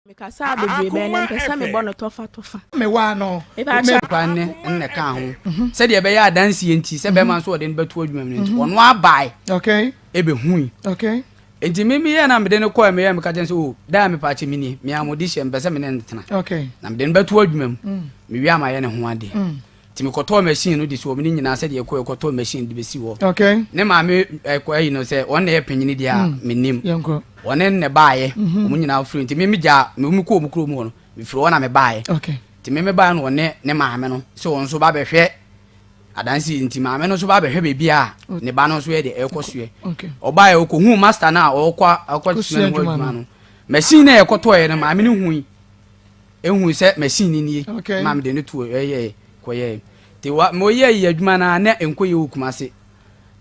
Mekasaa bebree bɛn na mpɛ sɛ mebɔ no tɔfa tɔfa. Me waa no. Mepa Kwan ne nna ɛkaa ho sɛdeɛ ɛbɛyɛ adanseɛ nti sɛ bɛrima nso ɔde no bɛto adwuma mu no nti ɔno abae ɛbɛhui. Nti me meyɛ na mede no kɔɛ meyɛ meka kyɛn sɛ o daa mepa akyɛ me nie me a mode hyɛ mpɛ sɛ me ne no tena na mede no bɛto adwuma mu mewie a mayɛ ne ho adeɛ. Nti mekɔtɔɔ machine no de si hɔ me ne nyinaa sɛdeɛ ɛkɔ ɛkɔtɔɔ machine de bɛsi hɔ. Ne maame ɛkɔ ayi no sɛ ɔno na ɛyɛ panyini deɛ a menim. Ɔne ne baeɛ wɔn nyinaa firi nti me megyaa me kɔɔ wɔn kurom hɔ no mefiri hɔ na mebaeɛ. Nti me mebaeɛ no ɔne ne maame no sɛ wɔn nso ba bɛhwɛ adansi nti maame no nso ba bɛhwɛ baabi a ne ba no nso yɛ deɛ ɛrekɔ soɛ. Ɔbaeɛ ɔkɔhuu master no a ɔrekɔ akɔ sua ne ho adwuma no machine no a yɛkɔtɔeɛ no maame no hui. Ehu sɛ machine no nie ma mede no to ɛyɛ kɔyɛɛ nti wa ma ɔyɛ yi adwuma no a na ɛnkɔ yɛ wɔ Kumase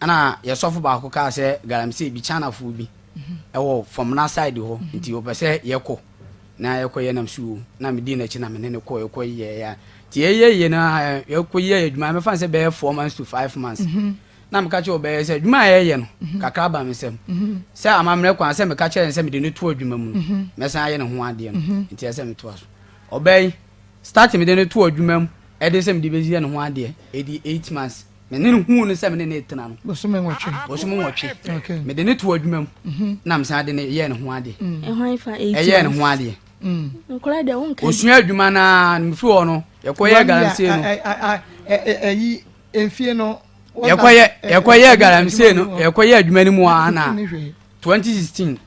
ɛna yɛ sɔfo baako kaa sɛ galamsey bi Chinafoɔ bi ɛwɔ Fɔmena side hɔ nti ɔpɛ sɛ yɛkɔ na yɛkɔ yɛ nam suo na medi n'akyi na mene ne kɔ yɛkɔ yɛ ya nti yɛyɛ yɛ no yɛkɔ yɛ adwuma mɛfa sɛ bɛyɛ 4 months to 5 months na meka kyerɛ ɔbɛyɛ sɛ adwuma a yɛyɛ no kakra ba me nsam sɛ amammerɛ kwan sɛ meka kyerɛ no sɛ mede no to adwuma mu no mɛsan ayɛ ne ho adeɛ no nti ɛsɛ metoa so. Ɔbaa yi start mede no to adwuma mu ɛde sɛ mede bɛyɛ ne ho adeɛ ɛdi 8 months me ne no huu no sɛ me ne ne tena no. Bosome 8. Bosome 8 mede ne to adwuma mu na mesan de ne yɛ ne ho adeɛ. Ɛhwan fa 8 ɛyɛ ne ho adeɛ. Nkɔla deɛ wonka. Osua adwuma naa mefiri hɔ no yɛkɔyɛ galamsey no. Ɛyi mfie no. Yɛkɔyɛ galamsey no, yɛkɔyɛ adwuma no mu a na 2016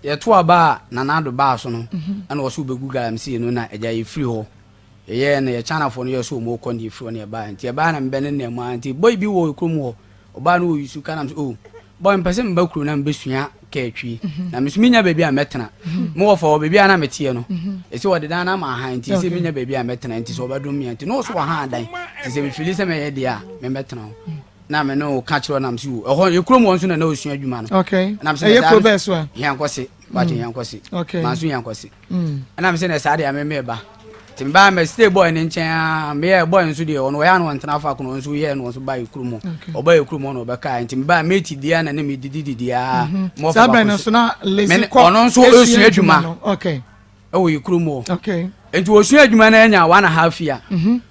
yɛto aba a Nana Addo baa so no ɛna ɔso wobɛgu galamsey no na agya yɛfiri hɔ yɛyɛ no yɛ Chinafoɔ no yɛ so ɔmo kɔ ne yɛfiri hɔ ne yɛbaa nti yɛbaa na mebɛ ne nam a nti boy bi wɔ kurom hɔ ɔbaa no wɔ yusu ka nam sɛ oh boy mpɛ sɛ meba kurom na mebɛsua kaatwie na me so menya baabi a mɛtena mewɔ fa wɔ baabi a na meteɛ no ɛsɛ wɔde dan no ama ahan nti sɛ menya baabi a mɛtena nti sɛ wɔbɛdom me a nti na ɔso wɔ ha adan nti sɛ mefili sɛ mɛyɛ deɛ a memɛtena hɔ na me ne wo ka kyerɛ nam sɛ o ɛhɔ yɛ kurom hɔ nso na na ɔsua adwuma no. Nam sɛ ɛyɛ kuro bɛɛ so a Hiankɔse bakyɛ Hiankɔse manso Hiankɔse ɛna me sɛ na saa deɛ me meba nti mebaa mɛ stay boy ne nkyɛn a meyɛ boy nso deɛ ɔno ɔyɛ ano ɔntena fa kono nso yɛ no nso ba yɛ kurom hɔ ɔba yɛ kurom hɔ na ɔbɛka nti mebaa meti deɛ na ne me didi didi a saa bɛn no so na lezi kɔ ɔno nso ɔsua adwuma ɛwɔ yɛ kurom hɔ nti osua adwuma no anya 1.5 year.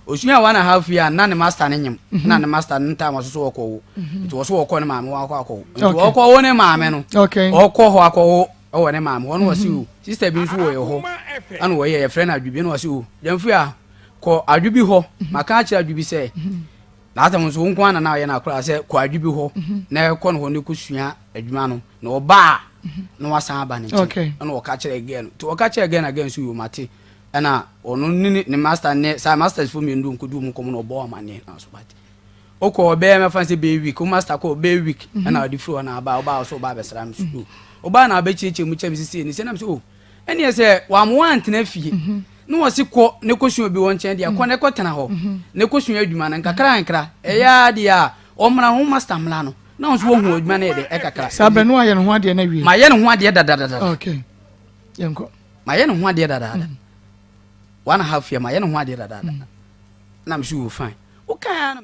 Osua 1.5 year na ne master ne nyim na ne master ne ntaama so so wɔkɔ wo nti wɔ so wɔkɔ ne maame hɔ akɔ akɔwo nti wɔkɔ wo ne maame no ɔkɔ hɔ akɔwo ɛwɔ ne maame hɔ no wɔsi o sister bi nso wɔ yɛ hɔ ɛna wɔyɛ yɛfrɛ no Adwobi na wɔsi o Gyamfi a kɔ Adwobi hɔ maka akyerɛ Adwobi sɛ n'asɛm nso wo nko ara na ɔyɛ n'akora sɛ kɔ Adwobi hɔ na ɛkɔ no hɔ ne kɔ sua adwuma no na ɔbaa na wasan aba ne nkyɛn ɛna ɔka kyerɛ girl no nti ɔka kyerɛ girl na girl nso yɛ ɔmate ɛna ɔno ne ne master ne saa masters fo mmienu nkodu mu nkɔmɔ na ɔbɔ amaneɛ na so bate okɔ ɔbɛyɛ mɛfa sɛ bɛyɛ week o master kɔ ɔbɛyɛ week ɛna ɔde firi hɔ na aba ɔbaa ɔso ɔbaa abɛsra mi so ɔbaa na abɛkyerɛkyerɛ mu kyɛm sisi ne sɛ nam sɛ o ɛneɛ sɛ wamoa antena fie na wɔsi kɔ ne kɔ sua obi wɔ nkyɛn deɛ kɔ ne kɔ tena hɔ ne kɔ sua adwuma no nkakra nkra ɛyɛ adeɛ a ɔmmra ho master mmra no na nso wɔhu adwuma no yɛ dɛ ɛkakra. Saa bɛ no ayɛ ne ho adeɛ no awie. Ma yɛ ne ho adeɛ dadadada. Okay, yɛnkɔ. Ma yɛ ne ho adeɛ dadaada 1.5 year ma yɛ ne ho adeɛ dadaada na mi so wɔ fine wokaa na.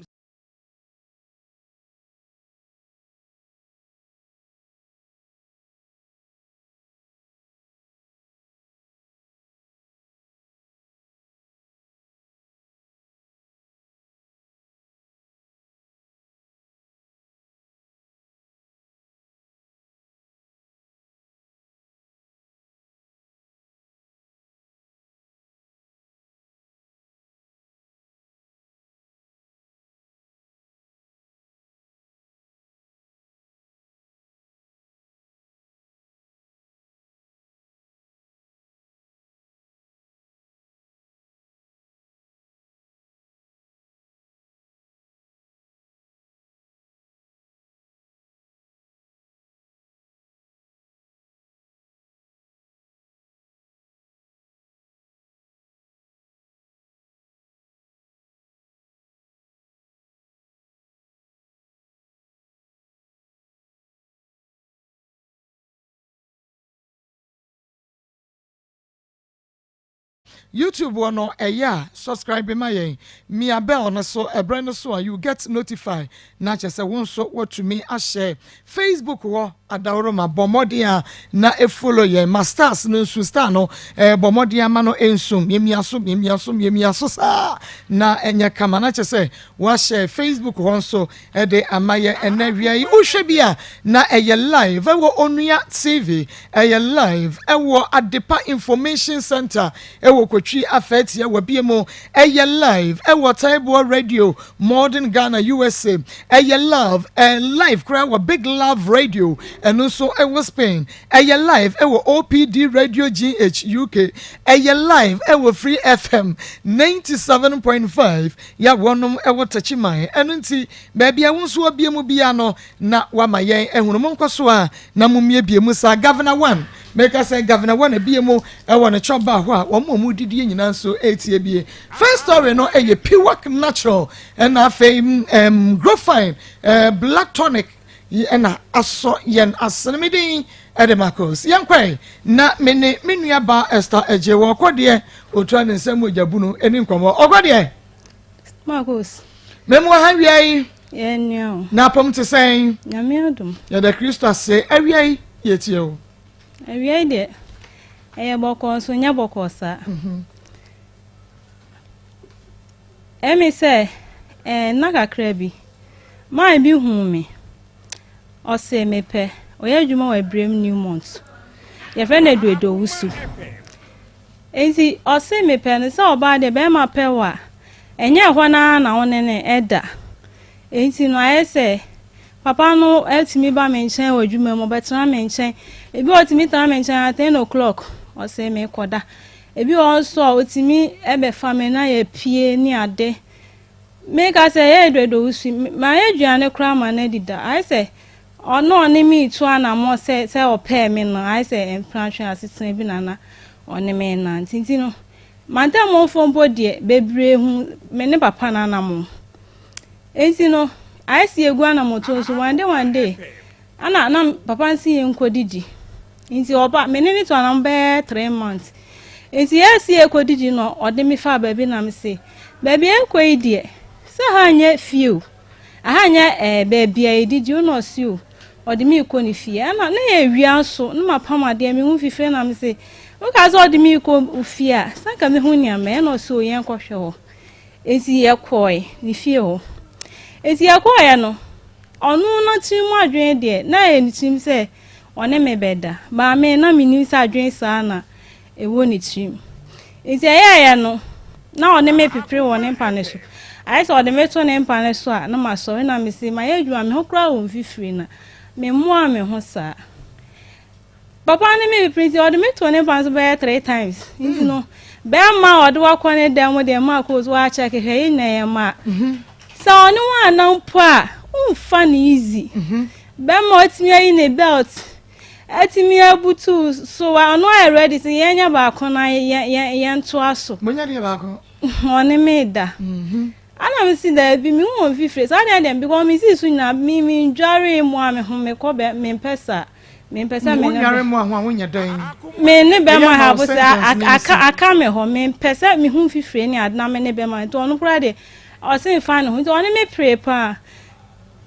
YouTube hɔ no ɛyɛ a subscribe ma yɛn, mia bell no so ɛberɛ no so a you get notify na kyerɛ sɛ wo nso woatumi ahyɛ. Facebook hɔ adaworoma bɔ mmɔden a na follow yɛn ma stars no nsu star no eh, bɔ mmɔden ama no nsu miamia so miamia so miamia so saa na ɛnyɛ kama na kyerɛ sɛ woahyɛ Facebook hɔ nso de ama yɛn ɛnɛ wia yi. Wohwɛ bi a na ɛyɛ live ɛwɔ Onua TV, ɛyɛ live ɛwɔ Adepa Information Center ɛwɔ Kotwi Afɛɛtia wɔ mu, ɛyɛ live ɛwɔ Taiboa Radio Modern Ghana USA, ɛyɛ live live koraa wɔ Big Love Radio ɛno nso ɛwɔ Spain, ɛyɛ live ɛwɔ OPD Radio GH UK, ɛyɛ live ɛwɔ Free FM 97.5 yɛ wɔnom ɛwɔ Takyiman. Ɛno nti baabi a wo nso abie mu bia no na wama yɛn ehunu mo nkɔ so a na mo miebie mu saa. Governor One mɛka sɛ Governor One abie mu ɛwɔ ne chop bar hɔ a wɔn a wɔn didie nyinaa nso etie bie. First story no ɛyɛ Piwak Natural ɛna afei Grofine Black Tonic ɛna asɔ yɛn asenemiden ɛde Marcos yɛn kwan na me ne me nua ba Esther Ɛgye wɔ ɔkɔ deɛ otura ne nsɛm mogya bunu ɛni nkɔmɔ ɔkɔ deɛ. Marcos. Mɛmu ha wia yi. Yɛn nua o. Na apɔm te sɛn? Nyame adom. Yɛda Kristo ase. Awia yi yɛtie o. Awia yi deɛ ɛyɛ bɔkɔɔ nso nyɛ bɔkɔɔ saa. Ɛmi sɛ nna kakra bi maa bi hu mi ɔse mepɛ ɔyɛ adwuma wɔ Abirem Newmont, yɛfrɛ no Eduedo Wusu. Nti ɔse mepɛ no sɛ ɔbaa deɛ bɛrima pɛ wɔ a ɛnyɛ ɛhɔ naa na wo ne ne ɛda. Nti no ayɛ sɛ papa no atumi ba me nkyɛn wɔ adwuma mu, ɔbɛtena me nkyɛn. Ebi ɔtumi tena me nkyɛn at 10 o'clock, ɔsɛ mekɔda. Ebi wɔ nso a ɔtumi ɛbɛfa me na yɛpie ne ade. Meka sɛ ɛyɛ Eduedo Wusu mayɛ aduane koraa ma no adida. Ayɛ sɛ ɔno ɔne me tu anammɔ sɛ ɔpɛɛ me no, ayɛ sɛ mpratwe asetena bi nana ɔne me nante. Nti no mantamɔfoɔ mpo deɛ bebree hu me ne papa no anammɔ. Nti no ayɛ sɛ yɛgu anammɔto nso one day one day ana na papa nsi yɛn nkɔ didi. Nti ɔba me ne ne to anam bɛyɛ 3 months. Nti yɛsi yɛkɔ didi no, ɔde me fa baabi na me se baabi yɛkɔ yi deɛ sɛ ha nyɛ fie o, aha nyɛ baabi a yɛdidi o. Na ɔsi o ɔde me kɔ ne fie. Ɛna ne yɛ wia nso ne ma pam adeɛ me ho fifire na me se woka sɛ ɔde me kɔ fie a sanka me ho nneɛma. Ɛna ɔsi o yɛn kɔhwɛ hɔ. Nti yɛkɔɛ ne fie hɔ. Nti yɛkɔɛ no, ɔno no tiri mu adwene deɛ na yɛ ne tirim sɛ ɔne me bɛda maame na menim sɛ adwene saa na ɛwɔ ne tirim. Nti ɛyɛɛyɛ no na ɔne me pepere wɔ ne mpa ne so. Ayɛ sɛ ɔde me to ne mpa ne so a na masɔre na mese mayɛ adwuma, me ho koraa wɔ mfifiri na memmoa me ho saa. Papa ne me pepere nti ɔde me to ne mpa so bɛyɛ three times. Nti no bɛrima a ɔde wakɔ ne dan mu deɛ maa kɔ so waakyɛ kehwɛ yɛ nyinaa yɛ maa sɛ ɔne wɔn anan mpo a womfa ne easy. Bɛrima ɔtumi ayi ne belt ɛtumi abutu so wa ɔno ayɛ ready sɛ yɛnyɛ baako na yɛntoa so. Monyɛ deɛ baako. Ɔne me da ana me si daabi me hu wɔn fifire saa deɛ because me si so nyinaa me ndware mu a me ho me kɔ bɛ me mpɛ saa me mpɛ sɛ me ne wonyare mu a ho a wonyɛ dɛn? Me ne bɛrima ha bo sɛ aka me hɔ, me mpɛ sɛ me hu fifire ne ade na me ne bɛrima. Nti ɔno koraa deɛ ɔse nfa ne ho. Nti ɔne me pere paa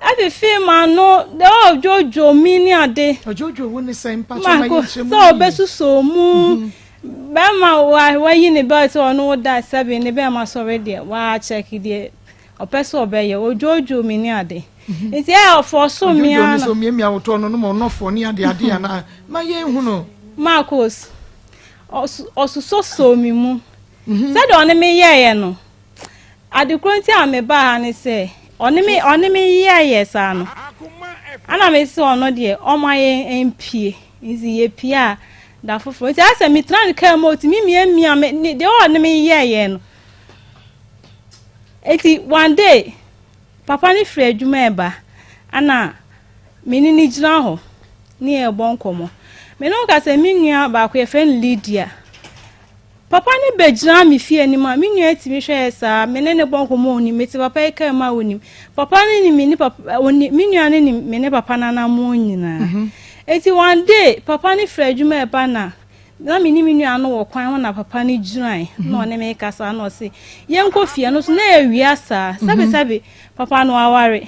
ɛfifi ma no de ɔdwodwo mi ne ade. Ɔdwodwo wo ne sɛ mpakyɛ ma yɛ nkyɛn mu sɛ ɔbɛsusɔ mu bɛrima wa wayi ne belt ɔno da sɛbi ne bɛrima sɔre deɛ waa-check deɛ ɔpɛ sɛ ɔbɛyɛ odwodwo mi ne ade. Nti ɛyɛ ɔfɔ so mmea na ɔdwodwo ne sɛ omiamia wotɔ no no ma ɔnɔfoɔ ne ade ade ana ma yɛn hu no. Marcos ɔsosɔ mi mu sɛdeɛ ɔne me yɛɛyɛ no adekoro. Nti a mebaa ha ne sɛ ɔne me yɛɛyɛ saa no ana me sɛ ɔno deɛ ɔma yɛn mpie. Nti yɛpie a da foforɔ nti asɛ metena ne kaa mu otumi miamia me ne deɛ ɔne me yɛɛyɛ no. Eti one day papa ne firi adwuma ɛba ana me ne ne gyina hɔ ne yɛbɔ nkɔmmɔ. Me ne wo ka sɛ me nua baako yɛfrɛ no Lydia. Papa ne bɛgyina me fie anim a me nua tumi hwɛ yɛ saa me ne ne bɔ nkɔmmɔ. Onim mete papa yi kaa mu a onim papa ne nim me ne papa onim me nua ne nim me ne papa nanamoɔ nyinaa. Eti one day papa ne firi adwuma ɛba na Na me ne me nua no wɔ kwan ho na papa no gyinae na ɔne me kasa na ɔse yɛnkɔ fie no so na awia saa. Sɛbe sɛbe papa no aware.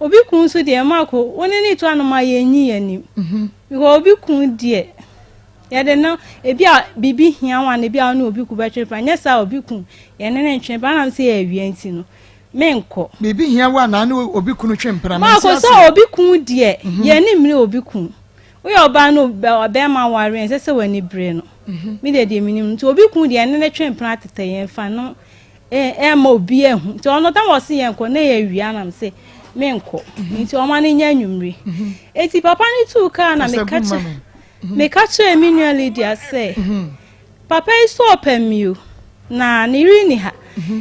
Obi kun nso deɛ Marco wo ne ne to anoma yɛnyi yɛnim. Because obi kun deɛ yɛde no ebi a biribi hia wo ana ebi a wo ne obi kun bɛtwe pa nyɛ saa obi kun yɛne ne ntwe pa na sɛ yɛ awia nti no menkɔ. Biribi hia wo anaa ne obi kunu twe mpena? Marco sɛ obi kun deɛ yɛne mmiri obi kun. Woyɛ ɔbaa na ɔbarima ware a, ɛnsɛ sɛ w'ani bere no. Me deɛ deɛ menim nti obi kun deɛ ɛne ne twe mpena tetɛ yɛn fa no ɛma obi ahu nti ɔno tam ɔse yɛn kɔ na yɛ awia nam se menkɔ nti ɔma no nyɛ anwummere eti papa no tuu kaa na meka kyerɛ meka kyerɛ me nua Lydia sɛ papa yi so ɔpɛ mi o na ne yere ni ha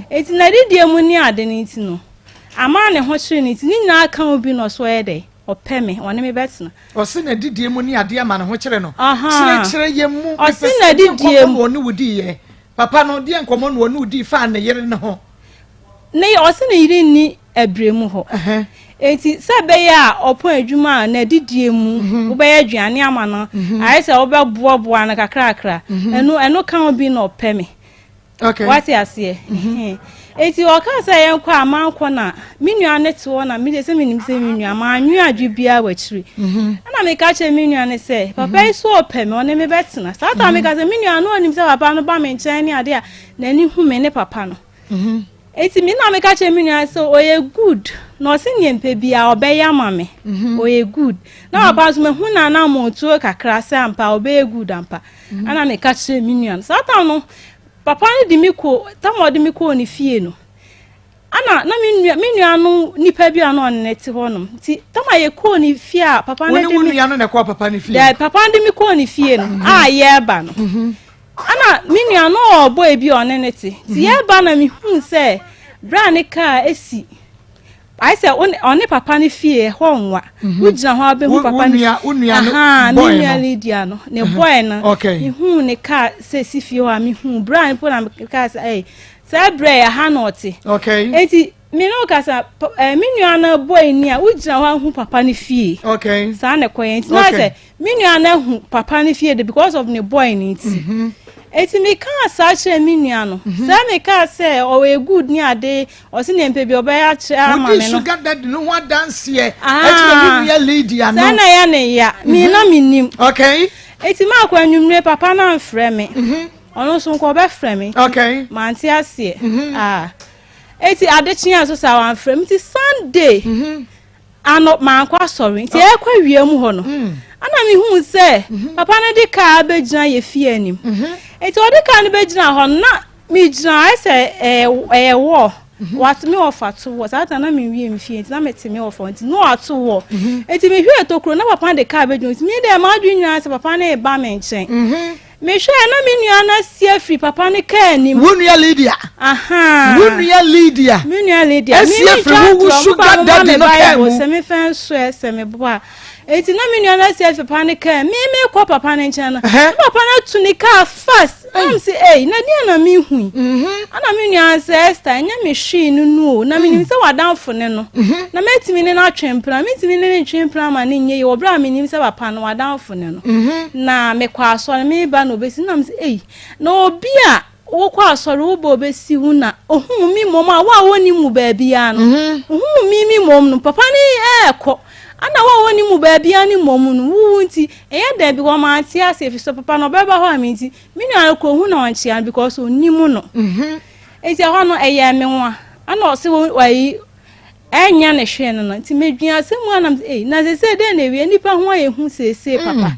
eti na didie mu ne ade no nti no ama ne ho kyerɛ no nti ne nyinaa ka obi na ɔso ɔyɛ dɛ Ɔpɛ me, ɔne me bɛtena. Ɔse n'adidie mu ne adeɛ ama ne ho kyere no. Kyerɛkyerɛ yɛn mu. Ɔse n'adidie mu. Deɛ nkɔmmɔ na ɔne wo diiɛ? Papa no, deɛ nkɔmmɔ na ɔne wo dii faa ne yere no ho? Ne, ɔse ne yere nni abire mu hɔ. Enti sɛ ɛbɛyɛ a ɔpɔn adwuma a n'adidie mu mhm. wobɛyɛ aduane ama no, mhm. ayɛ sɛ wobɛboaboa no kakrakra. Mhm. Ɛno, ɛno ka ho bi na ɔpɛ me. Okay. Wate aseɛ? Mm-hmm. Eti ɔka sɛ yɛnkɔ a mankɔ na me nua no te hɔ na me deɛ sɛ menim sɛ me nua manwe adwe biara wɔ akyiri. Mm-hmm. Ɛna meka kyerɛ me nua no sɛ papa yi so ɔpɛ me ɔne me bɛtena. Saa ta meka sɛ me nua no ɔnim sɛ papa no ba me nkyɛn ne adeɛ a n'ani hu me ne papa no. Mm-hmm. Eti me na meka kyerɛ me nua sɛ ɔyɛ good na ɔse neɛ mpɛ biara ɔbɛyɛ ama me. Ɔyɛ good. Na papa nso mahu n'anammɔntuo kakra sɛ ampa ɔbɛyɛ good ampa. Ɛna meka kyerɛɛ me nua no. Saa tam no, papa no de me kɔ, tam a ɔde me kɔɔ ne fie no, ɛna na me nua, me nua no nipa bi a na ɔne ne te hɔ nom. Nti tam a yɛkɔɔ ne fie a papa no de me. Wo nua no na ɛkɔɔ papa no fie? Dɛ, papa no de me kɔɔ ne fie no a yɛreba no. Ɛna me nua no ɔbɔ ebi a ɔne ne te. Nti yɛreba na mehuu sɛ bra ne kaa esi. Ayɛ sɛ ɔne papa no fie ɛhɔ nwa. Mhm. Wogyina hɔ a wobɛhu papa no. Wo nua no boy no. Me nua Lydia no, ne mhm. boy no. Okay. Mehuu ne kaa sɛ si fie hɔ a mehuu bere a mpo na mekaa sɛ ɛy saa berɛ yɛ ha na ɔte. Okay. Enti me ne wo kasa eh, me nua no boy ni a wogyina hɔ ahu papa no fie. Okay. Saa na ɛkɔyɛ nti na sɛ Me nua no ahu papa no fie de because of ne boy no nti. Mhm. Eti me kaa saa kyerɛ me nua no. Mhm. Sɛ me kaa sɛ ɔyɛ good ne ade, ɔsi ne mpɛ bi ɔbɛyɛ akyerɛ ama me no. Wodi sugar daddy no ho adanseɛ. Ah. Ɛkyerɛ me nua Lydia no. Sɛ na yɛ ne ya. Me na me nim. Okay. Eti maa kɔ anwumire papa no amfrɛ me. Mhm. Ɔno nso nka ɔbɛfrɛ me. Okay. Mante aseɛ. Ah. Eti ade kye a so saa wamfrɛ me. Ti Sunday. Ano mankɔ asɔre nti oh. ɛkɔ awia mu hɔ no mm. ana mehuu sɛ mhm. papa no de kaa bɛgyina yɛ fie anim mhm. nti ɔde kaa no bɛgyina hɔ no na megyina ayɛ sɛ ɛyɛ wɔ mhm. wato me wɔfa to wɔ saa ta na mewie me fie nti na mete me wɔfa nti na wato wɔ nti mehwɛ tokuro na papa no de kaa bɛgyina nti me deɛ m'adwene nyinaa sɛ papa no reba me nkyɛn Mehwɛɛ na me nua no asi afiri papa no kaa anim. Wo nua Lydia. Ahaa. Wo nua Lydia. Me nua Lydia. Asi afiri wo wo sugar daddy no kaa mu. Sɛ me fɛn so ɛ sɛ me boa. Eti na me nua no asi afiri papa no kaa mu. Me me kɔ papa no nkyɛn no. Na papa no atu ne kaa fast. Na me se ei na deɛ na me hu yi. Ɛna me nua sɛ Esther ɛnyɛ me hwee no no o. Na me nim sɛ w'adamfo ne no. Na mɛtumi ne no atwe mpena. Mentumi ne no ntwe mpena ma no nyɛ yie wɔ berɛ a menim sɛ papa no w'adamfo ne no. Na mekɔ asɔre, meba na obesi na mese ei, na obi a wokɔ asɔre woba obesi wo na ohuu me mmom a wo a wonnim mu baabiara no, ohuu me me mmom no, papa no ɛɛkɔ. Ana wo a wonnim mu baabiara no mmom no, wo nti, ɛyɛ dɛn because mante ase ɛfiri sɛ papa no ɔbɛba hɔ a me nti, me nua no kɔ ohu na ɔnkyea no because onnim no. Nti ɛhɔ no ɛyɛɛ me nwa. Ana ɔse wo ayi Ɛnyɛ ne hwee no no nti medwen asɛm mu anam sɛ ei na seesei dɛn na ewie nnipa ho ayɛ hu seesei papa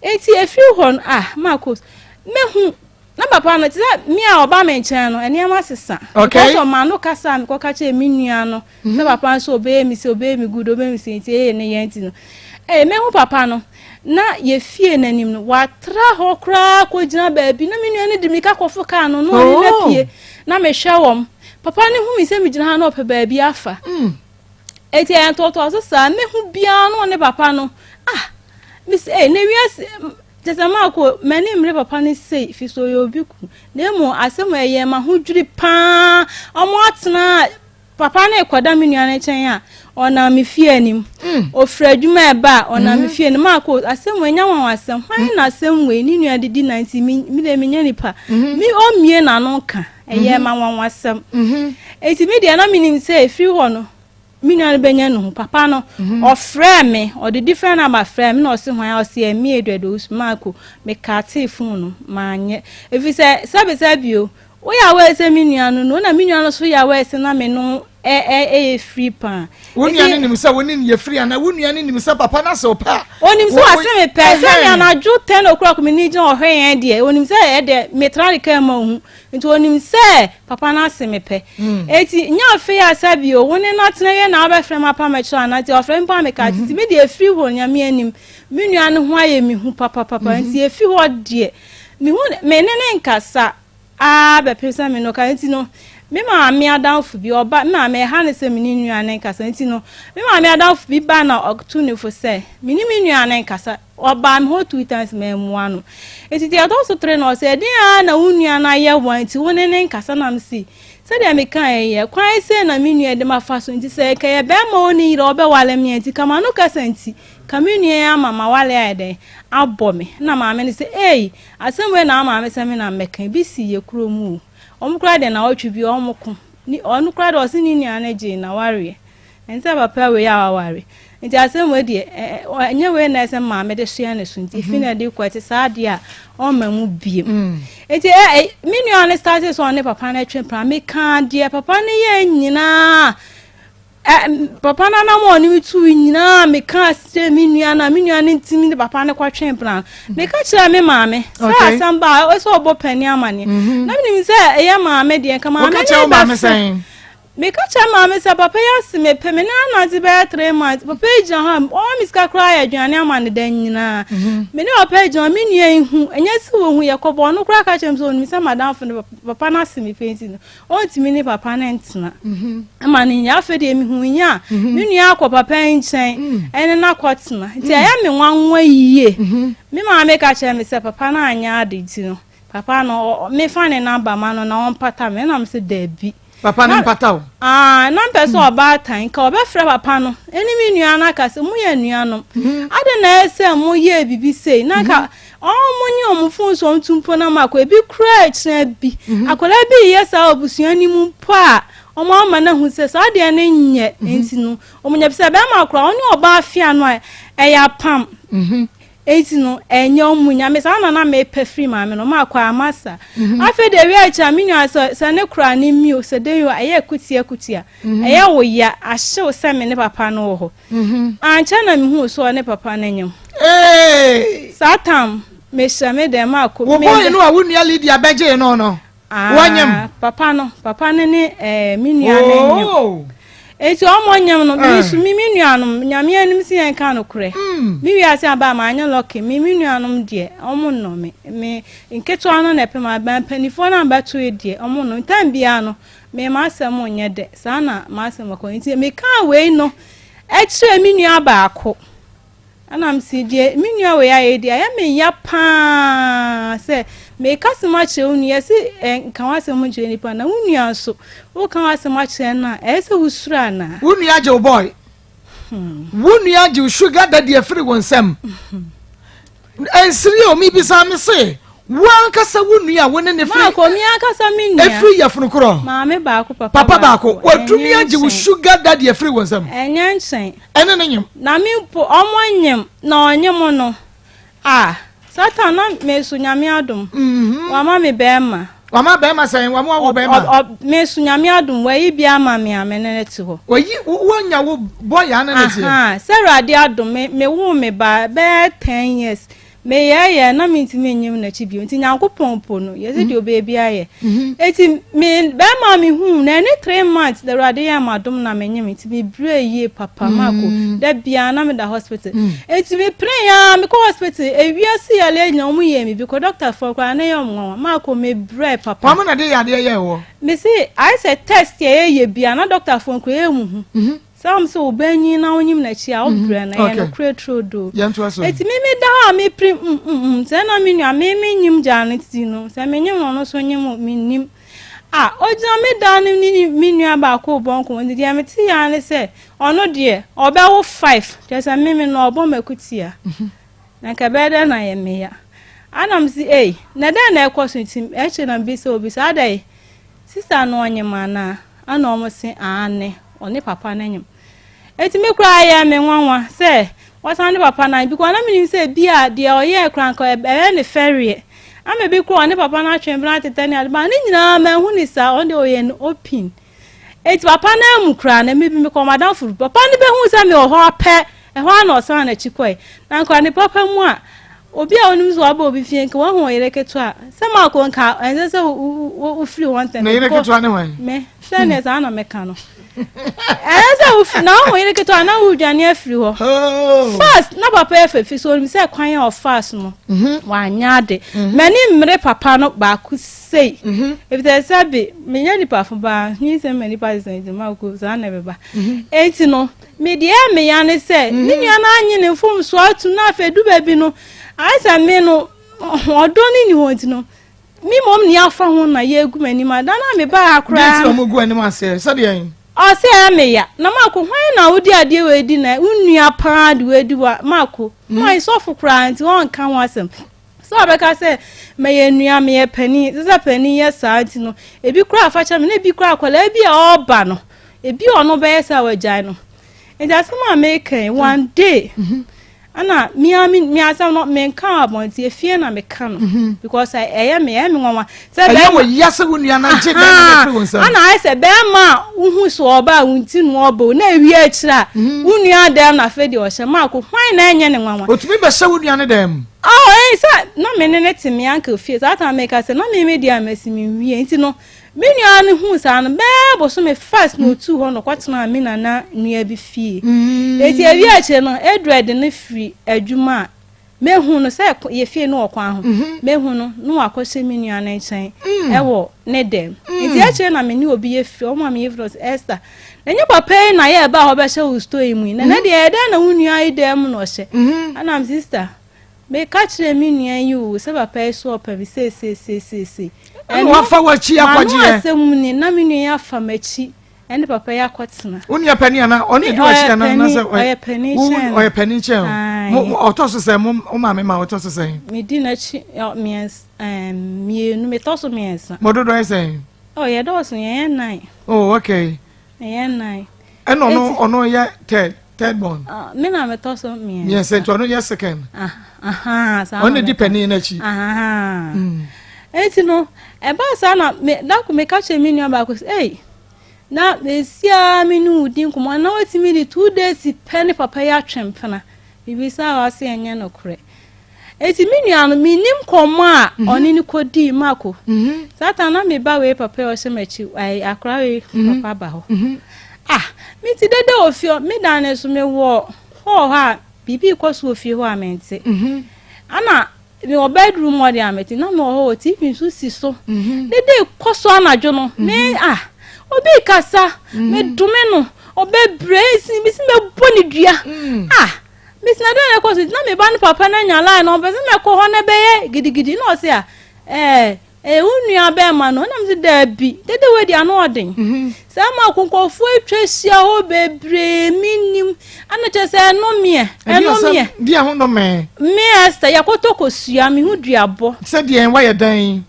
nti efiri hɔ no ah Marcos mehu na papa no te sɛ me a ɔba me nkyɛn no nneɛma sesa because of m'ano kasa a mekɔka kyerɛ me nua no sɛ papa nso ɔbɛyɛ mi sɛ ɔbɛyɛ mi good ɔbɛyɛ mi sɛ nti ɛyɛ ne yɛn nti no ee mehu papa no na yɛfie n'anim no watra hɔ koraa kɔgyina baabi na me nua no de mirika kɔfo kaa no na ɔne no apue na mehwɛ wɔn Papa no hu me sɛ megyina ha na ɔpɛ baabi afa. Mm. Eti ɛyɛ ntoatoaso saa mehu biara no ɔne papa no. Ah, mesi eh na wiase kyɛ sɛ maako m'ani mmere papa no sei fi so ɔyɛ obi ku. Na emu asɛm ɛyɛ ma ho dwiri paa. Ɔmo atena Papa no rekɔda me nua no nkyɛn a, ɔnam me fie anim. Ɔfiri adwuma ɛba a, ɔnam me fie anim. Maako, asɛm wei nyɛ nwanwasɛm. Hwan na asɛm wei ne nua de di na nti me me deɛ menyɛ nipa. Me ɔmmie n'ano nka. Ɛyɛ ma nwanwasɛm. Enti me deɛ na menim sɛ ɛfiri hɔ no, me nua no bɛnya ne ho. Papa no, ɔfrɛɛ me, ɔde different number frɛɛ me na ɔse hwan a, ɔse ɛme Edward Owusu. Maako, mekatee phone no, manyɛ. Ɛfiri sɛ, sɛbesɛbe o, Woyɛ aware sɛ me nua no no, na me nua no nso yɛ aware sɛ na me no ɛyɛ firi paa. Wo nua no nim sɛ wo ne no yɛ firi anaa wo nua no nim sɛ papa no asɛ wo pɛ a? Onim sɛ wase me pɛ. Sɛ me anadwo 10 o'clock me ni gyina ɔhwɛ yɛn deɛ, onim sɛ ɛdɛ metra ne kaa mu ahu. Nti onim sɛ papa no ase me pɛ. Eti nyɛ afei a sɛ bio wo ne no atena wie na wabɛfrɛ me apa mɛkyerɛ anaa nti ɔfrɛ me mpo a meka nti me deɛ efiri hɔ Nyame anim me nua no ho ayɛ me hu papapapa nti efi hɔ deɛ mehu me ne ne nkasa. Ara bɛpem sɛ me ne no kasa nti no, me maame adamfo bi, ɔba, me maame ɛha no sɛ me ne nua no nkasa nti no, me maame adamfo bi ba na ɔto ne fo sɛ me ne me nua no nkasa. Ɔbaa me hɔ two times mammua no. Nti deɛ ɛtɔ so three no ɔsɛ ɛdeɛn ara na wo nua no ayɛ wo a nti wo ne no nkasa na mese sɛdeɛ mekaeɛ yi ɛkwan sei na me nua de mafa so nti sɛ nka ɛyɛ bɛrima a ɔnni yere a ɔbɛware me a nti ka m'ano kasa nti ka me nua yi ama m'aware ayɛ dɛn abɔ me. Na maame no sɛ ei Asɛm wei na wo maame sɛ me na mɛka, ebi si yɛ kuro mu o. Wɔn koraa deɛ nawɔtwe bi wɔn ko. Ni ɔno koraa deɛ ɔse ne nua no gyee nawareɛ. Ɛnsɛ papa wei a waware. Nti asɛm wei deɛ ɛ ɛ ɛnyɛ wei na ɛsɛ maame de soɛ ne so nti efi na ɛde kɔ ɛte saa deɛ a ɔmma mu biem. Nti ɛ ɛ me nua no starte sɛ ɔne papa no twe pra mekaa deɛ papa no yɛ nyinaa. Ɛ, papa no anam a ɔne me tuu nyinaa meka kyerɛɛ me nua no a me nua no ntumi ne papa no kɔtwe mpena no. Meka kyerɛɛ me maame sɛ Okay. asɛm ba a ɛsɛ ɔbɔ panin amanneɛ. Na menim sɛ ɛyɛ maame deɛ nka maame Woka ne kyerɛ wo maame bɛfrɛ. sɛn? Meka kyerɛ maame sɛ papa yi ase mepɛ me ne anante bɛyɛ 3 months. Papa yi gyina hɔ a ɔma me sika koraa yɛ aduane ama ne da nyinaa. Me ne papa yi gyina hɔ me nua yi hu ɛnyɛ sɛ wɔhu yɛkɔbɔ ɔno koraa ka kyerɛ me sɛ ɔnim sɛ madamfo no papa no ase mepɛ nti no Ɔntumi ne papa no ntena ma no nyɛ. Afei deɛ mehu nya a, me nua akɔ papa yi nkyɛn ɛne no akɔtena. Nti ɛyɛ me nwanwa yie. Me maame ka kyerɛ me sɛ papa no anyɛ ade nti no, papa no mefa ne namba ma no na ɔmpata me. Ɛna me sɛ daabi. Papa no mpata wo? Ah, na mpɛ sɛ ɔbaatan nka ɔbɛfrɛ papa no ɛne me nua no aka sɛ moyɛ nuanom. Adɛn na ɛyɛ sɛ moyɛɛ biribi sei? Na nka Ɔmo nye ɔmo fon so ɔmo tu mpo na ɔmo akɔ. Ebi koraa ɛkyena bi, akwadaa bi reyɛ saa wɔ abusua no mu mpo a, ɔmo ama no ahu sɛ saa adeɛ no nyɛ nti no, ɔmo nya bi. Sɛ bɛrima koraa, ɔne ɔbaa fe ano a, ɛyɛ apam. Nti no, ɛnyɛ ɔmo nya. Me saa na na mepɛ firi maame no, ɔmo akɔ ama saa. Afei deɛ ewie akyire a, me nua sɛ, sɛ ne koraa ne mi o, sɛ dɛn o, ɛyɛ kutia kutia. Ɛyɛ wo ya, ahyew sɛ me ne papa no wɔ hɔ. Ankyɛ na mihuu sɛ ɔne papa no nyem. Saa tam, mehyɛ me dɛm akɔ. Wo boy no a wo nua Lydia bɛgyee no no, wanyem? Papa no, papa no ne eh, me nua no nyem. Oh. Enti ɔmo nyem no, me nso me me nuanom, Nyame anim sɛ yɛn ka nokorɛ. Me wiase aba a manyɛ lucky, me me nuanom deɛ, ɔmo nnɔ me. Me nketewa no na ɛpɛ m'aba, mpanimfoɔ no a mbɛtoe deɛ, ɔmo nnɔ me. Time biara no, Me m'asɛm nyɛ dɛ, saa na m'asɛm kɔ. Nti mekaa wei no kyerɛɛ me nua baako. Ɛna mese deɛ me nua wei ayɛ deɛ ɛyɛ me ya paa sɛ meka asɛm akyerɛ wo nua, yɛse nka w'asɛm nkyerɛ nipa na wo nua nso woka w'asɛm akyerɛ no a ɛyɛ sɛ wosuro anaa? Wo nua gye wo boy. Wo nua gye wo sugar daddy afiri wo nsam. Ɛnsiri o, mebisa me se, wo ankasa wo nua a wo ne ne firi. Maako, mi ankasa me nua. Efiri yafunu korɔ. Maame baako, papa baako. Papa baako. Watumi agye wo sugar daddy afiri wo nsam. Ɛnyɛ nkyɛn. Ɛne ne nyem. Na me mpo, ɔmo nyem, na ɔnyem no. Ah, Satan na me so Nyame adom. Wama me bɛɛma. Wama bɛɛma sɛn? Wama wawo bɛɛma? Me so Nyame adom, wayi bi ama me a me ne no te hɔ. Wayi, wanya wo boy a ne ne teɛ? Ahaa, sɛ Awurade adom, me, me woo me ba bɛyɛ 10 years. Me yɛɛyɛ na me ntumi nnyim n'akyi bio, nti Nyankopɔn po no, yɛse deɛ ɔbɛyɛ biara yɛ. Enti me bɛɛma a me huu no, ɛne 3 months na Awurade yɛɛ me adom na me nyem, nti me brɛɛ yie papa, Marco, da biara na me da hospital. Enti me peree aa, me kɔ hospital, ewiase yareɛ nyinaa wɔn yɛɛ me bi, kɔ doctor foɔ koraa na ɛyɛ wɔn nwanwa, Marco, me brɛɛ papa. Wɔn na de yadeɛ yɛɛ woɔ? Me se, ayɛ sɛ test a yɛyɛ biara na doctor foɔ koraa ɛnhu. Sɛ wɔn sɛ ɔbanyin na wonyim n'akyi a, wobrɛ no, ɛyɛ nokorɛ turodoo. Enti me meda hɔ a mepere mm mm mm, sɛ na me nua me menyim gyaa no ti no, sɛ menyim no ɔno nso nyim o, mennim. Ah, ogyina me dan no ne me nua baako rebɔ nkɔmmɔ nti deɛ mete yɛ ara ne sɛ ɔno deɛ ɔbɛwo five kyerɛ sɛ me me no ɔbɔ m'akutia na nka ɛbɛyɛ dɛn na ayɛ me ya ana me si ei na dɛn na ɛkɔ so nti akyire na mebisa obi sɛ adɛn sista no ɔnyem anaa ana ɔmo se aane ɔne papa no nyem Enti me koraa ɛyɛɛ me nwanwa sɛ wasan ne papa no because na menim sɛ bi a deɛ ɔyɛɛ koraa nka ɛbɛyɛ ne fɛreɛ ama bi koraa ɔne papa no atwe mpena atetɛ ne ade ba ne nyinaa manhu ne saa ɔno deɛ ɔyɛ no open enti papa no amu koraa na me bi mekɔ madamfo papa no bɛhu sɛ mewɔ hɔ apɛ ɛhɔ a na ɔsan n'akyi kɔe na nka ne papa mu a obi a onim sɛ waba obi fie nka wahu ɔyere ketewa sɛ maako nka ɛnsɛ sɛ wofiri hɔ ntɛm ne yere ketewa ne hwan me sɛdeɛ saa na meka no ɛyɛ sɛ wofi na wohu yere ketewa na wodwane afiri hɔ oh. first na papa yɛ fɛfi so onim sɛ kwan a ɔfaa so no mhm. wanyɛ ade mhm. m'ani mmere papa no baako sei mhm. efisɛ sɛ bi menyɛ nipa fo baa nyinsɛn ma nipa sesa nti ma ko saa na ɛbɛba enti no me deɛ meya ne sɛ me nua no anye ne mfomsoɔ atum na afei du baabi no ayɛ sɛ me no ɔdɔ no ni hɔ nti no Me mmom nea afa ho na yɛregu m'anim a, da no a mebaa ha koraa. Deɛ nti na wɔgu anim aseɛ sɛdeɛ. Ɔse ɛyɛ me ya. Na Marko, hwan na wode adeɛ wei di na wo nua paa de wei di wa Marko, hmm. hwan sɔfo koraa nti ɔnka ho asɛm. Sɛ ɔbɛka sɛ mɛyɛ nua meyɛ panin, sɛ sɛ panin yɛ saa nti no, ebi koraa afa kyɛ me na ebi koraa akwadaa bi a ɔreba no, ebi ɔno bɛyɛ sɛ wagyae no. Nti asɛm a meka yi, one day, mm -hmm. Ɛna me ara me me asɛm no menka wɔ abɔnten efie na meka no mhm. because ɛyɛ me ɛyɛ me nwanwa. Sɛ bɛrima ɛyɛ wɔ yia sɛ wo nua na gye bɛrima no firi wo nsam. Ɛna ayɛ sɛ bɛrima a wohu so ɔba a wo nti no ɔba o na ewie akyire a mhm. wo nua dɛm na afei deɛ ɔhyɛ maako hwan na ɛnyɛ ne nwanwa. Otumi bɛhyɛ wo nua ne dɛm. Ɔ ɛyɛ sɛ na me ne ne te me uncle fie saa time meka sɛ na me me deɛ a masi me nwie nti no Me nua no huu saa no, bɛyɛ bosome first na otuu hɔ na ɔkɔtenaa me nana nua bi fie. Enti ewie akyire no, Edward no firi adwuma a, mehu no sɛ yɛ fie no wɔ kwan ho. Mehu no na wakɔhyɛ me nua no nkyɛn wɔ ne dɛm. Enti akyire na me ne obi yɛ fie, ɔma me yɛ fie no ɔse, Esther, na nyɛ papa yi na yɛ ɛbaa hɔ bɛhyɛ wo store yi mu yi, na nɛ deɛ ɛyɛ dɛn na wo nua yi dɛm mu na ɔhyɛ? Ɛna me sister, Meka kyerɛɛ me nua yi oo sɛ papa yi so ɔpɛ me seiseiseisei. Ɛna wafa w'akyi akɔgye yɛ. M'ano asɛm ni na me nua yi afa m'akyi ɛne papa yi akɔtena. Wo nua panin ana ɔne edi w'akyi ana na sɛ ɔyɛ panin kyɛn no. Ɔyɛ panin kyɛn o. Mo ɔtɔ so sɛn mo wo maame ma ɔtɔ so sɛn. Medi n'akyi mmiɛnsa mmienu metɔ so mmiɛnsa. Mo dodoɔ yɛ sɛn. Oh yɛdɔɔso yɛyɛ nnan. Oh okay. Ɛyɛ nnan. Ɛna ɔno ɔno yɛ third third born. Uh, me na metɔ so mmiɛnsa. Mmiɛnsa nti ɔno yɛ second. Aha, saa ɔno di panin n'akyi. Mm. Eti no ɛbaa saa na me dako meka kyerɛ me nua baako sɛ ei na mesia me ne wo di nkɔmmɔ na watumi de two days pɛ ne papa yi atwe mpena biribi saa a wase ɛnyɛ nokorɛ. Enti me nua no, mennim nkɔmmɔ a mhm. ɔne no kɔdii mako. Mhm. Saa ta na me ba wei papa a ɔhyɛ m'akyi, akora wei mhm. papa ba hɔ. Ah, me ti dede wɔ fie, me dan no so mewɔ hɔ hɔ a biribi kɔ so wɔ fie hɔ a mente. Ana mewɔ bedroom hɔ deɛ a mete, na mewɔ hɔ wɔ TV nso si so. Dede kɔ so anadwo no, me ah, obi kasa, medome no, ɔbɛbrɛ, esi, mesi mɛbɔ ne dua. Ah, Mese na dɛn na ɛkɔ so nti na me ba no papa no anya line na ɔmpɛ sɛ mɛkɔ hɔ na ɛbɛyɛ gidigidi na ɔse a ɛɛ ɛyɛ wo nua bɛrima no na mese daabi dede wei deɛ ano ɔden mhm. saa ma akonkɔfoɔ atwa ahyia hɔ bebree mennim ana kyerɛ sɛ ɛnomeɛ ɛnomeɛ deɛ ho nomee me Esther yɛkɔtɔ kɔsua me ho duabɔ sɛ deɛ wayɛ dɛn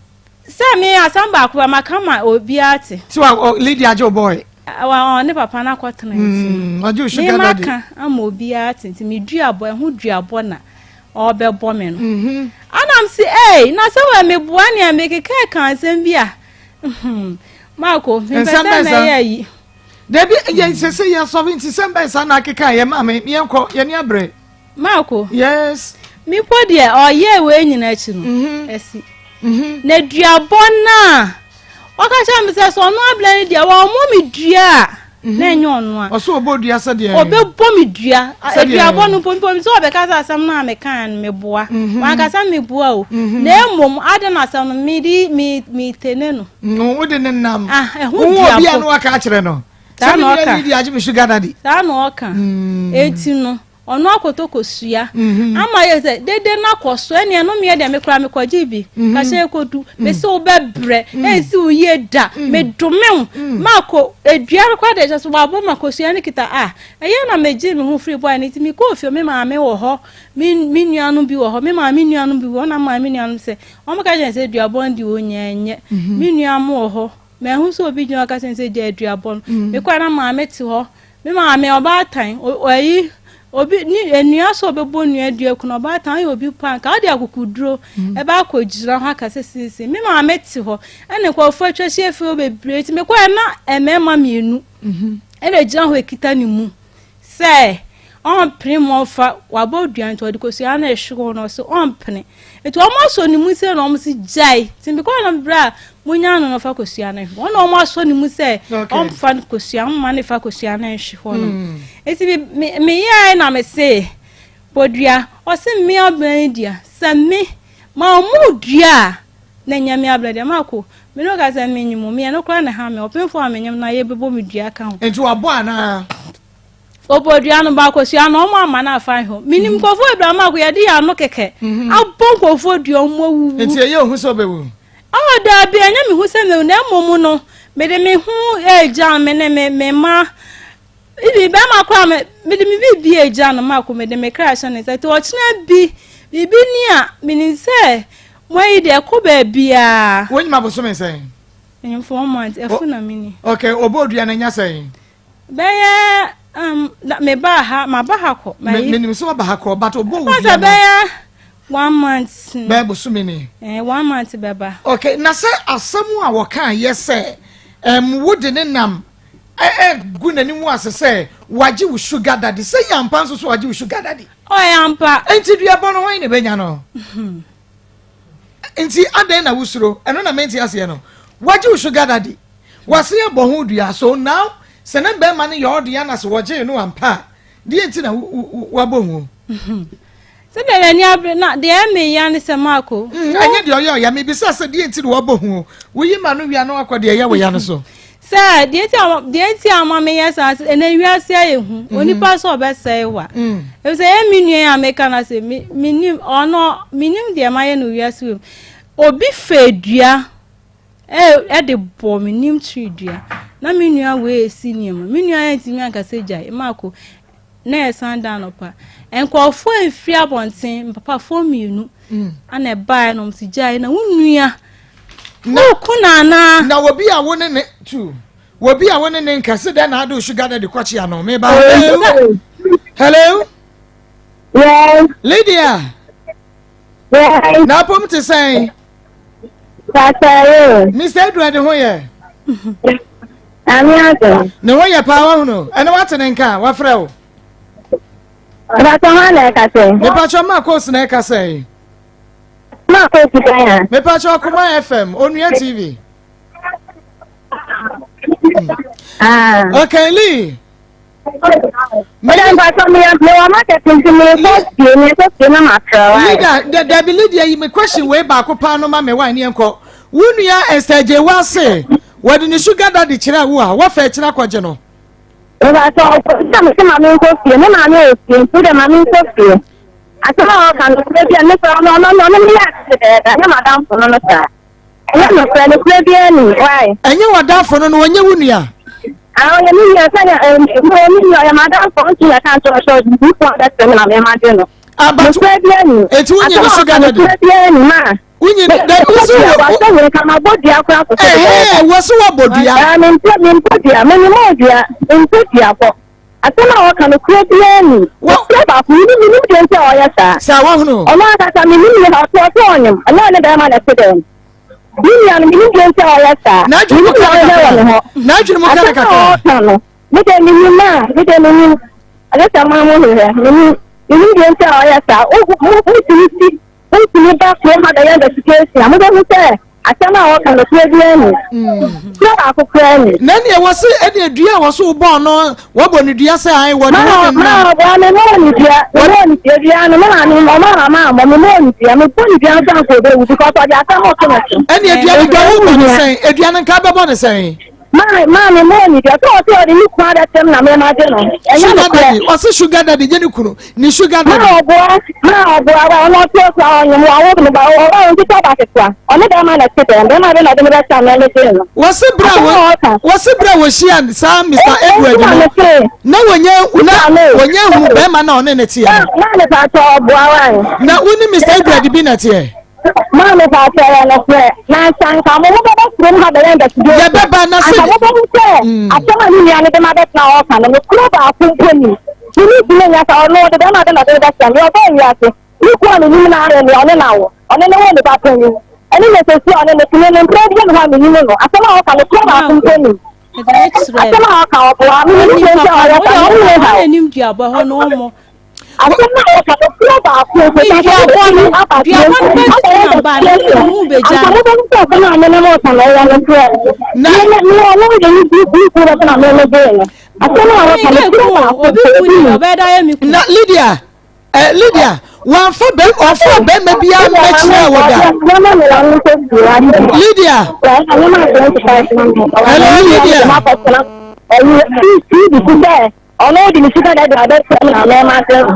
Sɛ me asɛm baako ba maka ma obiara te. Ti wa Lydia agye wo boy. Wa ɔne papa no akɔtena nti no. Ɔgye wo sugar daddy. Me maka ama obiara te nti me duabɔ ɛho duabɔ na ɔbɛbɔ me no. Mm-hmm. Anam si ei na sɛ wɔ me boa nea me keka ka asɛm bi a. Marco mepɛ sɛ mɛyɛ ayi. Dabi yɛn sɛ sɛ yɛn sɔre nti sɛm bɛn saa na akeka yɛ maame yɛn kɔ yɛn ni abere. Marco. Yes. Me po deɛ ɔyɛɛ wei nyina akyi no mhm. asi mhm. na duabɔ no a ɔka kyerɛ me sɛ sɛ ɔno abla no deɛ wɔmmɔ me dua a mhm. na ɛnyɛ ɔno a ɔsɛ ɔbɔ dua sɛ deɛ ɔbɛbɔ me dua aduabɔ no mpo mpo sɛ ɔbɛka sɛ asɛm no a mekaa no meboa wankasa meboa o na mmom ade no asɛm no mede metene no wode ne nam ah, ɛho duabɔ obi a no waka akyerɛ no saa na ɔka sugar daddy saa na ɔka eti no. Ɔno akɔtɔ kosua ama yɛ sɛ dede no akɔ so ɛne ɛno meɛ deɛ mekora mekɔgye bi kahyɛ ɛkɔdu mese wobɛbrɛ ɛnsi wo yie da medome wo maakɔ edua no kora deɛ kyɛ so wabɔ ma kosua no kita a ɛyɛ na megye me ho firi bɔɛ no nti mekɔɔ fie me maame wɔ hɔ me me nuanom bi wɔ hɔ me maame nuanom bi wɔ hɔ na maame nuanom sɛ wɔn ka kyerɛ sɛ duabɔ no deɛ ɔnya nyɛ me nua mo wɔ hɔ mahu sɛ obi gyina hɔ ka kyerɛ sɛ gya aduabɔ no mekɔɛ na maame te hɔ Me maame ɔbaatan, ɔyi obi ne nnua sɛ ɔbɛbɔ nnua dua kunu ɔbaatan ɔyɛ obi pa nka ɔde akokoduro mm. ɛbɛ akɔgyina hɔ aka sɛ sinsin me maame te hɔ ɛne nkurɔfoɔ atwa ahyia fie hɔ bebree nti mekɔɛ na mmarima mmienu mhm. ɛna gyina hɔ ekita ne mu sɛ ɔmpene ma ɔfa wabɔ dua nti ɔde kosua na ɛhwe hɔ no ɔsɛ ɔmpene Nti wɔn asɔ ne mu sɛ na wɔn si gyae. Nti mekɔɔ no berɛ a monya no na ɔfa kosua no hwe. Wɔn na wɔn asɔ ne mu sɛ ɔmfa kosua, mma ne fa kosua no nhwe hɔ no. Mm. Nti me me meyɛɛ na me se bodua ɔse me abena yi dua sɛ me ma ɔmo dua a na nyɛ me abena dua mako me no ka sɛ menyim o meyɛ no koraa na ha me ɔpemfo a menyim na yɛbɛbɔ me dua ka ho. Nti wabɔ anaa? Obodua no ba akosua no ɔmo ama no afa ho. Menim mhm. nkurɔfoɔ bebree ama ako yɛde yɛ ano kɛkɛ. Mhm. Abɔ nkurɔfoɔ dua ɔmo awuwu. Nti ɛyɛ ohu sɛ ɔbɛwu? Ɔwɔ daabi ɛnyɛ me hu sɛ mewu na mmom no mede me ho egya me ne me me ma ibi bɛrima koraa me mede me biribi egya no mako mede me kra hyɛ ne nsa nti ɔkyena bi biribi ni a menim sɛ mo ayi deɛ ɛkɔ baabiara. Wonyim abosome sɛn? Menyim 4 months ɛfo na mini. Okay, ɔbɔ odua no nya sɛn? Bɛyɛ um, na me baa ha, ma ba ha kɔ. Ma yi. Menim sɛ waba ha kɔ, but ɔbɔ wo dua no. Bɛyɛ one month. Bɛyɛ bosome ni. Eh, one month bɛba. Okay, na sɛ asɛm a wɔka yɛ sɛ, um, wo de ne nam ɛ gu n'anim ase sɛ wagye wo sugar daddy, sɛ yɛ ampa nso so wagye wo sugar daddy. Ɔ yɛ ampa. Nti duabɔ no hwan na ebenya no? Nti adɛn na wosuro? Ɛno na mente aseɛ no. Wagye wo sugar daddy. Wase abɔ ho dua so now sɛ ne bɛrima no yɛ ɔdea na sɛ wɔgyee no ampa a deɛ nti na wabɔ hu? Sɛdeɛ n'ani abere na deɛ ɛme ya ne sɛ Marco. Mm, ɛnyɛ deɛ ɔyɛ ɔya mebisa sɛ deɛ nti na wabɔ hu woyi ma no wia na wakɔ deɛ ɛyɛ wo ya no so. Sɛ deɛ nti a deɛ nti a ama meyɛ saa sɛ ɛnɛ wiase ayɛ hu mm-hmm. onipa sɛ ɔbɛsɛe wa mm. efisɛ ɛyɛ me nua a meka no sɛ me menim ɔno menim deɛ mayɛ no wiase wɔ mu obi fɛ dua Ɛ de bɔɔ me nim tiri dua. Na me nua wei resi nneɛma. Me nua antumi anka sɛ gyae. Marco, na yɛsan da anɔpa. Nkurɔfoɔ mfiri abɔnten, mpapafoɔ mmienu mm. ana ɛbaeɛ na wɔn si gyae na wo nua woko na anaa. Na obi a wo ne ne tu obi a wo ne ne nka se dɛ na ade sugar daddy kɔkye ano meba. Hello. Yes. Lydia. Yes. Na apom te sɛn? Pastor. Mr. Edward ho yɛ. Ame adom. Ne ho yɛ paa wahunu. Ɛne wate ne nka wafrɛ wo. Pastor ho na ɛka sɛ. Mepatwa ma kos na ɛka sɛ. Ma kos kan ya. Mepatwa Akoma FM, Onua TV. Ah. Okay, Lee. Leader, dabi Lydia yi me question wei baako paa no ma me wa ne nkɔ. Wo nua Esther Gyewa se wɔde ne sugar daddy kyerɛ wo a wɔfa akyiri akɔgye no. Mepatɔ ɔkɔ me se maame nkɔ fie me maame wɔ fie nti de maame nkɔ fie. Asɛm a ɔka no kura bi a ne sɛ ɔno ɔno ɔno ne yɛ ase dɛɛdɛ ne madamfo no no saa. Ɛnyɛ nokorɛ, nokorɛ biara nni mu, why? Ɛnyɛ w'adamfo no no, ɔnyɛ wo nua. Ah, ɔyɛ me nua, sɛdeɛ ɛɛ, ɔyɛ me nua, ɔyɛ m'adamfo, ɔnti na ɛka nkyerɛ sɛ ɔde buku abɛsrɛ me na me ma gye no. Ah, but Nokorɛ biara nni mu. Eti wonyi ne Asɛm a sugar ɔka daddy? nokorɛ biara nni mu, ma. Wonyi ne, dabi, wo se Wɔ wo, asɛ wei nka mabɔ dua koraa kɔsɛ ɛhɛn, wɔ se wabɔ dua. Ah, mempɛ, mempɛ dua, menim ɔdua, mempɛ dua bɔ. Asɛm a ɔka nokorɛ biara nni mu. Nokorɛ baako, menim, menim deɛ nti a ɔyɛ saa. Saa, wahunu. Ɔno ankasa, menim ne ha, ɔte ɔse ɔnyem, ɛnyɛ ɔne bɛrima na ɛte dɛm. Me nua no, menim deɛ nti a ɔyɛ saa. N'adwene mu Menim ka deɛ no ɔyɛ wɔ kakra. ne hɔ. N'adwene mu ka no Asɛm a kakra. ɔka no, me deɛ menim a, me deɛ menim. Ɛnyɛ sɛ maa mo hwehwɛ, menim. Menim deɛ nti a ɔyɛ saa. Wo, wo, wotumi si Wotumi ba kurom ha bɛyɛ investigation a, mobɛhu sɛ asɛm a wɔka no korɛ biara ni. Korɛ baako koraa ni. Na ɛneɛ wɔ se ɛneɛ dua a wɔ so wobɔɔ no wɔbɔ no dua sɛ ae wɔde wo ne nam. Maa ɔboa me mɔɔ ne dua me mɔɔ ne dua dua no me maame ɔma ama ammɔ me mɔɔ ne dua me bɔ ne dua nso anka ɔbɛwu because ɔde asɛm to me so. Ɛneɛ dua no nka wobɔ ne sɛn edua no nka bɛbɔ ne sɛn. Maa maame mo ni deɛ ɔsɛ ɔsɛ ɔde ne kunu abɛtɛm na mɛma gye no. Ɛnyɛ Sugar nokorɛ. daddy ɔse sugar daddy nye ne kunu ne sugar daddy. Maa ɔboa maa ɔboa wa ɔno ɔte ɔsɛ ɔnyem wa ɔwɔ ne ba ɔwɔ ɔnkita ba ketewa ɔne bɛrima na ɛte dɛm bɛrima bɛ na ɔde ne bɛtɛm na ɛne gye no. Wɔse bere a Asɛm a ɔka. wɔse bere a wɔhyia saa Mr. Edward Enti na no me se. na wɔnyɛ na wɔnyɛ hu bɛrima na ɔne ne teɛ no. Maa me paatɔ ɔboa wa. Na wo ne Mr. Edward bi na teɛ. Maame paatɔ yɛ nokorɛ na nsa nka mo mobɛba kurom ha bɛyɛ investigation. Yɛbɛba na sɛ. Anka mobɛhu sɛ asɛm a ne nua no de ma bɛtena hɔ ka no nokorɛ baako mpo ni. Ne ne ntumi nyɛ saa ɔno ɔde bɛrima bɛ na ɔde no bɛtena deɛ ɔbaa wiase ne kuo a menim no ara nea ɔne no awo ɔne no wo ne ba panyin ɛne ne sɛsi a ɔne no te ne no mprɛ bi ne hɔ a menim no asɛm a ɔka nokorɛ baako mpo ni. Asɛm a ɔka ɔboa menim deɛ nti a ɔyɛ saa menim ne haw. Asɛm a wɔka no kuro baako nso sɛ anka mobɛtumi aba fie abɛyɛ investigation anka mobɛhu sɛ asɛm a me ne mo reka no ɛyɛ nokorɛ. Me me me ɔno de ne di ne kuro bɛtena me me gyee no. Asɛm a wɔka no kuro baako nso ebi ni. Na Lydia, eh, Lydia, wamfa bɛ ɔfa bɛrima biara mmɛkyerɛ wo da. Lydia. Hello Lydia. Ɔno de ne sika dada abɛsɛm na mɛma ase no.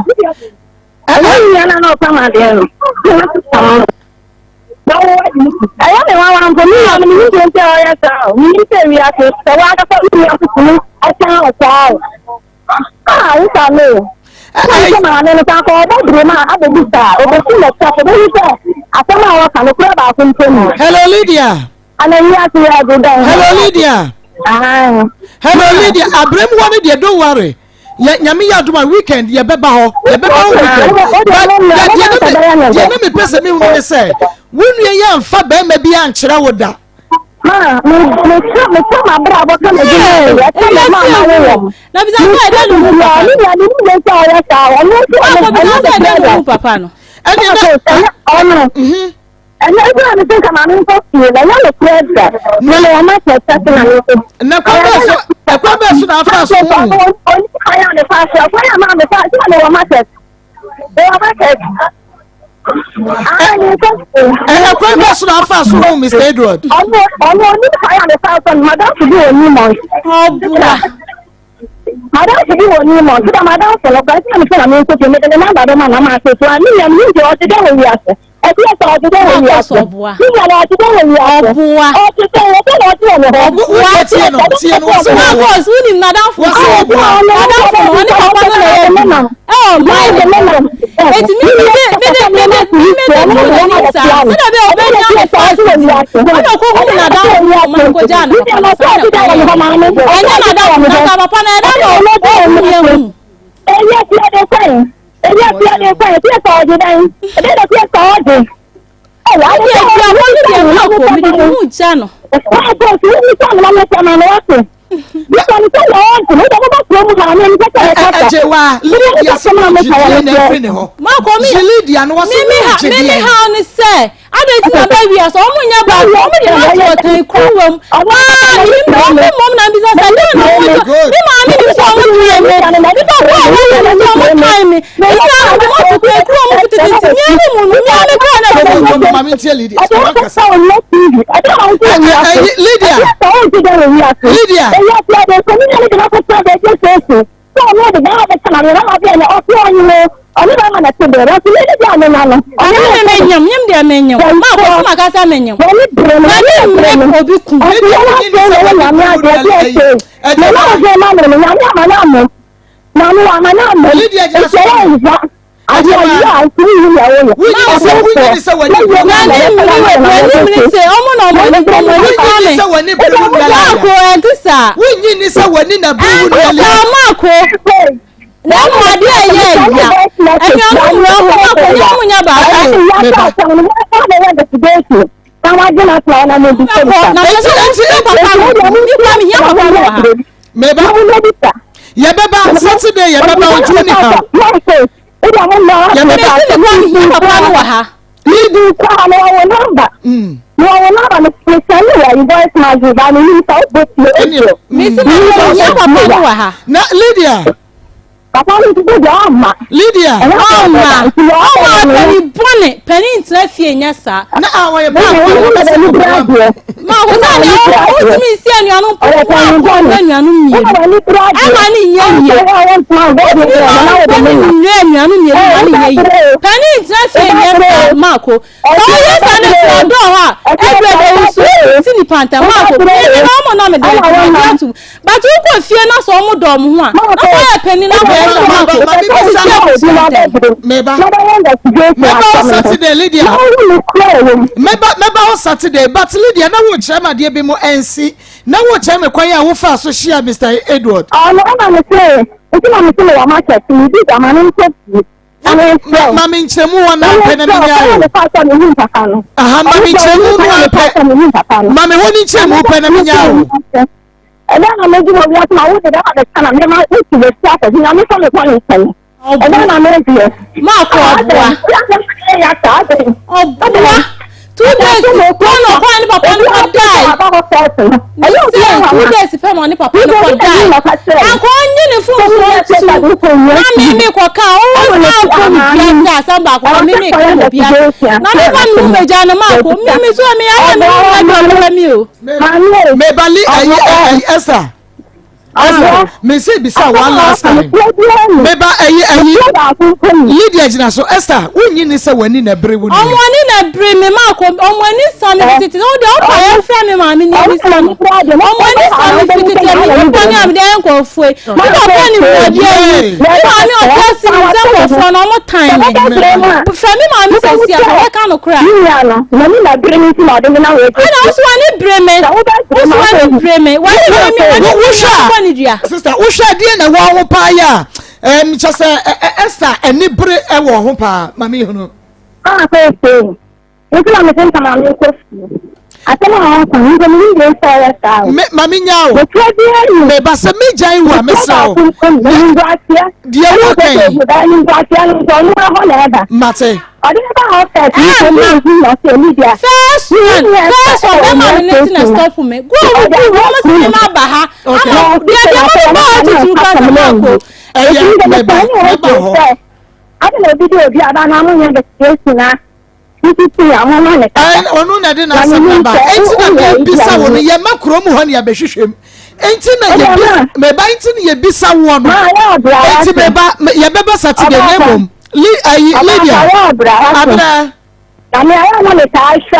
Ɛnyɛ nua na na ɔpam adeɛ no. Ɛyɛ me nwanwa mpo me nua no menim deɛ nti a ɔyɛ saa o. Menim sɛ wiase sɛ woankasa wo nua tumi ɛsan wo saa o. Ah, wosa me o. Ɛna sɛ maame no san kɔ ɔbɔ duro a abɛbu saa ɔbɛsi mɛkyɛ ɔbɛhu sɛ asɛm a wɔka no kura baako mpo mu. Hello Lydia. Ana wiase yɛ ade dɛn? Hello Lydia. Hello Lydia. Abrem hɔ no deɛ don't worry. Yɛ nyame yɛ adom a weekend yɛbɛba hɔ. Yɛbɛba hɔ weekend. But deɛ na me deɛ na me pɛ sɛ me hunu ne sɛ wo nua yɛ anfa bɛrima bi ankyerɛ wo da. Ma me me kyɛ me kyɛ ma bra bɔ ka me di na yɛ kyɛ me ma ma wo wɔ. Na bisa sɛ ɛdɛ ne hu papa. Ne nua ne nua sɛ ɔyɛ saa ɔno nso ɔno ɔno bisa sɛ ɛdɛ ne hu papa no. Ɛne na ɔno. Ɛnyɛ ebi a mese nka maame nkɔ fie na ɛnyɛ nokorɛ da. Na mewɔ ma kyɛ sɛ na mekɔ. Na kwan bɛɛ so ɛkwan bɛɛ so na afa so hu. Oni kwan a mefa so ɛkwan a maa mefa so na mewɔ ma kyɛ. Mewɔ ma kyɛ. Ɛkwan bɛɛ so na afa so hu Mr. Edward. Ɔno ɔno oni kwan a mefa so madam bi wɔ ni mɔ. Ɔboa. M'adamfo bi wɔ Newmont, da m'adamfo no koraa, nti na mefrɛ na menkɔ fie, mede ne namba bɛma no ama ase so a, me nua menim deɛ ɔte dɛn wɔ wiase, ɛdeɛ sɛ ɔte dɛn wɔ wiase, me nua no ɔte dɛn wɔ wiase, ɔte sɛn, ɛdɛn na ɔte wɔ ne hɔ, Ɔboa tie no, tie no, wɔse ɔboa. Marcus, wonim n'adamfo Wɔse ɔboa. N'adamfo no, ɔne papa no na ɛyɛ adwuma. Ɛwɔ mine. Eti mi mi de mi de mi de mi de tu n'anim saa. Sɛdeɛ bɛyɛ ɔbɛnya me fast nti. Ɛna ɔkɔhu n'adamfo no ɔma no kɔgyaa ne papa no saa na ɛkwan yɛ. Ɛnyɛ n'adamfo na nka papa no ɛda na ɔhu yɛ hu. Ɛyɛ fia de sɛn, ɛyɛ fia de sɛn, fia sɛ ɔgye dɛn, ɛdɛn na fia sɛ ɔgye. Ɛdeɛ duabɔ no deɛ maako mede me ho gya no. Ɛgyewa Lydia sɛ mo gyedeɛ na ɛfiri ne hɔ. Maako mi Lydia no wɔsɛ mo gyedeɛ. Mimi ha ne sɛ adɛn nti na bɛ wia sɛ ɔmo nya baako ɔmo de ma to ɔtan kuruwa mu. Aa mi mi ɔmo mɔm na bisa sɛ dɛn na ɔmo to mi maame nim sɛ ɔmo tan mi nipa ko a wɔyɛ nim sɛ ɔmo tan mi. Nti a ɔmo to kura kuruwa mu tete nti mi ani mu no mi ani kura na ɛfɛ. Maame ntie Lydia. Lydia. Lydia. Ɛnyɛ me menyam, nyam deɛ menyam. Ma kɔ so maka sɛ menyam. Na ne mmere obi ku. Lydia gyina so. Wonyi ni sɛ w'ani na bere wo nua Lydia. Maako na mu adeɛ a ɛyɛ ɛya anuanom wura hɔ maako nyɛ ɔmo nya baako. Meba yɛbɛba Saturday yɛbɛba otu ni ha. Yɛbɛba papa no wɔ ha. Medi kɔ ha na wɔwɔ nɔmba. Na wɔwɔ nɔmba no mesɛne wɔ yi voice message ba me nim sɛ wobɔ tie edio. Mesi ma yɛ papa no wɔ ha. Na Lydia. Papa no nso deɛ ɔmma. Lydia. Ɔmma. Ɔmma ɔpɛ ne bɔne. bɔne panin ntena fie nyɛ saa. Na a ɔyɛ paa kɔ a wɔbɛsɛ kɔ bɔ ama. Ma wo sɛ deɛ wotumi nsi anuanom mpo mu a kɔ anuanom mmienu ɛma ne nyɛ yie. Wotumi ma wo mpo ne nyɛ anuanom mmienu ma ne nyɛ yie. Panin ntena fie nyɛ saa Marco. Sɛ woyɛ saa no sɛ ɔdɔ hɔ a ɛbrɛ bɛ wo so ti nipa ntam Marco. Mimi na ɔmo na mede adwuma gye atum. But wokɔ fie na sɛ ɔmo dɔ ɔmo ho a, na sɛ ɔyɛ panin na akɔyɛ sɛ Marco, wosi abusua ntɛm. Meba. Meba hɔ Saturday Lydia. Meba meba hɔ Saturday but Lydia na wokyerɛ me adeɛ bi mu ɛnsi na wokyerɛ me kwan a wofaa so hyia Mr. Edward. Ɔno ɛna me se nti na me se mewɔ market me di dwama no nkɔ fie. Ma me nkyerɛmu hɔ na pɛ na menya o. Aha ma me nkyerɛmu no apɛ. Ma me hɔ ne nkyerɛmu pɛ na menya o. Ɛdɛ na medi wɔ wiase ma wode bɛba bɛka na mema wosi w'akyi akɔgye nyame sɛ mekɔ ne nkyɛn. Ɛdɛ na medeɛ. Maakɔ ɔboa. Ɔboa. 2 days pɛ na ɔkɔ ne papa no kɔ die. Mese 2 days pɛ na ɔne papa no kɔ die. Anka ɔnye ne fon so ntu. Na me me kɔ ka ɔwɔ sa nkɔ me bia sɛ asɛm baako kɔ me me ka wɔ bia. Na me fa me ho bɛgya no maakɔ me me so me ayɛ me ho adwa ɔmo pɛ mi o. Mebali ɛyi ɛyi Esther. Esther mese bisa one last time. Meba ɛyi ɛyi Lydia gyina so Esther wonyi ni sɛ w'ani na ɛbere wo nua. Ɔmo ani na ɛbere me maako ɔmo ani sa me fititi na ɔde ɔpa yɛn fira me maame ni ani sa no ɔmo ani sa me fititi ɛmi nipa ni amide ayɛ nkɔfoɔ yi me papa ni mu ɔdeɛ yi me maame ɔte ase mi sɛ nkɔfoɔ no ɔmo tan me fɛ me maame sɛ si asa bɛka no kora. Ɛna ɔso w'ani bere me ɔso w'ani bere me w'ani bere me w'ani bere me ɔbɔ ne dua. Sista wohwɛ adeɛ na ɛwɔ ho paa yɛ a ɛm kyɛ sɛ Esther ani bere ɛwɔ ho paa ma me hunu. Ah, sɛ sɛ nti na mese nka maame nkɔ sukuu. Asɛm a ɔka no nti menim deɛ nti a ɔyɛ saa o. Me ma me nya o. Metua biara ni. Me ba sɛ me gyan wo a me srɛ wo. Animguaseɛ. Deɛ wo kan yi. Animguaseɛ no nso ɔno ara hɔ na ɛba. Mate. Ɔde ne ba hɔ first ne sɛ ne nhu na ɔsɛ ɛni deɛ. First one first one bɛma no ne ti na stop me. Go go go wɔn si ne ma ba ha. Ama deɛ deɛ mo ba hɔ tutu kura sɛ mo akɔ. Ɛyɛ mɛba mɛba hɔ. Adi na obi di obi aba na mo nyɛ investigation na Ɔno na ɛde n'asɛm no ba. Enti na mebisa wo no, yɛma kurom hɔ ne yɛbɛhwehwɛ mu. Enti na yɛbisa, meba enti na yɛbisa woɔ no. Enti meba, yɛbɛba Saturday na mmom. Li, ayi, Lydia. Abena.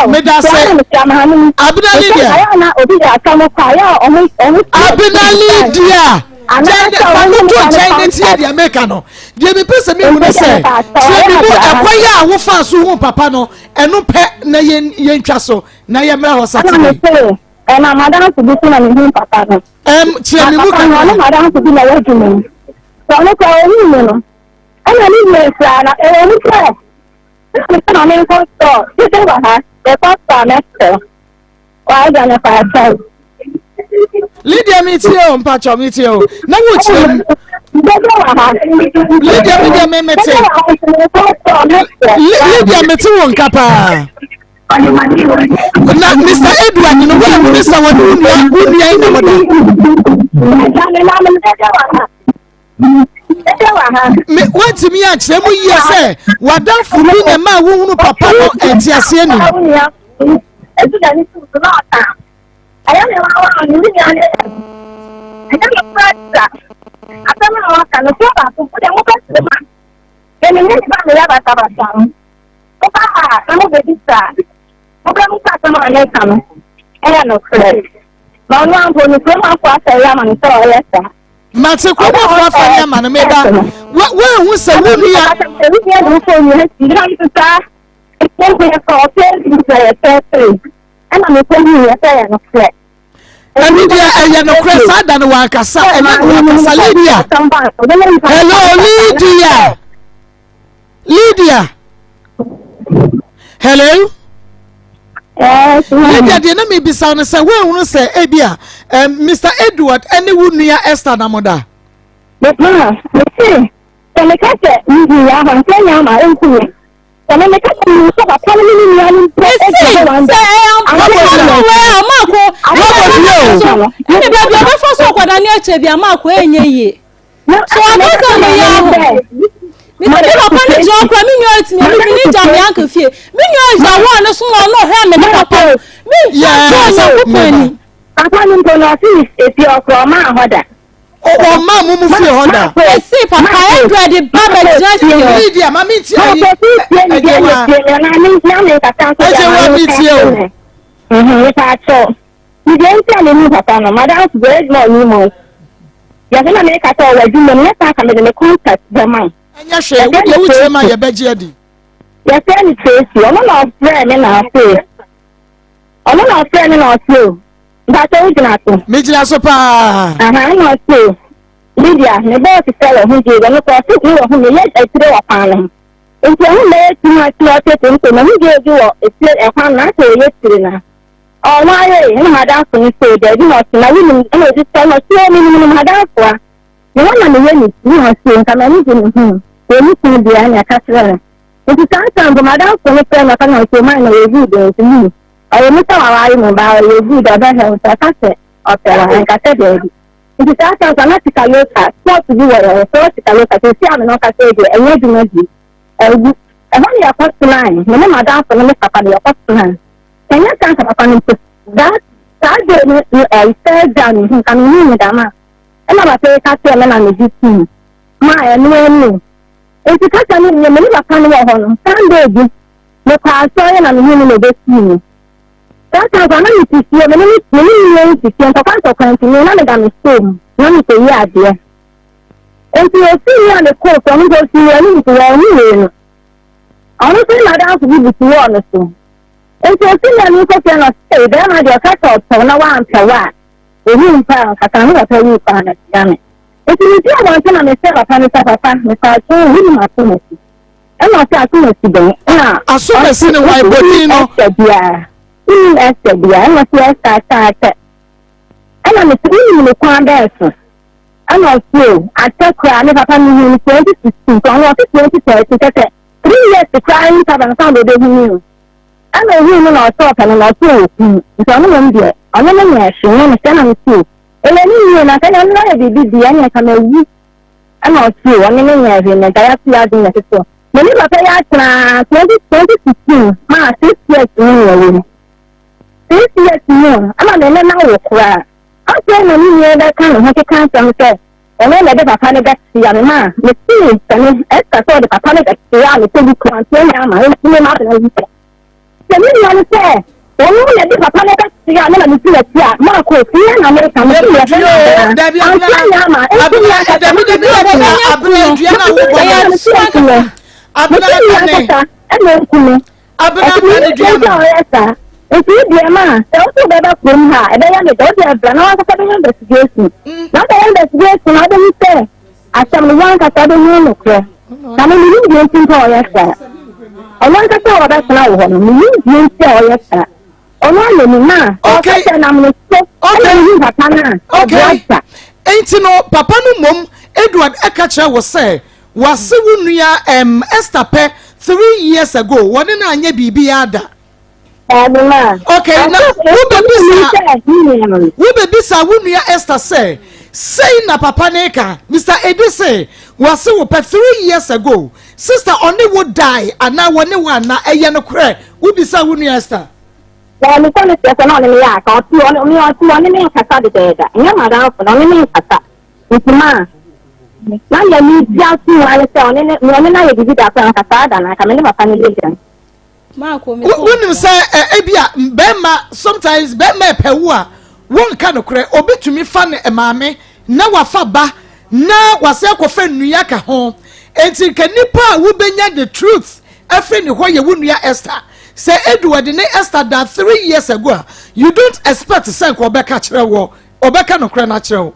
Meda se. Abena Lydia. Abena Lydia. Gyɛn fa no to nkyɛn na tie deɛ meka no. Deɛ mepɛ sɛ mehu ne sɛ, kyerɛ me mu ɛkwan a wofaa so hu papa no, ɛno pɛ na yɛntwa so na yɛmmra hɔ Saturday. Ɛna madamfo bi so na mehu papa no. Ɛm kyerɛ me mu kakra. Ɔne madamfo bi na ɛwɔ adwuma mu. Sɛ ɔno koraa ohuu me no, ɛna ne nua koraa na ɛwɔ mu sɛ ɛna mesɛ ma menkɔ store, gyegye wɔ ha, yɛkɔ store a mɛsrɛ. Lydia mi tie o mpatsɔ mi tie o na wo kyerɛ mu. Lydia mi deɛ mi mi te. Lydia mi te wo nka paa. Na Mr Edward no wo ehunu sɛ wɔne wo nua wo nua yi na mo da. Me wontumi ankyerɛ mu yie sɛ w'adamfo bi na ɛma wohunu papa no nteaseɛ nim. Mate kuromafo afɔre ama no meba woanhu sɛ wo nua. Ɛno deɛ ɛyɛ nokorɛ saa da no wankasa ɛnɛ no wankasa Lydia hello Lydia Lydia hello Lydia deɛ na mebisa no sɛ woahunu sɛ ebi a Mr. Edward ne wo nua Esther na mo da mese sɛ meka sɛ mehu yɛ ahɔ nsɛ nyɛ ama ɛnku me sɛ me meka sɛ mehu sɛ papa no ne ne nua no mpo mese sɛ ɛyɛ ampa no wɛ amaako ɛne baabi ɔbɛfa so ɔkɔda ne akyɛ bi amaako ɛnyɛ yie So ɔka sɛ meyɛ aho? Me papa ne gyina hɔ koraa me nua ɔtumi me me ne gya me anka fie me nua ɔgyina hɔ a ne so na ɔno ɔhwɛ me ne papa no me ntua nkyerɛ Onyankopɔn anim. Papa no mpo no ɔse efie ɔkorɔ ɔmaa hɔ da. Ɔmaa mo mu fie hɔ da. Esi papa Edward ba bɛgyina fie hɔ. Lydia ma me ntie ayi ɛgyewa ɛgyewa me tie o. Mepa kyɛw. Deɛ nti a menim papa no, madamfo bi ɔyɛ adwuma wɔ Newmont. Yɛsɛ na meka sɛ ɔwɔ adwuma mu, nyɛ saa ka mede me contact bɛma wo. Ɛnyɛ hwee, wo deɛ wokyerɛ ma yɛbɛgye adi. Yɛfrɛ no Tracy, ɔno na ɔfrɛɛ me na ɔse, ɔno na ɔfrɛɛ me na ɔse o, mpakyɛ wogyina so? Megyina so paa. Aha, ɛna ɔse o, Lydia, me bɔɔse sɛ wɔ ho gye, ɔno kɔ ɔse me wɔ ho, meyɛ atire wɔ kwan no ho. Nti ɛho bɛyɛ too much na ɔse nti mahu gye wɔ etire ɛkwan no na asɛ ɔyɛ tire na. Ɔnwaree, ɛna m'adamfo no see, Dabi, na ɔse, na wonim, ɛna ɔdi sɛ, na ɔse, oo, menim no, m'adamfo a, me hɔ na meyɛ ne ti, na ɔse, nka m'ani gye ne ho, wɔ ne kunu deɛ, ɛna ɛka kyerɛ no. Nti saa time mpo, m'adamfo no frɛ no, ɔka na ɔse, ɔman na ɔyɛ good nti, yi, ɔyɛ mu sɛ waware mu, baa ɔyɛ good, ɔbɛhwɛ wo, sɛ ɔka sɛ ɔpɛ wa, ɛnka sɛ daabi. Nti saa time so, na Sikaloka, sport bi wɔ yɛn hɔ, sɛ Sikaloka, sɛ esi a me na ɔka sɛ deɛ, ɛnyɛ adwuma bi, ɛwu. Ɛhɔ ne yɛkɔ tenae, me ne m'adamfo no ne papa no yɛkɔ tenae. Ɛnyɛ saa nka papa no mpo that saa day no no ɛyi first day a mehu nka mehu ne dama ɛna papa yi ka kyerɛ me na megye tum ma ɛno ani o nti kasa no wie me ne papa no wɔ hɔ no Sunday bi mekɔ asɔre na mehu no na obɛsii me saa time kora na mete fie me ne me ne me nua te fie ntɔkwa ntɔkwa nti me na meda me store mu na mekɔyi adeɛ nti osii me a mekɔɔ fam nti osii me anim nti wɔn ho wei no ɔno nso ne madamfo bi butu wɔɔ no so Nti osi nea mi nkɔfie no ɔse ei bɛɛma deɛ ɔka sɛ ɔpɛw na wampɛ wo a owu mpo a ɔnkasa ne papa wui koraa na tia me nti me pie abɔnten na mesrɛ papa no sɛ papa mepaatwoo wonim asomasi ɛna ɔse asomasi bɛn ɛna asomasi ne wan bɔdin no Esther biara wonim Esther biara ɛna ɔse Esther akyɛ akyɛ ɛna mese wonim ne kwan bɛn so ɛna ɔse o akyɛ koraa me papa mehu no 2016 nti ɔno ɔse 2013 kɛkɛ 3 years koraa nta bɛnsa na ɔbɛhu me o Ɛna ohuu no na ɔsɛ ɔpɛ no na ɔsɛ ɔwɔ kunu nti ɔno mmom deɛ ɔne no nyɛɛ hwee nyɛ me sɛ na mese o ɛyɛ ne yie na sɛ ɔne no ayɛ biribi deɛ ɛneɛ nka mawu ɛna ɔse o ɔne no nyɛɛ hwee na nka yɛato yɛ adwene na ɛsese me ne papa yi atena 2016 maa 6 years mu na ɛwɔ mu 6 years mu ɛna me ne no awo koraa afei na me nua bɛka ne ho keka nsɛm sɛ ɔno na ɛde papa no bɛtea me maa metee sɛ me ɛsɛ sɛ ɔde papa no bɛtea me sɛ bi kura nti ɛnyɛ ama ɛnti me ma abena yi sɛ sɛ me nua no sɛ ɔno na ɛde papa no bɛtea me na mesi n'akyi a maakɔ ofie na meka me sɛ yɛfɛ no abena anti ɛnyɛ ama ɛnti me ankasa me mesi ankasa ɛna nku me Abena Ɛti abena ne mi dua nti no. ɔyɛ saa. Nti wo deɛ ma sɛ wo so bɛba kurom ha a ɛbɛyɛ me dɛ wo deɛ bra na wankasa bɛyɛ investigation. Na wobɛyɛ investigation na wobɛhu sɛ asɛm no wankasa wobɛhu nokorɛ. Na me menim deɛ nti mpo a ɔyɛ saa. Ɔno ankasa a wɔbɛtena wo hɔ no menim deɛ nti a ɔyɛ saa. Ɔno ayɛ nim na ɔka Okay. sɛ nam ne so ɛna Okay. mehu papa no a ɔboa Okay. sa. Enti no papa no mmom Edward ɛka kyerɛ wo sɛ Wase wo nua ɛmm Esther pɛ 3 years ago wɔne no anyɛ biribiara da. Daabi ma. Okay na wobɛbisa wobɛbisa wo nua Esther sɛ sei na papa ne ka Mr. Edi se wase wo pɛ 3 years ago sister ɔne wo die anaa wɔne wo anaa ɛyɛ no korɛ wobisa wo nua Esther. Daabi sɛ ne kyerɛ sɛ na ɔne me yɛ aka ɔte ɔne me ɔte ɔne me nkasa dedaada ɛnyɛ madamfo na ɔne me nkasa nti ma na nea medi aso mu ara sɛ ɔne ne ɔne no ayɛ biribi da koraa anka saa da no anka me ne papa no bɛgya. Wonim sɛ ebi a bɛrima sometimes bɛrima ɛpɛ wo a wonka nokorɛ obi tumi fa ne maame na wafa ba na wasɛ akɔfa nnua ka ho enti nka nipa a wobɛnya the truth afiri ne hɔ yɛ wo nua Esther sɛ Edward ne Esther da 3 years ago a you don't expect sɛ nka ɔbɛka kyerɛ wɔ ɔbɛka nokorɛ no akyerɛ wo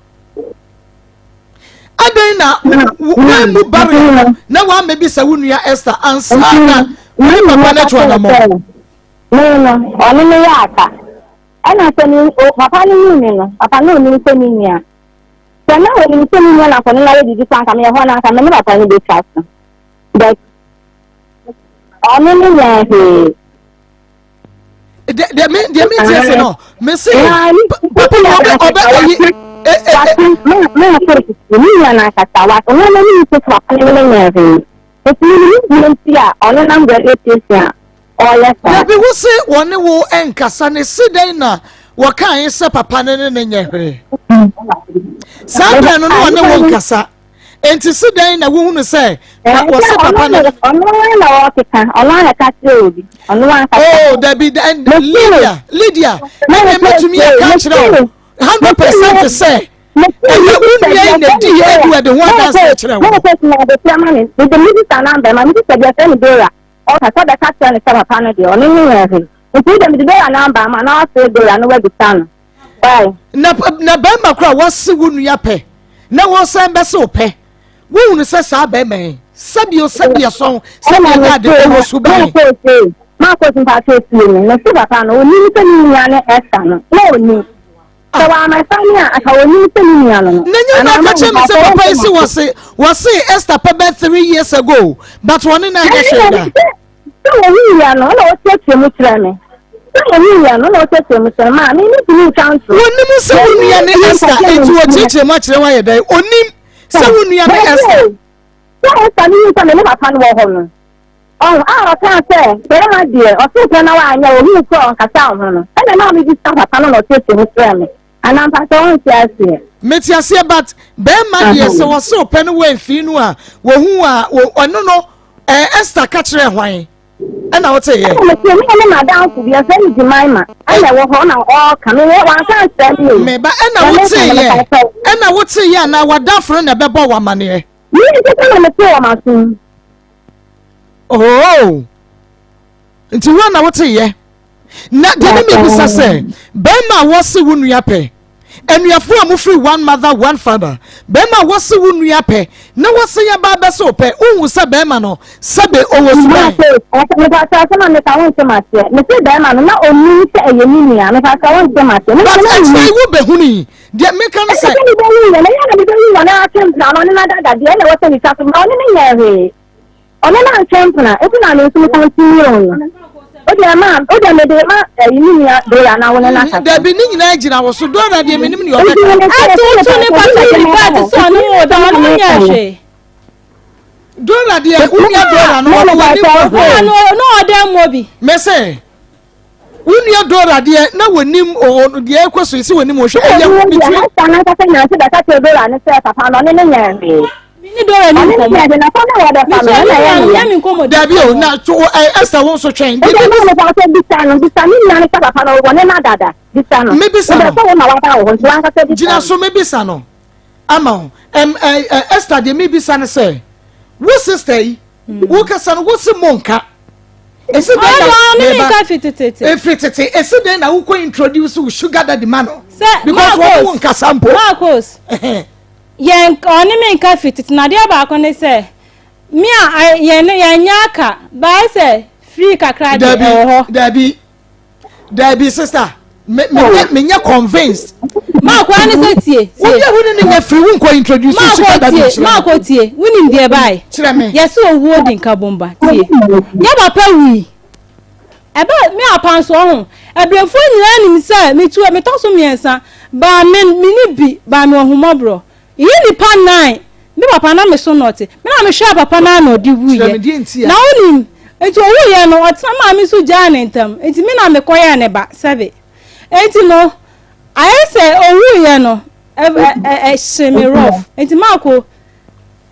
adɛn na woammu barrier no na woammɛbisa wo nua Esther ansa na wo ne papa no to anammɔ? Me no, ɔne me yɛ aka. Ɛna sɛ me papa no hu me no, papa no onim sɛ me nua. Sɛ na onim sɛ me nua na kɔne no ayɛ biribi kɔ anka meyɛ hɔ no anka me ne papa no bɛtwa so. But ɔno ne nyɛ hwee. Deɛ me tie se no me se papa no ɔbɛ ɔbɛ ayi. Me nua no ankasa wa ɔno no ne sɛ papa no ne nyɛ hwee. Nti menim deɛ nti a ɔnenam radio station a ɔreyɛ saa. Dabi wo se wɔne wo nkasa ne se dɛn na wɔkae sɛ papa no ne ne nyɛ hwee? Saa bɛn no na wɔne wo nkasa. Enti se dɛn na wohunu sɛ wɔse papa no. Ɔno ara na ɔkeka, ɔno ara na ɛka kyerɛ obi, ɔno ankasa. Oh, dabi, Lydia, Lydia, ɛnna mɛtumi aka akyerɛ wo 100% sɛ ɛyɛ wo nua yi na di Edward ho adanse kyerɛ wo. Mene sɛ sima abofra ma me, mede me sista namba ma me sista bi afrɛ no Dora, ɔka sɛ ɔbɛka kyerɛ no sɛ papa no deɛ ɔno ne nyɛ hwee. Nti wode mede Dora namba ama na wafrɛ Dora na wabisa no. Bye. Na na bɛrima koro a wɔse wo nua pɛ na wɔsan bɛse wo pɛ, wohunu sɛ saa bɛrima yi sɛbio sɛbi ɛsɔn sɛbi ɛda ade ɛwɔ suban. Marcos mpakyɛ tie me, mese papa no onim sɛ ne nua ne Esther no, na onim. Sɛ wamɛfa me a, anka onim sɛ ne nua no no. Na nyɛ na aka kyerɛ me sɛ papa yi se wɔse wɔse Esther pɛ bɛ 3 years ago, but wɔne no anyɛ hwee da. Sɛ wɔwuiɛ no, ɛna ɔkyerɛkyerɛ mu kyerɛ me. Sɛ wɔwuiɛ no, ɛna ɔkyerɛkyerɛ mu kyerɛ me. Maa me mentumi ntwa ntorɔ. Wɔnim sɛ wo nua ne Esther, enti wɔkyerɛkyerɛ mu akyerɛ wo ayɛ dɛn? Onim sɛ wo nua ne Esther. Sɛ Esther no nim sɛ me ne papa no wɔ hɔ no, ɔho a ɔkaa sɛ barima deɛ ɔsoo pɛ na wanyɛ ohuu sɛ ɔnkasa wo ho no, ɛna ɛmaa mebisa papa no na ɔkyerɛkyerɛ mu kyerɛɛ me. Anaa mpakyɛ wonte aseɛ? Mete aseɛ, but bɛrima deɛ sɛ wɔse ɔpɛ no wɔamfii no a wɔhu a ɔno no ɛɛ Esther ka kyerɛɛ hwan ɛna wote yɛ? Ɛna mete me ne madamfo bi ɛfrɛ no Jemima ɛna ɛwɔ hɔ na ɔɔka me wanka nkyerɛ me o. Meba ɛna wote yɛ ɛna wote yɛ anaa wadamfo no na ɛbɛbɔ wɔ amaneɛ? Me nkeka na mete wɔ m'asom. Oh, nti wo na wote yɛ? Na deɛ ne mebisa sɛ, bɛrima a wɔse wo nua pɛ, anuafoɔ a mofiri one mother one father, bɛrima a wɔse wo nua pɛ na wɔse yɛ ba bɛse wo pɛ, wohu sɛ bɛrima no sɛbe ɔwɔ suban? Mepatwa asɛm a meka wo nte maseɛ. Mese bɛrima no na ɔnim sɛ ɛyɛ me nua. Mepatwa wo nte maseɛ. But akyire yi wobɛhunu yi, deɛ meka ne sɛ. Ɛsɛ sɛ mebɛhu yɛ, na yɛ na mebɛhu yɛ na atwe mpena no ɔne no adada deɛ ɛna ɛwɔ sɛ metwa so ma ɔne no nyɛɛ hwee. Ɔno na nkyɛ mpena, eti na me nso me continue no. O deɛ ma, o deɛ mede ma ɛyi me nua Dora na wo ne na kasa. Dabi ne nyinaa gyina wo so, Dora deɛ menim nea ɔbɛka. Ɛti wotu ne pata yi ba te sɛ ɔne wo da ɔne wo nyɛ hwee. Dora deɛ wo nua Dora no ɔno wɔ ne mu hwee. Ɔno ɔda mmɔ bi. Mese. Wo nua Dora deɛ na wɔnim deɛ ɛkɔ so sɛ wɔnim wɔhwɛ ɛyɛ wo between. Ɛna nankasa nyanse bɛka kyerɛ Dora ne sɛ papa no ɔne ne nyɛ hwee. Me ne Dora ni nkɔmɔ. Ɔne ne nyɛ hwee na fɔm na wɔbɛfa no ɛna ɛyɛ ne ya. Dabi o na to Esther wo nso twɛn. Ɛdi ɛna mo fa so bisa no bisa ne nua ne sɛ papa no wɔ ne na dada bisa no. Me bisa no. Wobɛ sɛ wo na waba wɔ hɔ nti wankasa bisa no. Gyina so me bisa no ama wo. Ɛm ɛ Esther deɛ me bisa no sɛ wo sister yi wo kasa no wo se mo nka. Esi dɛn na Ɔno ne nka fi tete. Efi tete. Esi dɛn na wokɔ introduce wo sugar daddy ma no? Sɛ because wɔn wo nkasa mpo. Marcos. Yɛn ɔne me nka fi tete na adeɛ baako ne sɛ me a yɛn yɛn nyɛ aka baa sɛ free kakra deɛ ɛwɔ hɔ. Dabi dabi sister me me oh. me nyɛ convinced. Maa kura ne sɛ tie tie. Wo yɛ wo ne ne nyɛ free wo nkɔ introduce sugar daddy kyerɛ. Maa ko tie wonim deɛ baae. Kyerɛ me. Yɛsɛ owuo di nka bomba tie. Yɛ papa wui. Ɛbɛ me apa nso ɔho. Ɛbrɛfoɔ nyinaa nim sɛ metu metɔ so mmiɛnsa. Baa me me ne bi baa me ɔhomɔborɔ. Yɛyɛ nnipa nnan. Me papa na me so na ɔte. Me na mehwɛɛ papa no ara na ɔde wuiɛ. Na wonim, nti ɔwuiɛ no, ɔtena maame so gyaa no ntɛm. Nti me na mekɔyɛɛ ne ba, sɛbe. Nti no, ayɛ sɛ ɔwuiɛ no, ɛhye me rough. Nti Marco,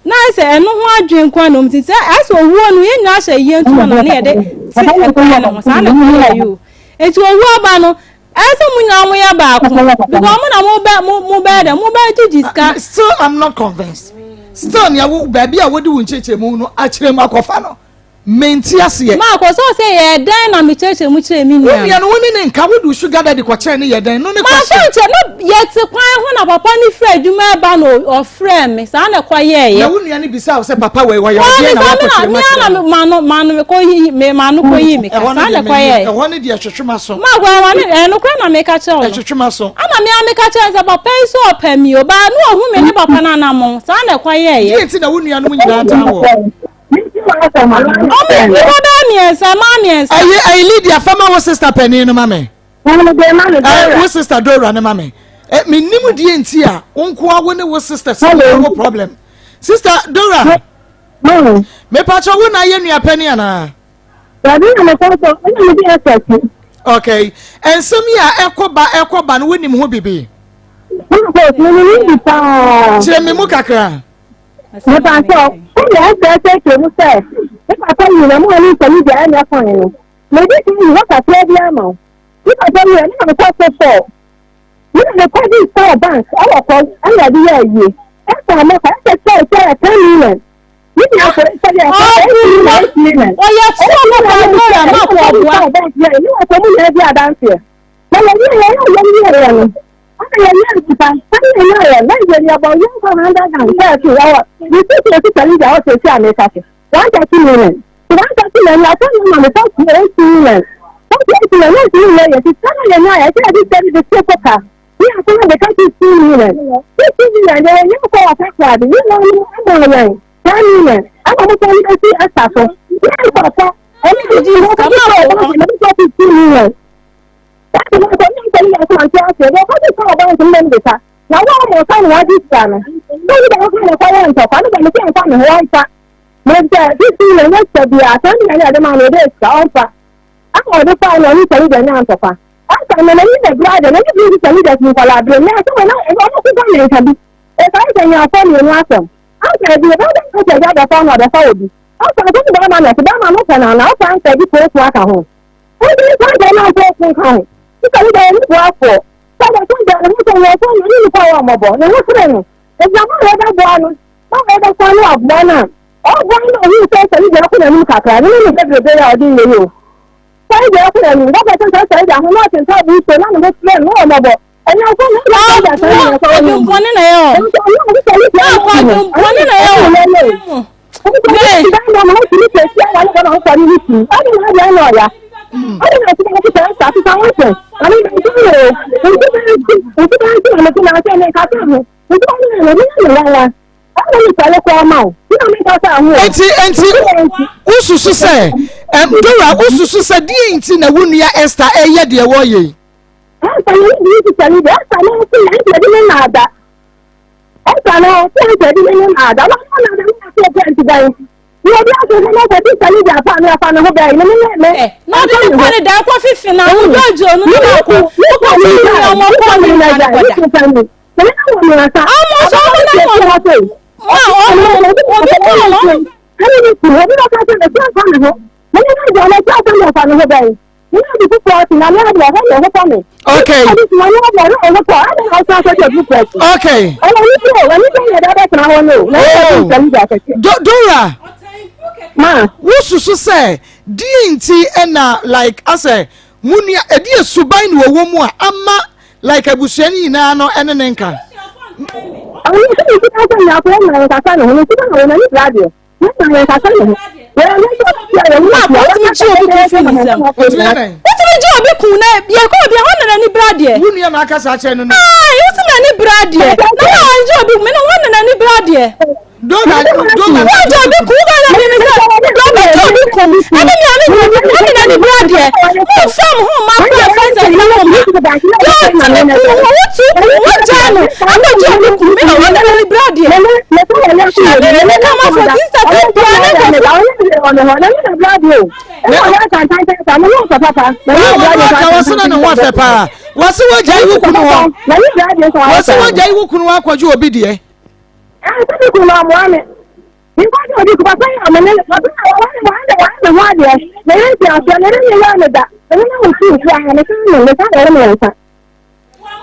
na ayɛ sɛ ɛno ho adwene nko ara na ɔmu ti. Nti ayɛ sɛ owuo no, yɛn nyinaa hyɛ yie ntoma na ne yɛde te ɛkwan no ho. Saa na ɛkɔyɛɛ yi o. Nti owuo aba no, Ɛyɛ sɛ mo nyinaa mo yɛ baako because mo na mo bɛ mo mo bɛyɛ dɛ mo bɛ gyigyi sika. Ah, still I'm not convinced. Still nea wo baabi a wode wo nkyerɛkyerɛ mu no akyerɛ mu akɔfa no mente aseɛ. Maa kɔ sɛ ɔsɛ yɛ dɛn na mekyerɛkyerɛ mu kyerɛ me nua. Wo nua no wo ne ne nka wo de sugar daddy kɔkyerɛ ne yɛ dɛn no ne question. Maa sɛ nkyɛ no yɛte kwan ho na papa no firi adwuma ɛba na ɔfrɛ me saa na ɛkɔ yɛɛyɛ. Na wo nua no bisa wo sɛ papa wei ɔyɛ ɔdeɛ na wakɔkyerɛ mu akyerɛ no. Me na ma no mekɔ yi me ma no kɔ yi me ka saa na ɛkɔ yɛɛ. Ɛhɔ ne deɛ ɛtwetwe ma so. Ma kɔ ɛhɔ ne ɛno kora na meka kyerɛ wo no. Ɛtwetwe ma so. Ana me a meka kyerɛ sɛ papa yi sɛ ɔpɛ mi o baa no ɔhu me ne papa no anamɔn saa na ɛkɔ yɛɛyɛ. Deɛ nti na wo nuanom nyinaa tan wɔ. Ɔmo nnipa bɛyɛ mmiɛnsa mmaa mmiɛnsa. Ɛyi ɛyi Lydia fama wo sister panin no ma me. Wo sister Dora ne ma me. Menim deɛ nti a wo nkoa wo ne wo sister sɛ wo problem. Sister Dora. Mepakyɛ wo na ayɛ nua panin anaa? Dabi na mekɔ so ɛna mede ɛsɛ akyi. Okay, nsɛm yi a ɛkɔ ba ɛkɔ ba no wonim ho bibi? Marcos, menim bi paa. Kyerɛ me mu kakra. Mepakyɛ ɛna ɛsɛ ɛsɛ kyerɛ mu sɛ me papa yi na mo a ne nsɛm bi a ɛnyɛ fine no. Mede kan yi hɔ kakra bi ama wo. Me papa yi ɛna mekɔ so fɔ. Me na mekɔ de star bank ɛwɔ kɔ ɛna ɛde yɛ ayie. Ɛsɛ ɔmo ka ɛsɛ kyerɛ sɛ 10 million. Ɔyɛ fún ọmọ kan lọ́rọ̀ má kọ ọ̀bùa. Adwumbɔne na yɛ ɔ. Adwumbɔne na yɛ ɔ. Enti enti wosusu sɛ Dora wosusu sɛ deɛ nti na wo nua Esther ɛyɛ deɛ wɔyɛ yi. Esther na ne sisa ni deɛ Esther na ɔsi na ɛdi ne naada Esther na ɔsi na ɛdi ne naada ɔno na naada ne ase ɛpɛ nti dan ní obi ase sɛ n'ɔsɛ sisa ni deɛ afa ne afa ne ho bɛyi ne ne ne. Na ɔde ne kɔ ne dan kɔ fifi na ɔdɔdɔ no na ɔkɔ ɔkɔ fifi na ɔmɔ kɔ ne na ne kɔ da. Ɔmɔ sɔ ɔmɔ na mɔ ma ɔmɔ obi kɔ ɔmɔ. Okay. Okay. Oh. Dora. Ma. Wosusu sɛ deɛ nti ɛna like asɛ mu nua ɛdi esuban na wɔwɔ mu a ama like abusua no nyinaa no ɛne ne nka. Ɔno nso ne sika sɛ nyafo ɛna nkasa ne ho ne sika na wɔn ani bra deɛ. Wotumi gye obi kun firi ne nsam. Wotumi gye obi kun na yɛ kɔ obi a wɔn na n'ani bra deɛ. Wo nua na akasa akyerɛ no no. Ayi wosi n'ani bra deɛ. Na wɔn a gye obi mi na wɔn na n'ani bra deɛ. Dora dora. Wɔn gye obi kun wɔn na bi mi sɛ dɔbɛ gye obi kun ɛne mi ame gye obi kun ɛne n'ani bra deɛ. Mo nfa mo ho ma kura fɛn sɛ fɛn mo ma. Yɛ tumi kun wɔn wotu kun wɔn gya no akɔ gye obi kun mi na wɔn na n'ani bra deɛ. Wɔsena ne ho afɛ paa wɔse wɔgyae wo kunu hɔ wɔse wɔgyae wo kunu hɔ akɔgye obi deɛ.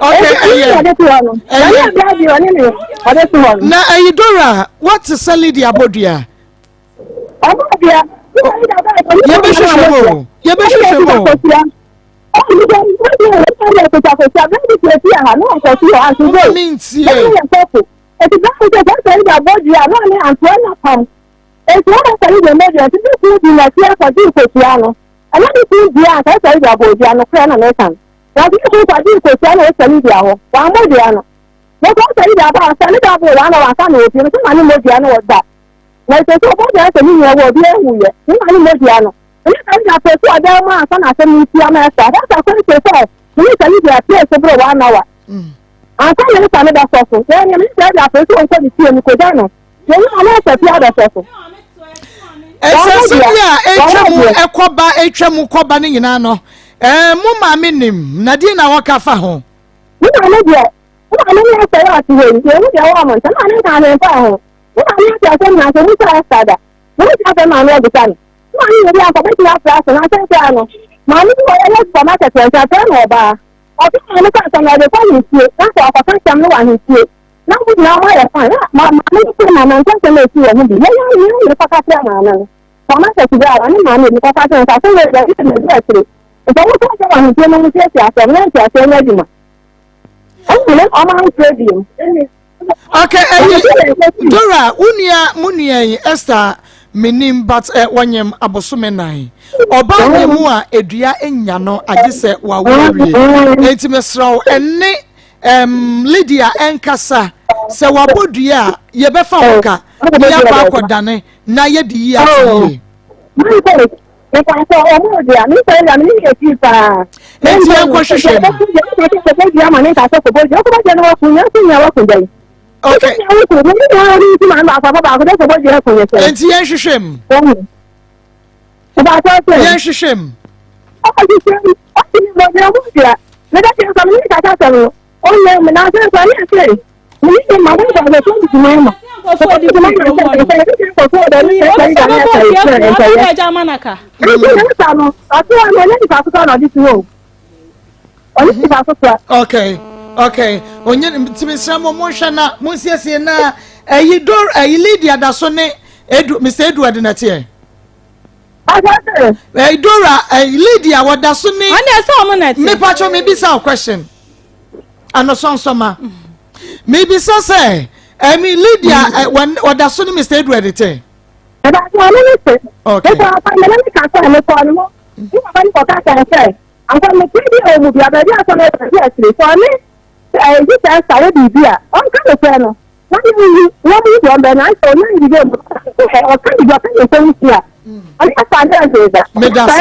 Okay, ɛyɛ ɛyɛ na ɛyi Dora wɔte sɛ Lydia Bodua. Yɛbɛhwehwɛ mu o yɛbɛhwehwɛ mu o. Mama mi ntie. Wɔde ne kunu kɔgyee nkosua na ɔsɛ ne dua hɔ. Wammɔ dua no. Nanso ɔsɛ ne dua ba a, ɔsɛ ne da boro wɔn na wanka no wɔ fie no, sɛ ma ne mmɔ dua no wɔ da. Na ɛsɛ sɛ ɔbɔ dua sɛ ne nua wɔ obi ahu yɛ, ne ma ne mmɔ dua no. Ɛne sɛ ne da pɛ so ɔdan mu ansa na asɛm no nti ama ɛsɔ. Ɛsɛ sɛ kwan sɛ sɛ ne sɛ ne dua pɛ so boro wɔn awa. Ansa na ne sa ne bɛsɔ so. Wɔn ne sɛ dua pɛ so ɔnkɔ ne fie no kogya no. Wɔn ne sɛ pia bɛsɔ so. Nsɛnsɛm yi a ɛtwa mu ɛkɔba ɛtwa mu kɔba no nyinaa no, ɛɛ mo maame nim na deɛ na wɔka fa ho. Mo maame deɛ, mo maame ne ɛsɛ yɛ ɔte hɔ yi, yɛn mu deɛ wɔ ɔmo nkyɛn, maame nka ahwɛ mfa ho. Mo maame ate asɛm nyinaa sɛ musa ɛsa da. Mo mu asɛm maame abisa no. Mo maame yɛ bi anka bɛtumi afra so na asɛm koraa no. Maame bi wɔ yɛyɛ supermarket wɔ nkyɛn afrɛ no ɔbaa. Ɔka maame kɔ asɛm na ɔde kɔ ahemfie na sɛ ɔkɔka asɛm no wɔ ahemfie na mo nyinaa mo ayɛ fine na ma maame no sɛ maame nka asɛm a ɛsi wɔ ho bi. Yɛyɛ yɛn yɛ kɔka kyerɛ maame no. Supermarket bi a ɔne maame bi kɔka kyerɛ no sɛ asɛm wɔ ɛdi ɛdi ɛdi akyire. Nti ɔmo kɔ asɛm wɔ ahemfie no mo siesie asɛm na nteaseɛ nyɛ adwuma. Ɛnna ne ɔmo amfrɛ bio. Okay, ɛyi Dora, wo nua mo nua yi Esther menim but eh, wɔnyem abosome nan. Ɔbaa ne mu a edua nya no agye sɛ wawo awie. Enti mesrɛ wo ɛne um, Lydia ɛnkasa sɛ wabɔ dua a yɛbɛfa ho ka na yɛakɔ akɔdane na yɛde yi ate yie. Mepatɔ ɔmo dua me sɛ dua me ne yɛ fii paa. Eti yɛn kɔ hwehwɛ mu. Kɔbɔ dua ma ne nka sɛ kɔbɔ dua kɔbɔ dua no waku yɛn ko nyɛ waku dɛn. Okay. Eti yɛn hwehwɛ mu. Yɛn hwehwɛ mu. Okay, okay. Onye ntumi srɛ mo monhwɛ na monsiesie na ɛyi dor ɛyi Lydia da so ne Edu Mr. Edward na teɛ. Ɛyi Dora ɛyi Lydia wɔda so ne. Ɔne ɛsɛ ɔmo na ɛte. Mepatwa mi bisa o question. Anosɔnsɔma. Mebisa sɛ ɛmi Lydia wɔda so ne Mr. Edward te. Ɛda so ɔno ne te. Okay. Mekɔ afa mene ne kasa a mekɔ no hɔ. Ne papa ne kɔka kyerɛ sɛ anka mekɔ bi a ɔmu bia baabi asɔ no baabi akyire sɛ ɔne ɛyi sɛ ɛsa yɛ biribi a ɔnka no sɛ no na ne yi wɔn mu deɛ ɔmbɛ na sɛ ɔnya biribi a ɔka biribi ɔka ne nsɛm si a ɔne asa ne ɛdeda. Medase.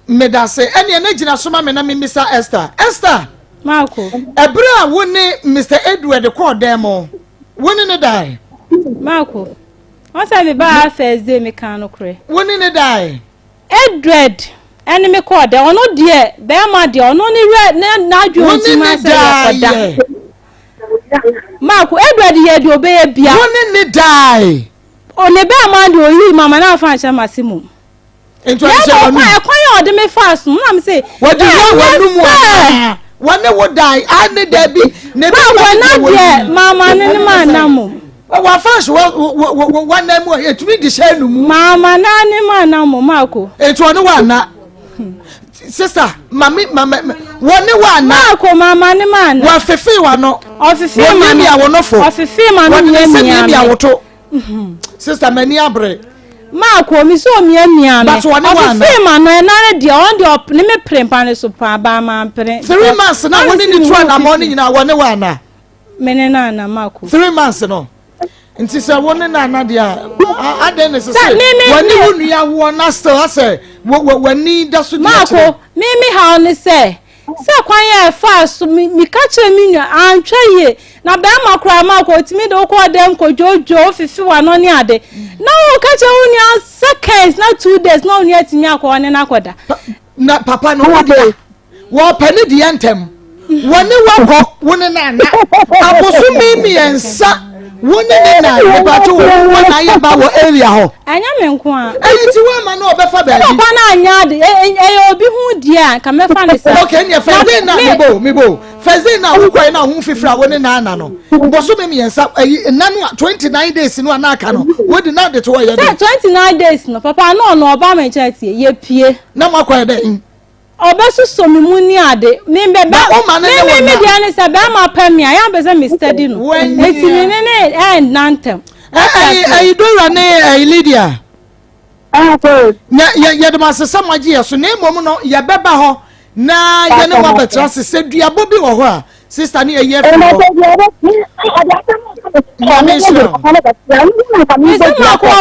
Medase. Ɛnneɛ na gyina so ma me na memmisa Esther. Esther. Marco. Ɛberɛ a wo ne Mr. Edward kɔɔ dan mu, wo ne ne dae? Marco. Wɔn sɛ me baa first day me kan no korɛ. Wo ne ne dae? Edward ɛne me kɔɔ dɛ ɔno deɛ bɛrima deɛ ɔno ne werɛ ne n'adwene nti ma sɛ yɛkɔda. Marco Edward yɛ deɛ ɔbɛyɛ bia. Wo ne ne dae? Ɔne bɛrima deɛ ɔyii mama na afa nhyɛ m'ase mom. Nti ɔde hyɛ w'anum. Ɛkwan a ɔde me faa so na me se. Wɔde wura w'anum anaa? Wɔne wo dae a ne dabi ne bɛrima ne deɛ wɔyi. deɛ mama ne ne ma na mom. Wafa nso wɔ wɔnan mu a etumi de hyɛ anum. Mama na ne ma na mom Marco. Nti ɔne wo ana? Sista mami mama wɔne wo ana? Marco mama ne ma na. Wɔfefe w'ano. Ɔfefe ma no. Wɔmiamia wo nofo. Ɔfefe ma no Wɔde ne nsa miamia miamia me. wo to. Sista m'ani abere. Marco mi sɛ omiamia me. But wɔne wo ana? Ɔfefe ma no ɛna ne deɛ ɔno deɛ ɔne me pere mpa ne so paa baa ma mpere. 3 months na wɔne ne tu anamɔ ne nyinaa wɔne wo ana? Me ne no ana Marco. 3 months no. Nti sɛ wo ne no ana deɛ a adɛn ne sɛ sɛ wɔne wo nua woɔ na still asɛ w'ani da so di akyire. Marco me me haw ne sɛ sɛ kwan yɛ ɛfaa so me meka kyerɛ me nua antwa yie na bɛrima koraa Marco otumi de wokɔ dɛm kɔdwodwo wofifi w'ano ne ade na woka kyerɛ wo nua seconds na 2 days na wo nua atumi akɔ ɔne no akɔda. Na papa no wo deɛ wɔpɛ ne deɛ ntɛm wɔne wakɔ wo ne nana abosome 3 wo ne ne na nipato wo nko na ayɛ ba wɔ area hɔ. Ɛnyɛ me nko a. Ɛyi ti wɔn ama no ɔbɛfa baabi. Papa na anya ade ɛyɛ obi ho die a nka mɛfa ne sa. Okay nea fɛsɛ na mebo mebo fɛsɛ na wokɔ yi na ho fifiri a wo ne nana no bosome 3 ɛyi nna no a 29 days no a n'aka no wo de na de to ɔyɛ de. Sɛ 29 days no papa no ɔno ɔba mi nkyɛn tie yɛ pie. Na mo akɔ yɛ dɛ. Ɔbɛsosɔ me mu ne ade. Me bɛ bɛ me me me deɛ ne sɛ bɛrima pɛ me a yɛn apɛ sɛ me steady no. Eti me ne ne ɛnna ntɛm. Ɛyi ɛyi Dora ne ɛyi Lydia. Na yɛ yɛde mo asesa mo agye yɛ so na emom no yɛbɛba hɔ na yɛne mo abɛtena ase sɛ duabɔ bi wɔ hɔ a sista ne yɛyi afiri hɔ. Nyame nhyira wo.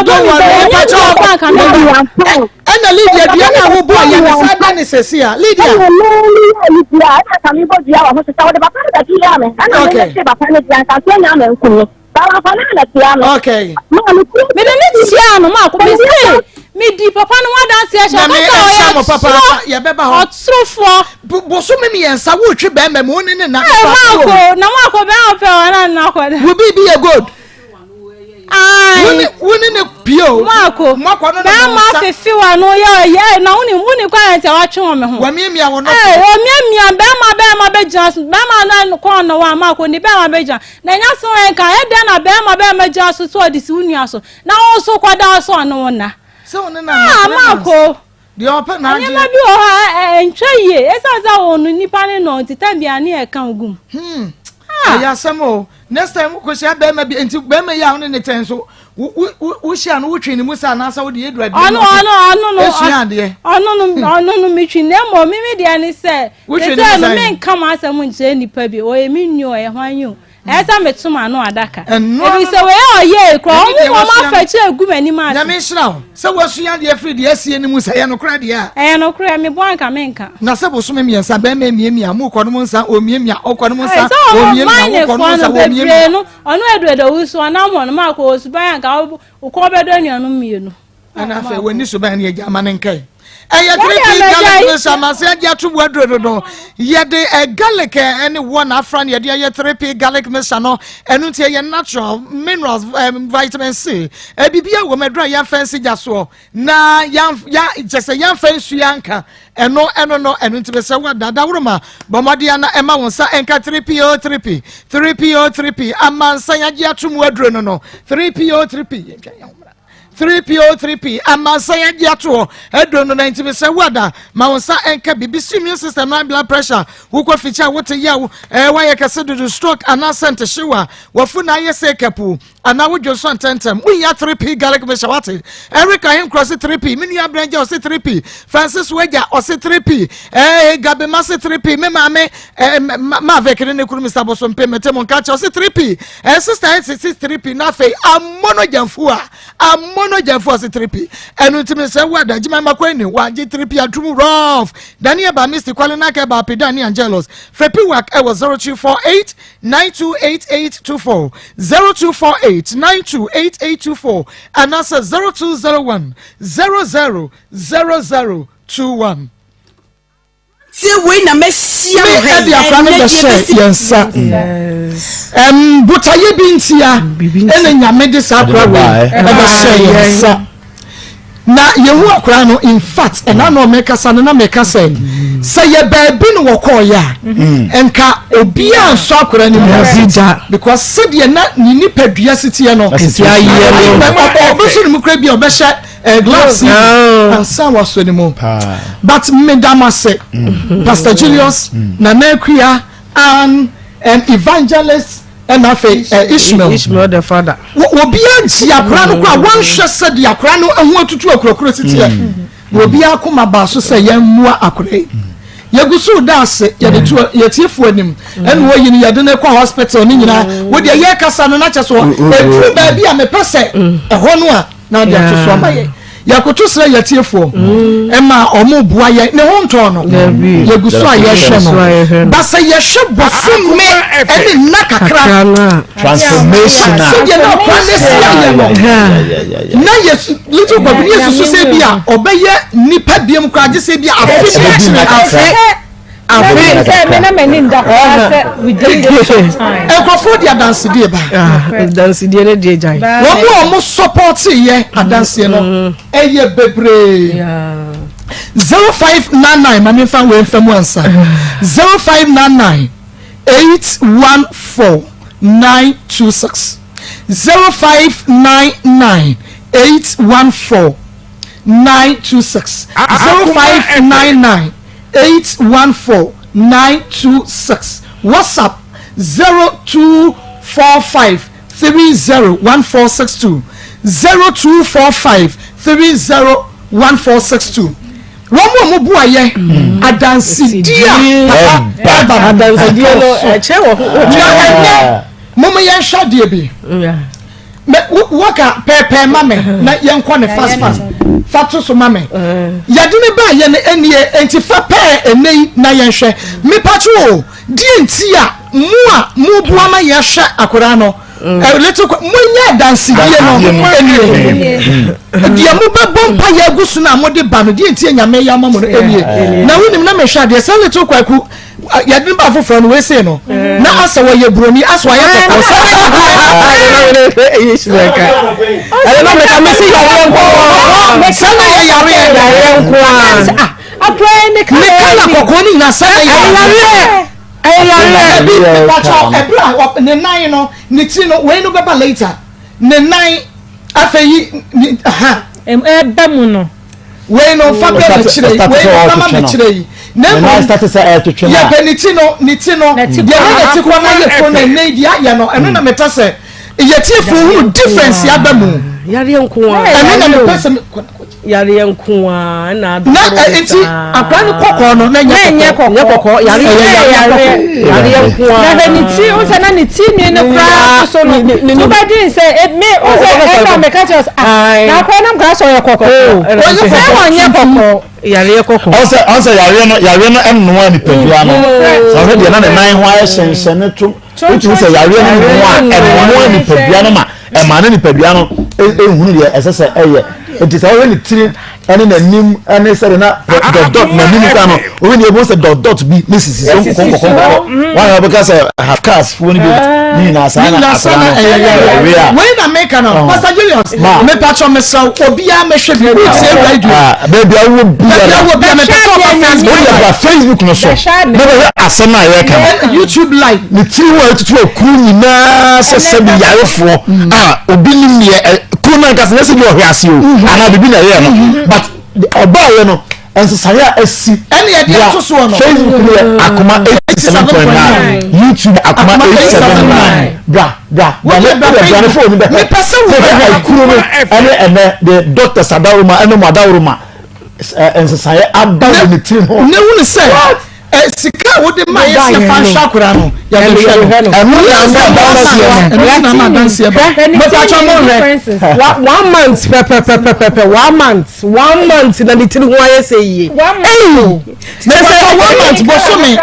Don't worry, mepakyɛ wo. Ɛna Lydia dua no a wobɔ yɛ ne saa da ne sɛsi a Lydia. Okay. Bawafa no na tia no. Okay. Mede ne tia no ma me se me di papa no adanse ahyɛ Nyame ɔka sɛ nhyira mo ɔyɛ papaapa yɛbɛba hɔ. ɔtorofoɔ. Bosome mmiɛnsa wotwe bɛrima mu wo ne ne na Ee maako na maako bɛrima pɛ wɔn na nakɔ da. Wo biribi yɛ gold. Ayi. Wo ne ne pie o. Maako. Moakɔ no na mo Bɛrima nsa. fefe wa no yɛ ɔyɛ na woni woni kwan yɛn sɛ watwe wɔn ho. Wamiamia wo nɔfo. Ee omiamia bɛrima bɛrima bɛgyina so bɛrima na kɔn na wa maako ni bɛrima bɛgyina na nya so nka ɛdɛn na bɛrima bɛrima gyina so so ɔde si wo nua so na wo nso kɔda so ɔne wo na. Sɛ wo ne na na Ah maako. Deɛ ɔpɛ na agye. Nneɛma bi wɔ hɔ a ɛntwa yie ɛsiane sɛ wɔn no nipa ne nɔ nti tɛm biara ne yɛ ka wo gum. Hmm. Ɛyɛ asɛm o. Next time wokɔhyia bɛrima bi nti bɛrima yi a wo ne ne tɛn so wohyia no wotwe ne mu sɛ anaasɛ wode yɛduru adeɛ ɔno ɔno ɔno no ɛsua adeɛ. Ɔno no ɔno no metwi na mmom mimi deɛ ne sɛ Wotwe ne mu sɛ no sɛn? menka m'asɛm nkyerɛ nipa bi ɔyɛ me nua ɔyɛ hwan yi o ɛyɛ sɛ meto m'ano adaka Ɛno ebi ano sɛ wɔyɛ ɔyɛ kora Ɛne ɔmo deɛ wɔn wasua no. afakyɛ egu m'anim ase Nyame nhyira wo sɛ woasua adeɛ firi deɛ asie no mu sɛ ɛyɛ nokorɛ deɛ a. Ɛyɛ nokorɛ meboa nka menka. Na sɛ bosome mmiɛnsa bɛrima emiamia mu kɔ no mu nsa omiamia ɔkɔ no mu Ɛyɛ nsa sɛ ɔmo omiamia wokɔ no mu minefoɔ nsa no omiamia. bebree no ɔno Edward Owusu ɔnam hɔ no maakɔ wɔ suban anka wokɔ bɛdɔ anuanom mmienu. Ɛna afei w'ani so bɛn ne agya ama ne nkae. Ɛyɛ Yɛde 3P ama garlic agya yi. mixture ama sɛ agye ato mu aduro dodo. Yɛde eh, garlic eh, ne wɔ na afra ne yɛde ayɛ 3P garlic mixture no. Ɛno nti ɛyɛ natural minerals, eh, vitamin C. Eh, biribi a wɔ mu aduro a yɛmfa nsi gya soɔ na yɛn ya kyɛ sɛ yɛmfa nsuo anka ɛno ɛno no ɛno nti mesɛ wo ada daworo ma bɔ mmɔden ana ɛma wo nsa ɛnka 3P o 3P 3P o 3P ama nsa yɛagye ato mu aduro no no 3P o 3P yɛntwa yɛn ho mmra. 3P o 3P amansan agye ato hɔ aduro no na nti mesɛ wo ada ma wo nsa ɛnka biribi si immune system na blood pressure wokɔ fikyi a wote yaw ɛɛ woayɛ kɛse dodo stroke anaasɛ ntehyew a wafu na ayɛ sɛ kapu anaa wodwo nso ntɛntɛm wohia 3P garlic mixture wate Eric Ahenkorɔ se 3P me nua Brɛngya ɔse 3P Francis Wagya ɔse 3P ɛɛ Gabema se 3P me maame ɛɛ Mavek ne ne kunu Mr. Bosompe mete mo nka kyɛ ɔse 3P ɛɛ sister ɛse 3P na afei amono gyamfo a amono gyamfo ɔse 3P ɛno nti me sɛ wo ada gyima makɔ ani wagye 3P atum rough Daniel ba Misty Kwale Naka ba Pida ne Angelos Frepiwak ɛwɔ 0248 928824 0248 928824 anaasɛ 0201 00 0021. Tie wei na mɛhyia Me mo ha ɛde yi. akora no Ɛnnɛ deɛ bɛhyɛ bɛsi yɛn nsa. Ɛm botaeɛ bi ntia ɛna Nyame de saa akora wei ɛbɛhyɛ yɛn nsa. Na yɛhu akora no in fact ɛna na ɔmɛkasa no na mɛka sɛ sɛ yɛ baabi no wɔkɔɔyɛ a nka obiara nsɔ akora no mu because sɛdeɛ na ne nipadua si teɛ no ɔbɛsɔ ne mu kora bi a ɔbɛhyɛ eh, gloves yi ansa wasɔ ne mu but meda mo ase Pastor Julius Nana Akua and evangelist ɛna afei eh, Ishmael Ishmael the father. Obiara gye akora no kora wɔnhwɛ sɛ de akora no ho atutu akurakura si teɛ na obiara koma baa so sɛ yɛn mmoa akora yi yɛgu so da ase yɛde to yɛtiefo anim ɛna wɔyi no yɛde no kɔ hospital ne nyinaa wodeɛ yɛkasa no na kyɛ so ɛduru baabi a mepɛ sɛ ɛhɔ no a na ɔde ato so ama yɛn yɛkoto srɛ yɛtiefoɔ ɛma ɔmo boa yɛn ne ho ntɔn no yɛgu so a yɛhwɛ no ba sɛ yɛhwɛ bosome ɛne nna kakra transformation a sɛdeɛ na ɔkwan ne si ayɛ no na yɛ little boy ne yɛsusu sɛ bi a ɔbɛyɛ nipa biam koraa gye sɛ bi a afe bi akyerɛ afe afe sɛ me na m'ani nda koraa sɛ within this short time. Nkurɔfoɔ de adansedie ba. Adansedie no deɛ gyae. Wɔn a wɔn sɔpɔte yɛ adanseɛ no ɛyɛ bebree. 0599 maame nfa wei nfa mu ansa. 0599 814 926 0599 814 926 0599 814 926 WhatsApp 0245 30 1462 0245 30 1462 Wɔn a wɔn bu ayɛ adansedie a papa ɛba no Adansedie no ɛkyɛ wɔ ho. Na ɛnɛ mo mo yɛn hwɛ adeɛ bi. Mɛ wɔka pɛɛpɛɛ ma me na yɛnkɔ ne fast fast fa to so ma me. Yɛde ne ba yɛ no ɛnie nti fa pɛɛ ɛnɛ yi na yɛnhwɛ. Mepatwo o, deɛ nti a mo a mo boa ma yɛhwɛ akwadaa no. Little monyɛ adansedie no ɛnie. Deɛ mobɛbɔ mpa yɛ agu so no a mode ba no deɛ nti Nyame yɛ ama mo no ɛnie. Na wonim na mehwɛ adeɛ sɛ Little Kwaku yɛde no ba foforɔ no wei no na asɛ wɔyɛ buroni asɛ wɔayɛ kɔkɔɔ sɛ sɛ na yɛ yareɛ ne kala kɔkɔɔ no nyina sɛ na yɛ yareɛ ɛbi mepakyɛ ɛberɛ a ne nan no ne tiri no wei no bɛba later ne nan afei yi ne ha ɛba mu no wei no fa bɛ m'akyire yi wei no fa ma m'akyire yi na mmom yɛpɛ ne ti no ne ti no deɛ na ne ti kɔ na yɛ kuro na ɛnɛ yi deɛ ayɛ no ɛno na mepɛ sɛ yɛtiefo hunu difference aba mu yareɛ nko ara ɛno na mepɛ sɛ yareɛ nko ara na adɔkɔrɔ na eti akora no kɔkɔɔ no na nyɛ kɔkɔɔ nyɛ kɔkɔɔ yareɛ yareɛ yareɛ nko ara na hwɛ ne ti o sɛ na ne ti nwi no koraa so no to bɛ dwen sɛ me o sɛ ɛna meka kyerɛ sɛ ah na akora nam koraa sɛ ɔyɛ kɔkɔɔ sɛ ɔnyɛ kɔkɔɔ yareɛ kɔkɔɔ ɔsɛ ɔsɛ yareɛ no yareɛ no ɛnoa nipadua no sɛ ɔhwɛ deɛ na ne nan ho ayɛ hyɛnhyɛn to wotumi sɛ yareɛ no noa ɛnoa nipadua no ma ɛma ne nipadua no ehunu deɛ ɛsɛ sɛ ɛyɛ nti sɛ ɔhwɛ ne tiri ɛne n'anim ɛne sɛde na dot dot n'anim kora no ɔhwɛ ne ebu sɛ dot dot bi ne sisi so nkɔkɔ nkɔkɔ nkɔkɔ wɔn a wɔbɛka sɛ half cars foɔ no bi ne nyinaa saa na akora no ɛwɛ a. wei na meka no Pastor Julius mepatwɔ mesrɛ obiara mɛhwɛ bi wotie radio baabi a wowɔ biara baabi a wowɔ biara mepɛ sɛ ɔba Facebook wode bra Facebook no so na bɛhwɛ asɛm a yɛka no YouTube live ne tiri ho a ɛtutu akuru nyinaa sɛ sɛbi yarefoɔ mm. a obi nim deɛ kuro no ankasa nyɛ sɛ bi ɔhwɛ ase o mm-hmm. anaa biribi na ɛyɛ no mm-hmm. but ɔbaayɛ no nsesaeɛ a asi ɛne ɛde ato soɔ no Facebook no yɛ akoma 87.9 YouTube akoma 879 bra bra bra ne bra bra ne phone bɛ mepɛ sɛ wo bɛ kuro no ɛne ɛnɛ de doctors adaworoma ɛne mo adaworoma nsesaeɛ aba wɔ ne tiri ho ne wuni sɛ sika a wode ma yɛ sɛ fa nhwɛ akora no yɛde hwɛ no ɛno na ama adanseɛ no ɛno na ama adanseɛ ba mepatwa mo hwɛ one month pɛpɛpɛpɛpɛ one month one month na ne tiri ho ayɛ sɛ yie ɛyi mepatwa one month bosome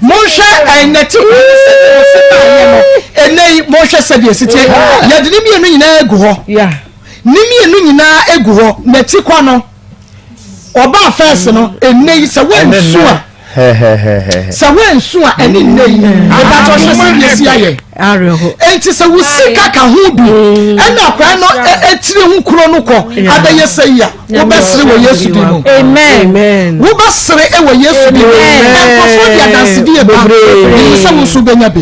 monhwɛ ɛnɛte kwan sɛ ɔsi baayɛ no ɛnɛ yi monhwɛ sɛdeɛ ɛsi tie yɛde ne mmienu nyinaa egu hɔ ne mmienu nyinaa egu hɔ n'akyi kwa no ɔbaa fɛs no ɛnɛ yi sɛ wɔnsu a sɛ wɔnsu a ɛne nnɛ yi ɛbɛtɔ hwɛ sɛ deɛ si ayɛ enti sɛ wo sika ka ho bi ɛna akwadaa no etiri ho kuro no kɔ abɛyɛ sɛ yi a wobɛsere wɔ Yesu din mu wobɛsere wɔ Yesu din mu nkurɔfoɔ de adansedie ba nim sɛ wo nso wobɛnya bi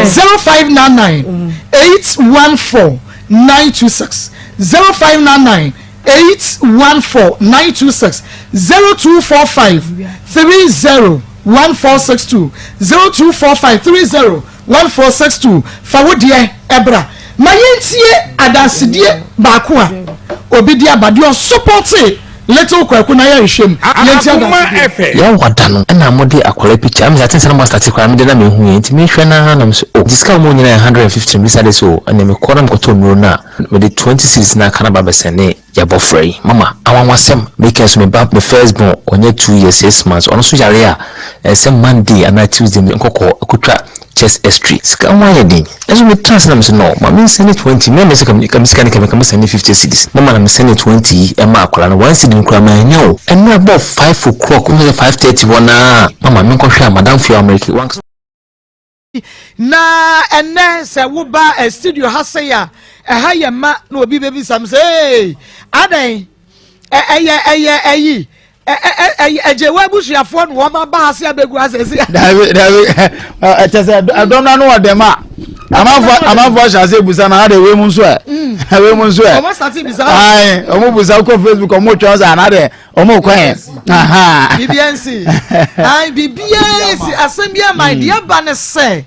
0599 814 926 0599 814 926 0245 30 1462 0245 30 1462 Fa wo deɛ bra ma yɛntie adansedie baako a obi de aba deɛ ɔsopɔtee Little Kwaku na yɛnhwɛ mu yɛntie adansedie. Yɛwɔ da no na mode akwadaa picture ɛmi sɛ ati sɛ na mo asate koraa mede na mehu yɛ nti mehwɛ no ara na mesɛ oh nti sika a wɔn nyinaa yɛ 150 no bisa de sɛ oh ɛnna mekɔ na mekɔtɔ nnuro no a mede 20 cedis na aka no ba bɛsɛne Yɛabɔfra yi mama anwanwasɛm mekɛ nso me ba me first born ɔnyɛ 2 years 6 months ɔno nso yare a ɛsɛ Monday anaa Tuesday me nkɔkɔ kɔtwa chest x-ray sika ho ayɛ den nanso me tena ase na me se no ma me nsɛne 20 me na me se ka me sika ne ka me ka me sɛne 50 cedis mama na me sɛne 20 yi ɛma akwadaa no 1 cedi no koraa mannya o ɛnora bɔ 5 o'clock wo sɛ 5:30 hɔ naa mama me nkɔhwɛ a madamfo yi a ɔmmereke wankasa Na ɛnɛ sɛ woba eh, studio ha sei a ɛha yɛ ma na obi bɛbisa m sɛ ee adɛn ɛyɛ ɛyɛ ɛyi ɛgye wɔ abusuafoɔ na wɔn aba ase abɛgu asɛsi. Dabi dabi ɛkyɛ sɛ ɛdɔm na no wɔ dɛm a amanfoɔ amanfoɔ ahyɛ ase busa na ade wei mu nso ɛ wei mu nso ɛ wɔn sase bisa. Ayi wɔn busa kɔ Facebook wɔn twɛn sɛ ana de. Ɔmo kɔ yɛ. Biribiara nsi. Ayi biribiara nsi asɛm bi ama hmm. deɛ ba ne sɛ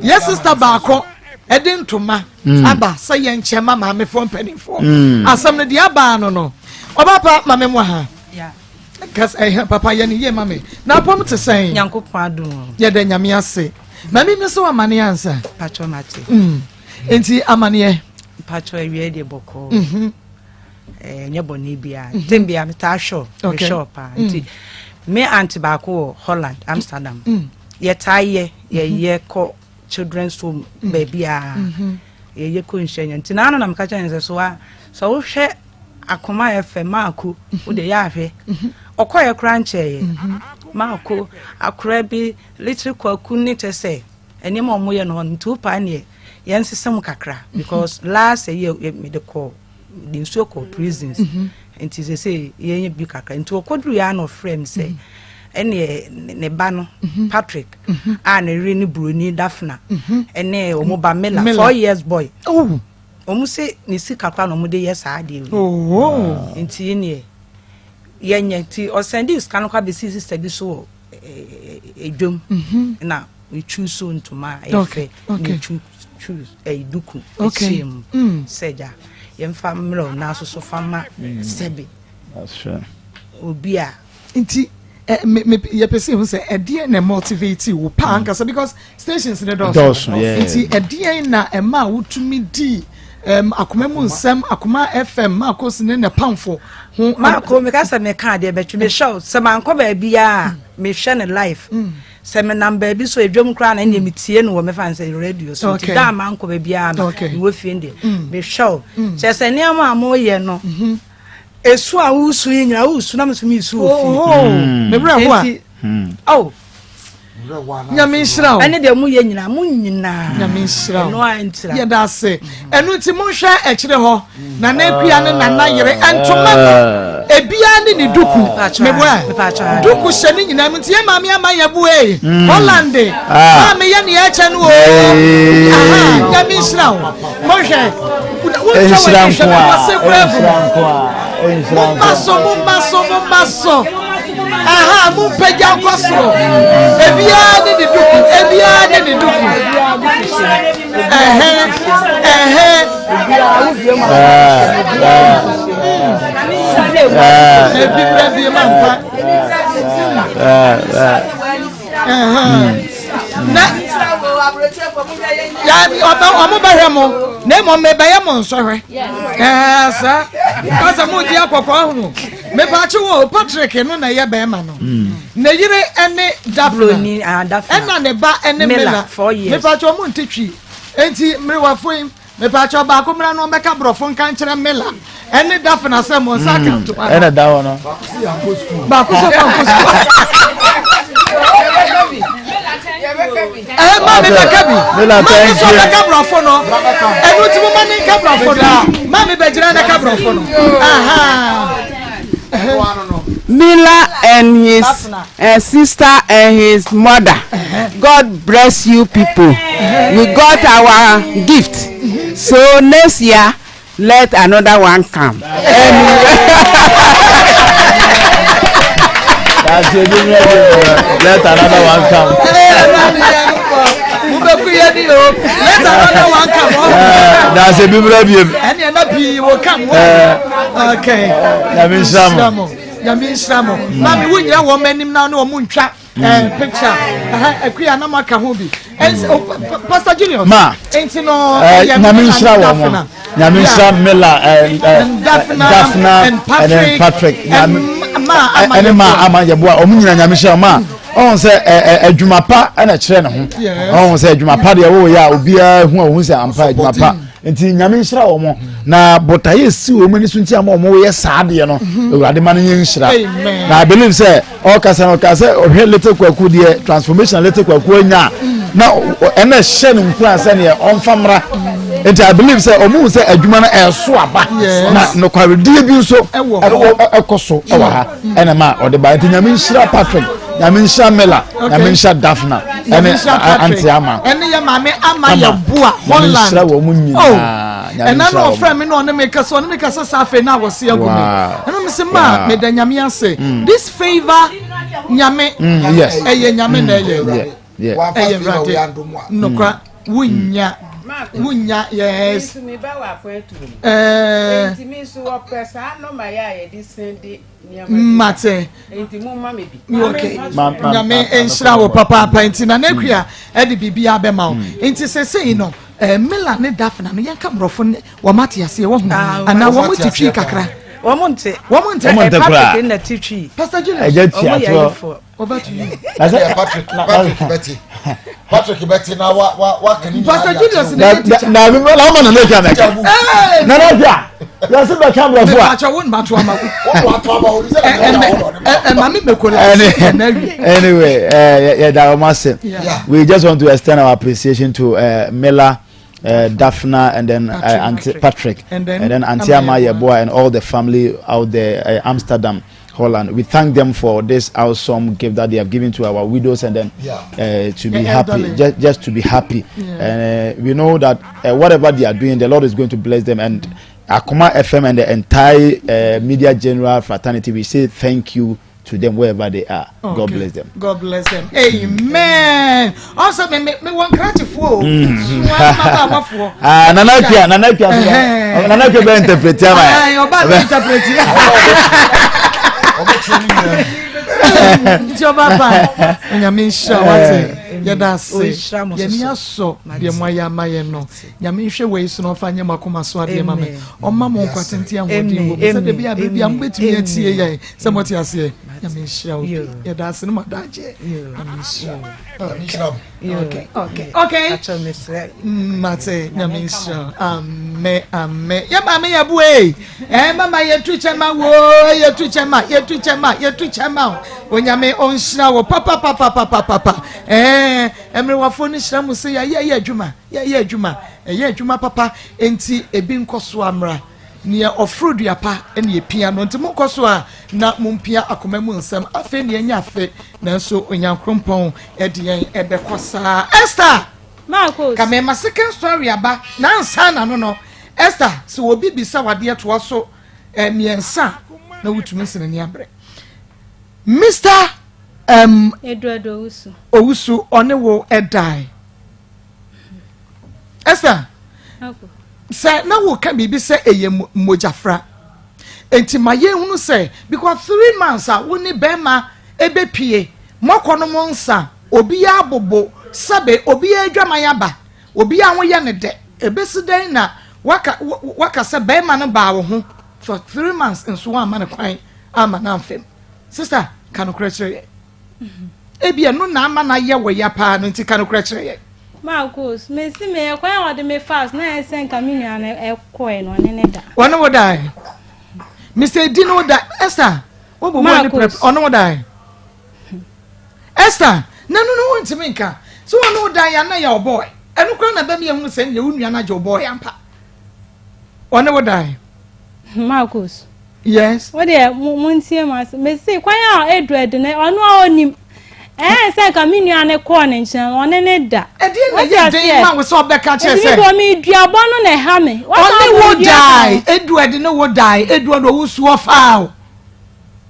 yɛ sista baako ɛde ntoma hmm. aba sɛ yɛn nkyɛn ma maamefoɔ mpanimfoɔ. Hmm. Asɛm no deɛ aba no no ɔba pa maame mu ha. Kas ɛhɛ eh, papa yɛ ne yie ma me. Na apɔm te sɛn. Nyankopɔn adum. Yɛda nyame ase. Maame mi sɛ wamane ansa. Patro mate. Nti amaneɛ. Patro awie deɛ bɔkɔɔ. Mhm. Ɛnyɛ bɔne biara mhm. tem biara metaa hwɛ mehwɛ wo paa mm. nti me aunt baako wɔ Holland Amsterdam mm. yɛtaa yɛ yɛyɛ kɔ. children's home baabiara yɛyɛ kɔ nhyia nya nti naano na meka kyerɛ ne sɛ so a sɛ wohwɛ akoma yɛ fɛ maako wode yɛ ahwɛ ɔkɔyɛ koraa nkyɛeɛ maako akora bi little kwaku ne kyɛ sɛ nneɛma a wɔyɛ no hɔ no nti wopaa neɛ yɛnsesa mu kakra because last year mede kɔ de nsuo kɔ prisons mhm. nti sɛ sɛ yɛnyɛ bi kakra nti ɔkɔduru yɛ ana ɔfrɛ m sɛ mhm. ɛneɛ ne ba no mhm. Patrick a ne yere ne buroni Daphna ɛne wɔn ba Mila 4 years boy oh. Wɔn se ne sika koraa na wɔn de yɛ saa adeɛ wei oh. Nti neɛ yɛnyɛ nti ɔsɛnde sika no kɔ abɛsi sista bi so wɔ edwam na metwi so ntoma a ɛyɛ fɛ metwi twi ɛyi duku ɛhyɛ mu mm. sɛ gya yɛmfa mmerɛw nanso so fa ma mm. sɛbi obi a. Nti yɛpɛ sɛ ehu sɛ ɛdeɛn na motivate wo paa mm. ankasa because stations ne dɔɔso nti ɛdeɛn na ɛma a wotumi di um, akoma mu nsɛm akoma fm maakos ne ne pamfo ho. Maako meka sɛ meka adeɛ bɛtwe mehwɛ o sɛ mankɔ baabi a mehwɛ ne life mm. Sɛ menam baabi so edwam koraa na ɛnneɛ metie no wɔ mefa no sɛ radio so nti da a mankɔ baabiara na mewɔ fie no deɛ mm. mehwɛ o mm. kyerɛ sɛ nneɛma a moyɛ no mm-hmm. esu a wosu yi nyinaa wosu na meso mesu wɔ fie oh, oh. Mm. mebrɛ ho a oh Nyame nhyira wo. Ɛne deɛ moyɛ nyinaa mo nyinaa. Nyame nhyira wo. Ɛno a ntira. Yɛda ase. Ɛno nti monhwɛ akyire hɔ. Nana Akua ne Nana yere ntoma no ebiara ne ne duku. Meboa. Duku hyɛ ne nyinaa mu nti yɛ maame ama yɛ bo ee. Mm. Holland. Ah. Maame yɛ ne ɛkyɛ no o. Aha Nyame nhyira wo. Monhwɛ. Wontwa w'ani hwɛ me wɔ se kura gu. Momma so momma so momma so. Aha, mompagya nkɔ soro. Ebiara ne ne duku, ebiara ne ne duku. Ɛhɛn, ɛhɛn. Ebi bra bi ma mpa. Na ɔmo bɛhwɛ mo na mmom mebɛyɛ mo nsɔhwɛ. Ɛɛ saa, kasa mo di akɔkɔ ahunu. Mepakye wo Patrick no na ɛyɛ bɛrima no. Hmm. Ne yere ɛne Daphne. Ah, ɛna ne ba ɛne Mila. Mepakye ɔmo nte twi. Enti mmerewafo yi mepakye ɔbaako mmra no ɔmmɛka borɔfo nka nkyerɛ Mila ɛne Daphne sɛ mo nsa aka hmm. ntoma no. Ɛna da hɔ no. Baako sɛ baako sukuu. Ɛɛ maame bɛka bi. Maame nso bɛka borɔfo no. Ɛnu ti mo ma ne nka borɔfo no. Maame bɛgyina ne ka borɔfo no. Miller and his uh, sister and his mother. God bless you people. We got our gift. So next year, let another one come. That's it. Let another one come. Let another one come. That's a bibra biem. Ɛni ɛna pii wɔ come. Okay. Nyame nhyira mo. Nyame nhyira mo. Maame wo nyina wɔn anim na ne wɔn ntwa eh, picture. Akuya na maka ho bi. Oh, Pastor Julius. Ma. Nti no. Eh, Nyame nhyira wɔn mo. Nyame nhyira Mila Daphna and Patrick. Patrick. Ɛne ma ama yɛboa wɔn nyina Nyame nhyira wɔn a ɔhun sɛ adwuma pa ɛna kyerɛ ne ho ɔhun sɛ adwuma pa deɛ wɔyɛ a obiara hu a ohun sɛ ampa adwuma pa nti nyame nhyira wɔn na botaeɛ esi wɔn ani so nti ama wɔn yɛ saa adeɛ no mhm. Awurade ma no nyɛ nhyira na I believe sɛ ɔkasa no ɔka sɛ ɔhwɛ Little Kwaku deɛ transformation Little Kwaku anya na ɛna ɛhyɛ no nkura sɛ neɛ ɔnfa mmra nti I believe sɛ ɔmo sɛ adwuma no ɛso aba na nokwaredie bi nso ɛkɔ so ɛwɔ ha ɛna ma ɔde ba nti nyame nhyira Patrick, nyame nhyira Mela, nyame nhyira Daphna ɛne ante ama ɛne yɛ maame ama yɛ boa Holland nyame nhyira wɔn mu nyinaa oh, nyame nhyira wɔn ɛna na ɔfrɛ mi na ɔne mi kasa ɔne mi kasa saa afei na awɔse agu mi ɛna mi sɛ maa mi da nyame ase mm. this favour nyame mm, ɛyɛ nyame na ɛyɛ ɛyɛ wurade nokora wunya wunya yes. Ɛɛ. Ntumi nso wɔpɛ saa nɔma yɛ a yɛde sin de. Mate. Okay. Nyame nhyira wo papaapa nti na n'akua ɛde biribi abɛma wo. Nti sesei no eh, Mila ne Daphna no yɛnka borɔfo ne wɔn ate aseɛ wɔho ah, anaa wɔn te twi kakra. Wɔn nte. Wɔn nte. Wɔn nte koraa. Patrick na ti twi. Pastor Julius. Ɛgya tia toɔ. Over to you. Ɛdeɛ Patrick Patrick bɛte Patrick bɛte na wa wa wa kani nyinaa. Pastor Julius na yɛ teacher. Na na na ɔma nana akua mɛka. Nana akua yɛsi bɛka mbrɛfo a. Mepatwa wo nma to ama wo. Wo nma to ama wo. Ɛma mi mɛko la ɛnɛ wie. Anyway, yɛ da wɔn ase. We just want to extend our appreciation to uh, Miller. Uh, Daphna and then uh, Patrick, Auntie Patrick and then, and then Auntie Ama Yeboah and all the family out there, uh, Amsterdam. Holland. We thank them for this awesome gift that they have given to our widows and then yeah. uh, to be happy, just, just to be happy. Yeah. Uh, we know that uh, whatever they are doing, the Lord is going to bless them. And Akuma FM and the entire uh, media general fraternity, we say thank you to them wherever they are. Okay. God bless them. God bless them. Amen. Also, me me me one cratch for. Ah, Nana Pia, Nana Pia, Nana Pia be interpret ya ma. Ah, oba be interpret ya. Nti ọba pa, Onyame nhyira wate, yɛda ase, yɛni asɔ deɛ mo ayɛ ama yɛn no. Nyame nhwɛ wei so na ɔfa nyɛ mo akoma so adeɛ ma me. Ɔmma mo nkwa tenten ahoɔden wɔ mu sɛ da bi a bere bi a mobɛtumi atie yɛn sɛ mote aseɛ. Nyame nhyira wo bi. Yɛda ase no ma daagyeɛ. Nyame nhyira wo. Okay, okay, okay. Mate, Nyame nhyira wo. Amen, amen. Yɛ maame yɛ bo ee. Eh, mama yɛtu kyɛ ma wo, yɛtu kyɛ ma, yɛtu kyɛ ma, yɛtu kyɛ ma wo. Onyame ɔnhyira wo papa papa papa papa. Eh, mmerewafoɔ no hyira mu sɛ yɛayɛ yɛ adwuma. Yɛyɛ adwuma, ɛyɛ adwuma papa, enti ebi nkɔ so ara mmra. Nea ɔforo dua pa na epia no, enti monkɔ so ara na mumpia akoma mu nsɛm. Afei na yɛanya afe, nanso Onyankrompɔn de yɛn bɛkɔ saa. Esther! Marcos. Ka mema second story aba, na ansa na no no, Esther, sɛ obi bisa wo adeɛ toa so eh, mmiɛnsa a, na wotumi sene ne abrɛ. Mister um, Edward Owusu. Owusu, ɔne wo ɛdae. Esther, sɛ na woka biribi sɛ ɛyɛ mogyafra nti ma yɛnhunu sɛ because three months a wo ne bɛrima ɛbɛpie moakɔ no mo nsa obiara abobo sɛbe obiara adwaman aba obiara ho yɛ ne dɛ ɛbɛsi dɛn na waka waka sɛ bɛrima no baa wo ho for three months nso woamma no kwan ama no amfam sister ka nokorɛ kyerɛ yɛ Ebia ɛno na ama no ayɛ wo ya paa no nti ka nokorɛ kyerɛ yɛn. Marcus, Mese me, ɛkwan a ɔde me faa so na ayɛ sɛ nka me nua no kɔɛ no ɔne ne da. Ɔne wo dae? Mese di ne wo da. Esther, wo bɔ ne prɛp, ɔne wo dae? Esther, na ɛno no wontumi nka. Sɛ ɔne wo dae a na yɛ ɔbɔe. Ɛno koraa na ɛbɛma yɛhunu sɛ ɛnneɛ wo nua no agye wo bɔe ampa. Ɔne wo dae? Marcus. Yes. Wo deɛ mo mo ntie mu ase. Mesi kwan a edu ɛde no ɔno a onim. Ɛyɛ sɛ nka me nua no kɔɔ ne nkyɛn ɔne ne da. Ɛdeɛ na ɛyɛ den ma wo sɛ ɔbɛka kyerɛ sɛ. Ɛdi mi bɔ mi duabɔ no na ɛha me. Ɔne wo dae edu ɛde ne wo dae edu ɛde owu so ɔfaa o.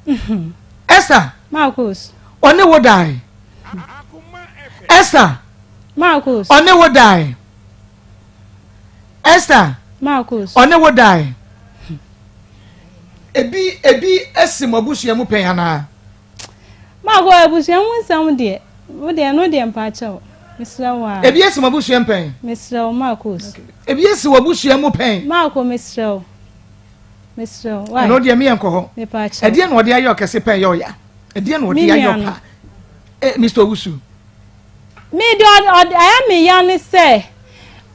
Mhm. Esther. Marcus. Ɔne wo dae. Esther. Marcus. Ɔne wo dae. Esther. Marcus. Ɔne wo dae. Ebi ebi asi mo abusua mu pɛn anaa? Marco abusua mu nsɛm deɛ, wo deɛ ɛno deɛ mpakyɛw, mesrɛ wo aa. Ebi asi mo abusua mu pɛn? Mesrɛ wo Marcus. Ebi asi wɔ abusua mu pɛn? Marco mesrɛ wo, mesrɛ wo, why? Ɛno deɛ meyɛ nkɔ hɔ. Mepakyɛw. Ɛdeɛ na ɔde ayɛ ɔkɛse pɛn yɛ ɔya? Ɛdeɛ na ɔde ayɛ ɔpa? Eh, Mr. Owusu. Me deɛ ɔde ɛyɛ me ya ne sɛ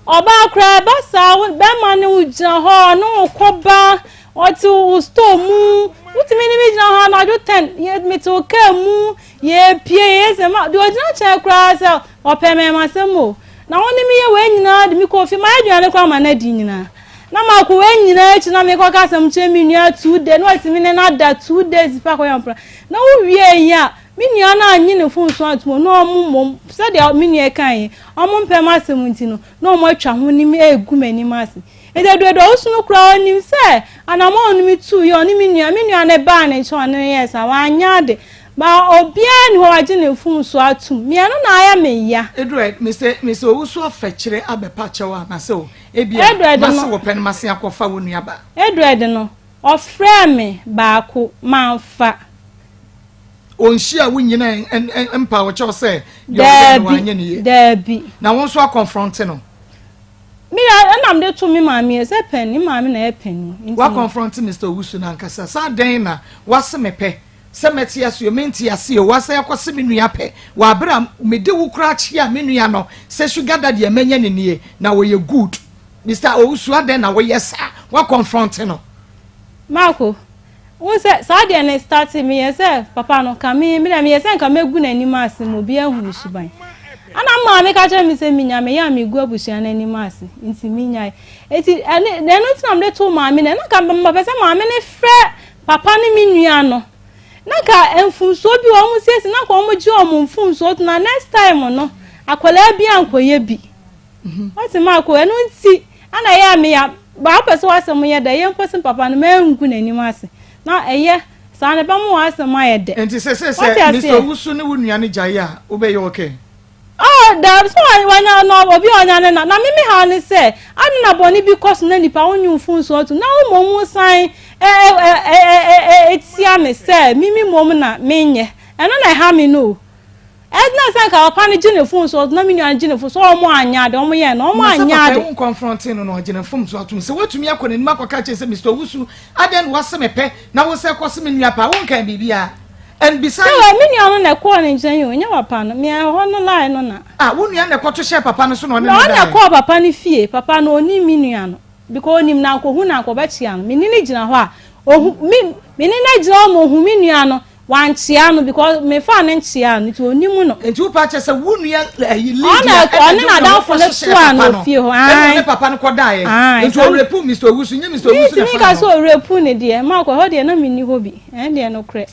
ɔbaa koraa ɛba saa wo bɛrima ne wo gyina hɔ ɔne wo kɔ ba ɔte wo store mu wotumi ne me gyina hɔ anadwo ten yɛ mete wo kaa mu yɛpie yɛyɛ sɛ ma deɛ ɔgyina kyɛn koraa sɛ ɔpɛ mɛma sɛm o na wo ne me yɛ wei nyinaa de me kɔ fie mayɛ aduane koraa ma no adi nyinaa na mako wei nyinaa akyi na mekɔka asɛm kyerɛ me nua two days na watumi ne no ada two days pa kɔyɛ mpra na wowie yi a Me nua no annye ne mfomso antom o, na wɔn mmom, sɛdeɛ me nua kae yi, wɔmpɛ m'asɛm nti no, na wɔatwa ho ne me regu m'anim ase. Enti Aduadu a ɔsu no koraa, ɔnim sɛ anammɔn a ɔne me tuiɛ, ɔne me nua, me nua no baa ne nkyɛn, ɔne no yɛɛ saa, wanyɛ ade. Ba obiara nni hɔ a wagye ne mfomso atom. Me, ɛno na ayɛ me ya. Edward, Mese, mese owusu afɛkyerɛ abɛpa kyɛw a, na sɛ o, ebia, Edward mase no, wɔpɛ no mase akɔfa wo nua ba. Edward no, ɔfrɛɛ me baako, mamfa. Ɔnhyia wo nyina mpa wo kyɛw sɛ deɛ ɔyɛ no wanyɛ ne yie. Daabi. Na wo nso akɔnfrɔnte no. Me deɛ ɛna mede to me maame yɛ sɛ pɛn me maame na ɛyɛ panin nti Wa no. confront Mister Owusu no ankasa sɛ adɛn na wase me pɛ sɛ mɛte ase o mente ase o wasan akɔse me nua pɛ wɔ abere a mede wo koraa kyea me nua no sɛ sugar daddy a manya no nie na ɔyɛ good Mister Owusu adɛn na woyɛ saa wa confront no. Marco, Wohu sɛ saa deɛ no starte meyɛ sɛ papa no ka me me deɛ meyɛ sɛ nka mɛgu n'anim ase ma obiara ahu me suban. Ɛna me maame ka kyerɛ me sɛ menya meyɛ a megu abusua no anim ase nti menyae. Eti ɛne ɛno nti na mede too maame no na nka mepɛ sɛ maame no frɛ papa ne me nua no na nka mfomsoɔ bi wɔn siesie na nka wɔn gye wɔn mfomsoɔ to na next time no akwadaa bi ankɔyɛ bi. Ɔse Marco, ɛno nti na ɛyɛ a meya ba wopɛ sɛ w'asɛm yɛ dɛ, ɛyɛ mpo sen papa no, mangu n'anim ase. Na ɛyɛ saa no ɛbɛma w'asɛm ayɛ dɛ. Nti sese Wate sɛ Mister aseɛ? Owusu ne wo nua no gyae a, wobɛyɛ okay? Oh, daabi, sɛ wanya no, obi a ɔnya ne na, na me me haw ne sɛ, adɛn na bɔne bi kɔ so na nipa wonye wo mfomsoɔ tom, na wo mmom wosan ɛ ɛ ɛ ɛ ɛ ɛ tia me sɛ me me mmom na menyɛ. Ɛno na ɛha me no o. Ɛna sɛ nka papa no gye ne fon so na me nua no gye ne fon so ɔmo anyɛ ade ɔmo yɛ no ɔmo Na sɛ anyɛ papa yi ade. wo nkɔnfrɔnte no na ɔgye ne mfomso atom sɛ woatumi akɔ n'anim akɔka akyerɛ sɛ Mister Owusu adɛn na woase me pɛ na wo sɛ kɔse me nua pɛ a wonkaa biribiara and besides. Sɛ wɔ me nua no na ɛkɔɔ ne nkyɛn o nyɛ papa no me ɛhɔ no line no na. Ah wo nua na ɛkɔto hyɛɛ papa no so na ɔne no Ɔno na daeɛ. ɛkɔɔ papa no fie papa no onim me nua no because onim na anka ohu no anka ɔbɛkyea no me ne no gyina hɔ a ohu me me ne no agyina hɔ ma ohu me nua no Wankyea no because me faa no nkyeaa no nti onim no. Nti wo paa kyerɛ sɛ wo nua ɛyi Ɔna Lydia ɛna ɔne de wo nua n'adamfo kɔ no hyehyɛɛ toaa papa no no ofie hɔ ɛna ae ɔne papa no kɔ daeɛ ae nti saa ɔrepu Mister Owusu nyɛ Mister Owusu na Mentumi ɛfaa nka no. sɛ ɔrepu no deɛ Mark ɛhɔ deɛ na menni hɔ bi ɛno deɛ nokorɛ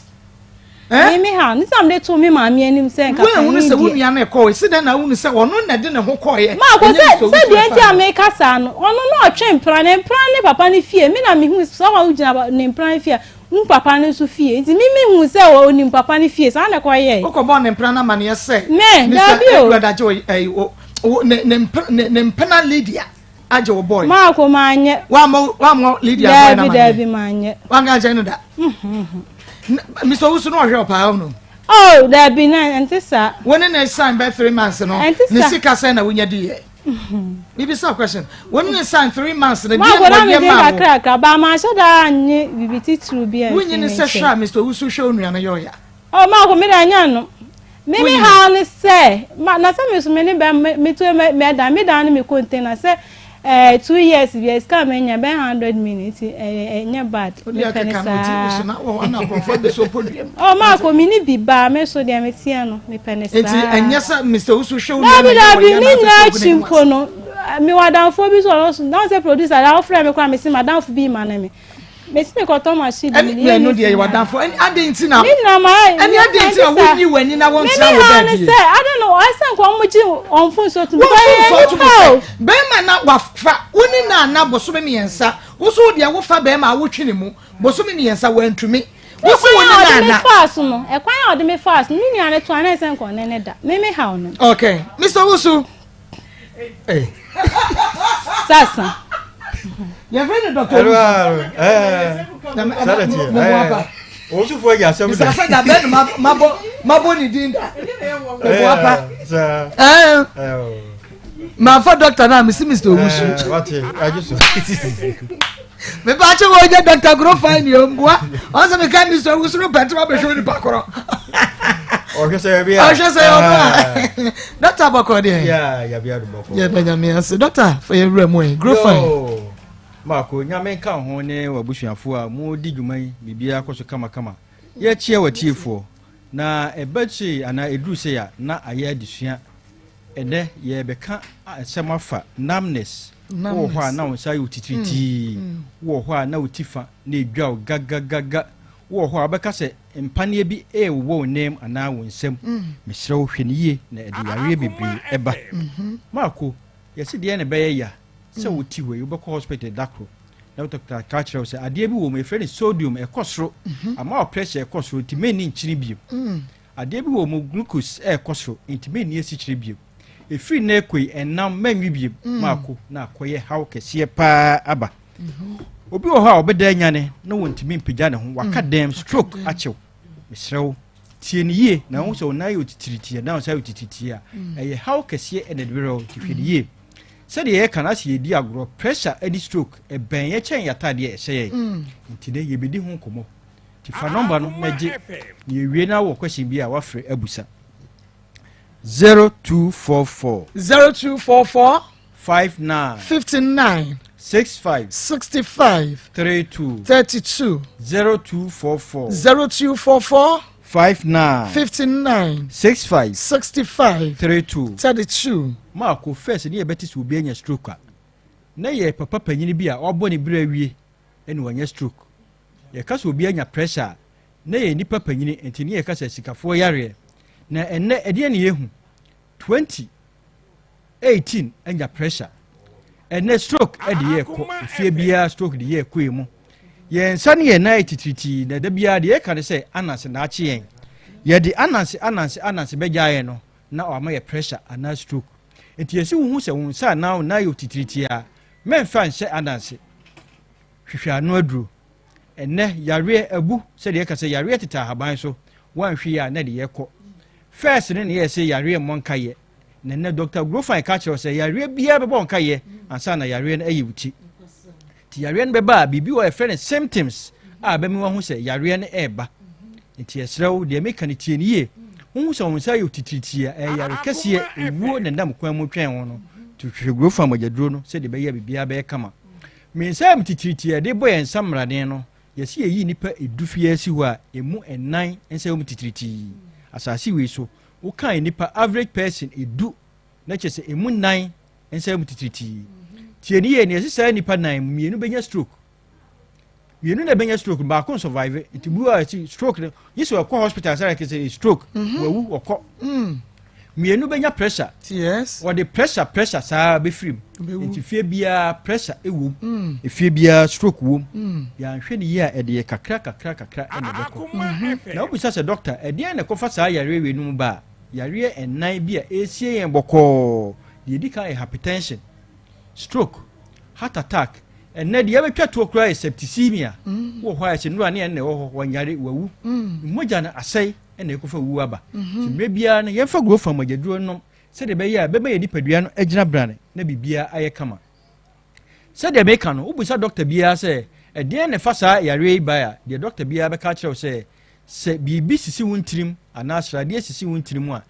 Eh? Me me haw no nti na mede too me maame anim sɛ nka Woanhunu panin sɛ wo deɛ nua no ɛkɔɔ esi dɛn na wohunu sɛ ɔno na ɛde ne ho kɔeɛ Mark ɛnyɛ sɛ Mister sɛ Owusu na deɛ nti ɛfaa a no. meka saa no ɔno na ɔtwe mpena ne mpena ne papa no fie me na mehu sɛ wogyina ne mpena fie a Hu papa no nso fie. Nti me me hu sɛ onim papa no fie. Saa na ɛkɔ yɛe. Wokɔ bɔɔ ne mpena no amaneɛ sɛ Me, Mister daabi o. Edward agye wo ɛyi wo wo ne ne mpena ne ne mpena Lydia agye wo boy. Maako manyɛ. Wammɔ wammɔ Lydia boy no Daabi amaneɛ. daabi manyɛ. Wanka ankyerɛ no da. Mister Owusu no ɔhwɛ ɔpaa no. Oh daabi na ɛnte saa. Wo ne ne sign bɛ 3 months no Ɛnte ne saa. sika sɛn na wonya di yɛ. Mibisa question. Wo ne ne sign 3 months no deɛ Maako na na wɔyɛ mede maa wo. kakrakra ba manhyɛ da annye biribi titiriw bi amfi Wonyi ne ne sɛ hwɛ nkyɛn. a Mister Owusu hwɛ onua no yɛ ɔya. Oh Maako me de ɛnyɛ no. Me me Wonyi no. haw ne sɛ ma na sɛ me so me ne bɛ me me to me me dan me dan ne me container sɛ eh 2 years bi sika menya bɛn 100 million nti ɛyɛ ɛnyɛ bad. Wode Me pɛ ne akeka no TV so saa. na wɔ hɔ na nkurɔfoɔ abɛsi ɔpɔ dua mu. Oh Maako me ne bi ba me so deɛ me teɛ no me pɛ ne Nti saa. ɛnyɛ sɛ Mr. Owusu hwɛ wo nua Dabi na ɛyɛ dabi ɔya ne na apɛ sɛ nyinaa ogu akyi n'anim mpo ase. no mewɔ adamfoɔ bi so ɔno so na sɛ producer da wofrɛ me koraa mese madamfo bi ma ne me mesi mekɔtɔ machine Ɛne bi mede ɛno yɛ deɛ yɛ meeting a w'adamfo ɛne adɛn nti na ne nyinaa ma ɛne adɛn nti na wonyi w'ani na me wɔntena me wo haw ne baabi. sɛ ade no ɛsɛ nka ɔmo gye ɔmo fo nsuo tom Wɔn because ɛyɛ mfomsoɔ to nipa mu o sɛ bɛrima na wafa wo ne na ana bosome 3 wo so wo deɛ wofa bɛrima a wotwe ne mu bosome 3 wantumi wo so wo ɛkwan ne a na ɔde me ana. faa so no ɛkwan a ɔde me faa so no me nua ne to ana ɛsɛ nka ɔne ne da me me haw no Okay, Mr. Owusu. Hey. Sasa yɛfrɛ no Dr. Owusu. Na mo aba. Owusufoɔ yɛ asɛm Mr. Asada bɛn no mabɔ mabɔ ne din da. Mo aba. Ɛɛ maafa doctor na mesi Mr. Owusu. Wate agye so. Mepa akye wɔ nyɛ Dr. Goro fine ni omboa. Ɔsɛ meka Mr. Owusu no pɛtɛ wa bɛhwɛ onipa korɔ. Ɔhwɛ sɛ bi a. Ɔhwɛ sɛ ɔno a. Doctor bɔkɔ deɛ. Ya ya bi adu bɔkɔ. Yɛda Nyame ase. Doctor fa yɛ wura mu ɛ. Goro fine. Yo, Maako, Nyame nka wo ho ne w'abusuafoɔ a modi dwuma yi biribiara kɔ so kamakama. Yɛkyia w'atiefoɔ na ɛba sei anaa ɛduru sei a na ayɛ adesua. Ɛnɛ yɛrebɛka asɛm afa numbness. Wowɔ hɔ a na wo nsa ayɛ wo titiritii. Wowɔ hɔ a na wo ti fa na ɛdwa wo gagagaga. Wowɔ hɔ a wobɛka sɛ mpaneɛ bi ɛrewowɔ wo nan mu anaa wo nsam. Mesrɛ wo hwɛ no yie na ɛde yareɛ bebree ɛba. Maako, yɛse deɛ na ɛbɛyɛ ya sɛ wote hɔ yi wobɛkɔ hospital da koro na doctor ka kyerɛ wo sɛ adeɛ bi wɔ mu yɛfrɛ no sodium ɛkɔ soro ama wo pressure ɛkɔ soro nti menni nkyene bio. Adeɛ bi wɔ mu glucose ɛkɔ soro nti menni asikyire bio. Ɛfiri nnɛ rekɔ yi ɛnam mɛnwe bio. Maako na akɔyɛ haw kɛseɛ paa aba. Obi wɔ hɔ a ɔbɛda anyane na wɔntumi mpagya ne ho waka dɛm stroke akyew. Mesrɛ wo tie no yie na wohu sɛ wo nan yɛ otitiritii anaa wo nsa yɛ otitiritii a ɛyɛ haw kɛseɛ ɛna ɛde brɛ wo nti hwɛ no yie. Sɛdeɛ yɛka no asɛ yɛdi agorɔ, pressure ne stroke ɛbɛn yɛ kyɛn yɛataadeɛ ɛhyɛ yɛn. Nti nɛ yɛbɛdi ho nkɔmmɔ. Nti fa number no na gye na yɛwie na wɔ question bi a wafrɛ abusa. 0244. 0244. 59. 59. 65. 65. 32. 32. 0244. 0244. 59. 59. 65. 65. 32. 32. Maako first ne yɛbɛte sɛ obi anya stroke a na yɛ papa panyini bi a wabɔ ne berɛ awie ɛna wanya stroke. Yɛka sɛ obi anya pressure a na yɛ nipa panyini nti ne yɛka sɛ sikafoɔ yareɛ. Na ɛnnɛ ɛdeɛ ne yɛhu 20 18 anya pressure. Ɛnnɛ stroke de yɛ kɔ efie biara, stroke de yɛ kɔ mu. Yɛn nsa ne yɛn nan yɛ titiritii na da biara deɛ yɛka ne sɛ ananse na akye yɛn. Yɛde ananse ananse ananse bɛgya yɛn no na wama yɛ pressure anaa stroke. Nti yɛsi wo hu sɛ wo nsa anaa wo nan yɛ titiritii a, mɛmfa nhyɛ ananse. Hwehwɛ ano aduro. Ɛnnɛ yareɛ abu sɛdeɛ yɛka sɛ yareɛ tete ahaban so, woanhwɛ yie a na ɛde yɛkɔ. First no na yɛyɛ sɛ yareɛ mmɔ nkayɛ. Na nnɛ Dr. Grofan ka kyerɛ wo sɛ yareɛ biara bɛbɔ nkayɛ ansa na yareɛ no ayi wo ti. Nti yareɛ no bɛba a, biribi wɔ yɛfrɛ no symptoms a bɛma wahu sɛ yareɛ no ɛreba. Nti yɛsrɛ wo, deɛ meka no tie no yie. Wohu sɛ wo nsa yɛ otitiritii a, ɛyɛ yare kɛseɛ, owuo na ɛnam kwan mu twɛn wo no. Nti hwehwɛ Grofan mogyaduro no sɛdeɛ ɛbɛyɛ a biribiara bɛyɛ kama. Me nsa yam titiritii a yɛde bɔ yɛn nsa mmaraden no, yɛse yɛyi nnipa du fi asi hɔ a, ɛmu nnan nsa yam titiritii. Asase wei so, wokan nnipa average person du na kyerɛ sɛ ɛmu nnan nsa yam titiritii. Tie ne yie, ne yɛse saa nnipa nnan mu mmienu bɛnya stroke. Mmienu na ɛbɛnya stroke, baako nsurvive. Nti bu a ɛsi stroke no, gye sɛ ɔkɔ hospital sɛ ɛkɛ sɛ stroke, wawu ɔkɔ. Mmienu bɛnya pressure. Yes. Wɔde pressure pressure saa bɛfiri mu. Nti fie biara pressure ɛwɔ mu. Efie biara stroke wɔ mu. Yɛanhwɛ ne yie a ɛde yɛ kakra kakra kakra ɛna ɛbɛkɔ. Na wobisa sɛ doctor, ɛdeɛn na ɛkɔfa saa yareɛ wei no mu ba a? Yareɛ ɛnan bi a ɛresie yɛn bɔkɔɔ. Deɛ ɛdi kan yɛ hypertension, stroke, heart attack. Ɛnnɛ deɛ ɛbɛtwa toɔ koraa yɛ septicemia. Wɔ hɔ a ɛsɛ nnura ne ɛnna ɛwɔ hɔ, wɔnyare, wawu. Mogya no asɛe ɛna ɛkɔfa wuo aba. Nti mmerɛ biara no yɛmfa guro fa mogyaduro nnom sɛdeɛ ɛbɛyɛ a ɛbɛma yɛn nipadua no agyina brane na biribiara ayɛ kama. Sɛdeɛ meka no, wobisa dɔkta biara sɛ ɛdeɛn na ɛfa saa yareɛ yi bae a, deɛ dɔkta biara bɛka akyerɛ wo sɛ, sɛ biribi sisi wo ntirim anaa sradeɛ sisi wo ntirim a,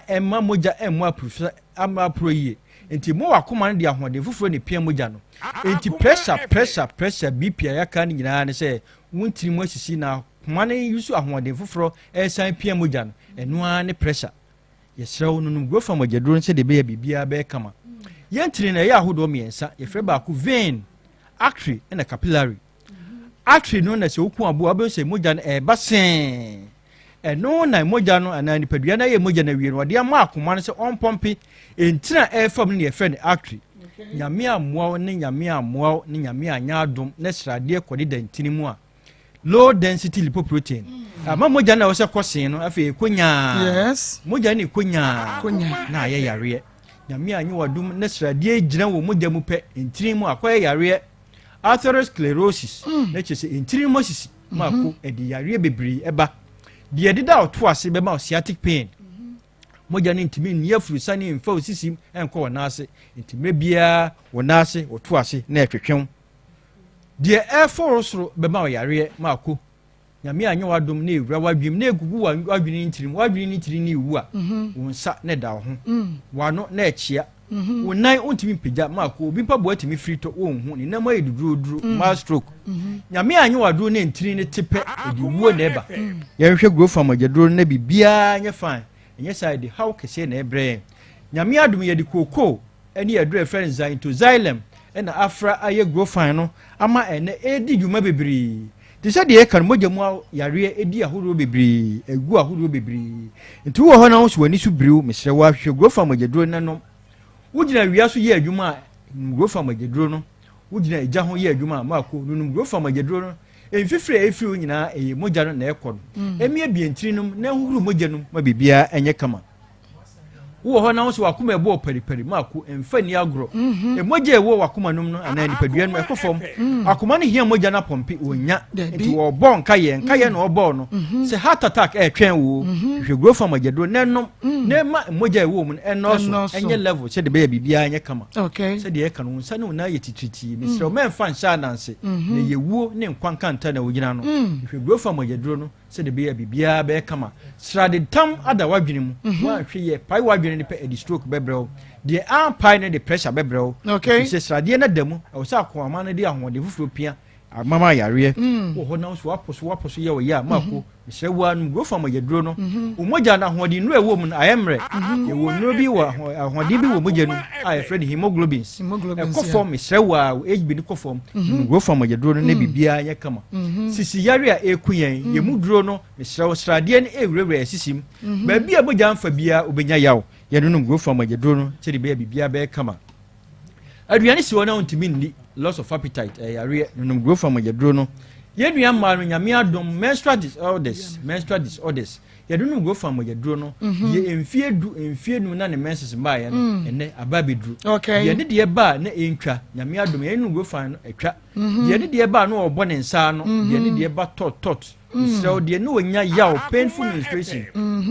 ɛmma mogya mmɔ apurufisa amma apuro yie. Nti mo wakoma no de ahoɔden foforɔ na epia mogya no. Nti pressure pressure pressure BP a yɛaka no nyinaa ne sɛ wo ntini mu asisi na akoma no yusu ahoɔden foforɔ ɛresan pia mogya no. Ɛno ara ne pressure. Yɛsrɛ wo nonom Grofa mogyaduro no sɛdeɛ ɛbɛyɛ biribiara bɛyɛ kama. Yɛn ntini no ɛyɛ ahodoɔ mmiɛnsa. Yɛfrɛ baako vein, artery ɛna capillary. Artery no na sɛ woku aboa wobɛhu sɛ mogya no ɛreba sɛn. Ɛno na mogya no anaa nipadua no ayɛ mogya no awie no wɔde ama akoma no sɛ ɔmpɔmpe. Ntini a ɛrefa mu no na yɛfrɛ no artery. Nyame ammoa wo ne Nyame ammoa wo ne Nyame anyɛ adom na sradeɛ kɔdeda ntini mu a, low density lipoprotein ama mogya no a ɛwɔ sɛ kɔ sen no afei ɛkɔ nyaa. Yes. Mogya no ɛkɔ nyaa na ayɛ yareɛ. Nyame anyɛ wadom na sradeɛ gyina wɔ mogya mu pɛ ntini mu akɔyɛ yareɛ. Atherosclerosis na kyerɛ sɛ ntini mu asisi ma ako ɛde yareɛ bebree ɛba. Deɛ ɛdeda ɔto ase bɛma wo sciatic pain. Mogya no ntumi nni afurusane mfa wo sisim nkɔ wɔn nan ase. Nti mmerɛ biara wo nan ase wɔto ase na ɛtwetwe wo. Deɛ ɛforo soro bɛma wo yareɛ ma ako. Nyame anyɛ w'adom na ewura w'adwenem na egugu w'adwene ne tirim, w'adwene ne tiri ne ewu a, wo nsa na ɛda wo ho, w'ano na ɛkyea, wo nan wontumi mpagya ma ako, obi mpaboa tumi firi tɔ wonhu, ne nam ayɛ duduroduro, mild stroke. Nyame anyɛ w'adom na ntini ne te pɛ, ɛde wuo na ɛba. Yɛnhwɛ growth farm agyaduro no na biribiara nyɛ fine, ɛnyɛ saa ɛde haw kɛseɛ na ɛbrɛ yɛn. Nyame adom yɛde kookoo ne aduro a yɛfrɛ no xanthoxylum na afra ayɛ growth-fine no ama ɛnnɛ ɛredi dwuma bebree. Te sɛ deɛ yɛka no, mogya mu yareɛ di ahodoɔ bebree, ɛgu ahodoɔ bebree. Nti wowɔ hɔ na wo so w'ani so biriw, mesrɛ wo ahwehwɛ growth-fine mogyaduro no na nom. Wogyina awia so yɛ adwuma a, nom growth-fine mogyaduro no. Wogyina egya ho yɛ adwuma a, mako, no nom growth-fine mogyaduro no. Mfifire a ɛfiri wo nyinaa, ɛyɛ mogya no na ɛkɔ no. Ɛmiabie ntini nom na ɛhohoro mogya nom ma biribiara nyɛ kama. Wowɔ hɔ na wo nso w'akoma ɛbɔ wo paripari, mako, mfa nni agorɔ. Mogya a ɛwɔ w'akoma no mu no anaa nipadua no mu ɛkɔ fam. Akoma no hia mogya no apɔmpe, wɔnnya. Nti wɔbɔ nkayɛ, nkayɛ na wɔbɔɔ no. Sɛ heart attack ɛretwɛn wo o, hwehwɛ growth farm agyaduro na ɛnom na ɛma mogya a ɛwɔ mu no ɛnnɔɔso, ɛnyɛ level sɛdeɛ ɛbɛyɛ biribiara nyɛ kama. Sɛdeɛ ɛka no, wo nsa ne wo nan yɛ titiritii. Mesrɛ wo, mɛmfa nhyɛ ananse, na ɛyɛ wuo ne nkwa nkanta na wogyina ano. Hwehwɛ growth farm agyaduro no Sɛdeɛ ɛbɛyɛ a biribiara bɛyɛ kama. Srade tam ada w'adwene mu. Mhm. Woanhwɛ yie pae w'adwene no pɛ ɛde stroke bɛbrɛ wo. Deɛ ampae no de pressure bɛbrɛ wo. Okay. Ɛfiri sɛ sradeɛ no da mu. Ɛwɔ sɛ akɔnhoma no de ahoɔden foforɔ pia amama yareɛ. Mm. Wɔ hɔ na so wapo so wapo so yɛ ɔyɛ a mako. Mhm. Mesrɛ wo ara nom Grofa mogyaduro no. Mhm. Wo mogya no ahoɔden nnuro a ɛwɔ mu no ayɛ mmerɛ. Yɛwɔ nnuro bi wɔ ahoɔden bi wɔ mogya no mu a yɛfrɛ no hemoglobins. Ɛkɔ fam mesrɛ wo ara wo HB no kɔ fam. Nom Grofa mogyaduro no na mm. biribiara nyɛ kama. Mhm. Sisi yare a ɛreku yɛn, mm. yɛn mu duro no, mesrɛ wo, sradeɛ no ɛrewurawura yɛn sisi mu. Mhm. Baabi a mogya mfa biara, wobɛnya yaw. Yɛnonom guro fam agyaduro no sɛdeɛ ɛbɛyɛ biribiara bɛyɛ kama. Aduane si hɔ na wontumi nni, loss of appetite, ɛyɛ yareɛ. Nonom guro fam agyaduro no. Yɛn nua mmaa no, Nyame adom, menstrual disorders, menstrual disorders, Yɛde no go fa mogyaduro no mhm. deɛ mfie du mfie num na ne menses mbaeɛ no mm. ɛnɛ aba abɛduru deɛ ne deɛ baa na ɛntwa nyame adom yɛne no go fa no atwa mhm. deɛ ne deɛ baa na ɔbɔ ne nsa ano mhm. deɛ ne deɛ ba tɔt tɔt mesrɛ wo deɛ ne ɔnya yaw painful menstruation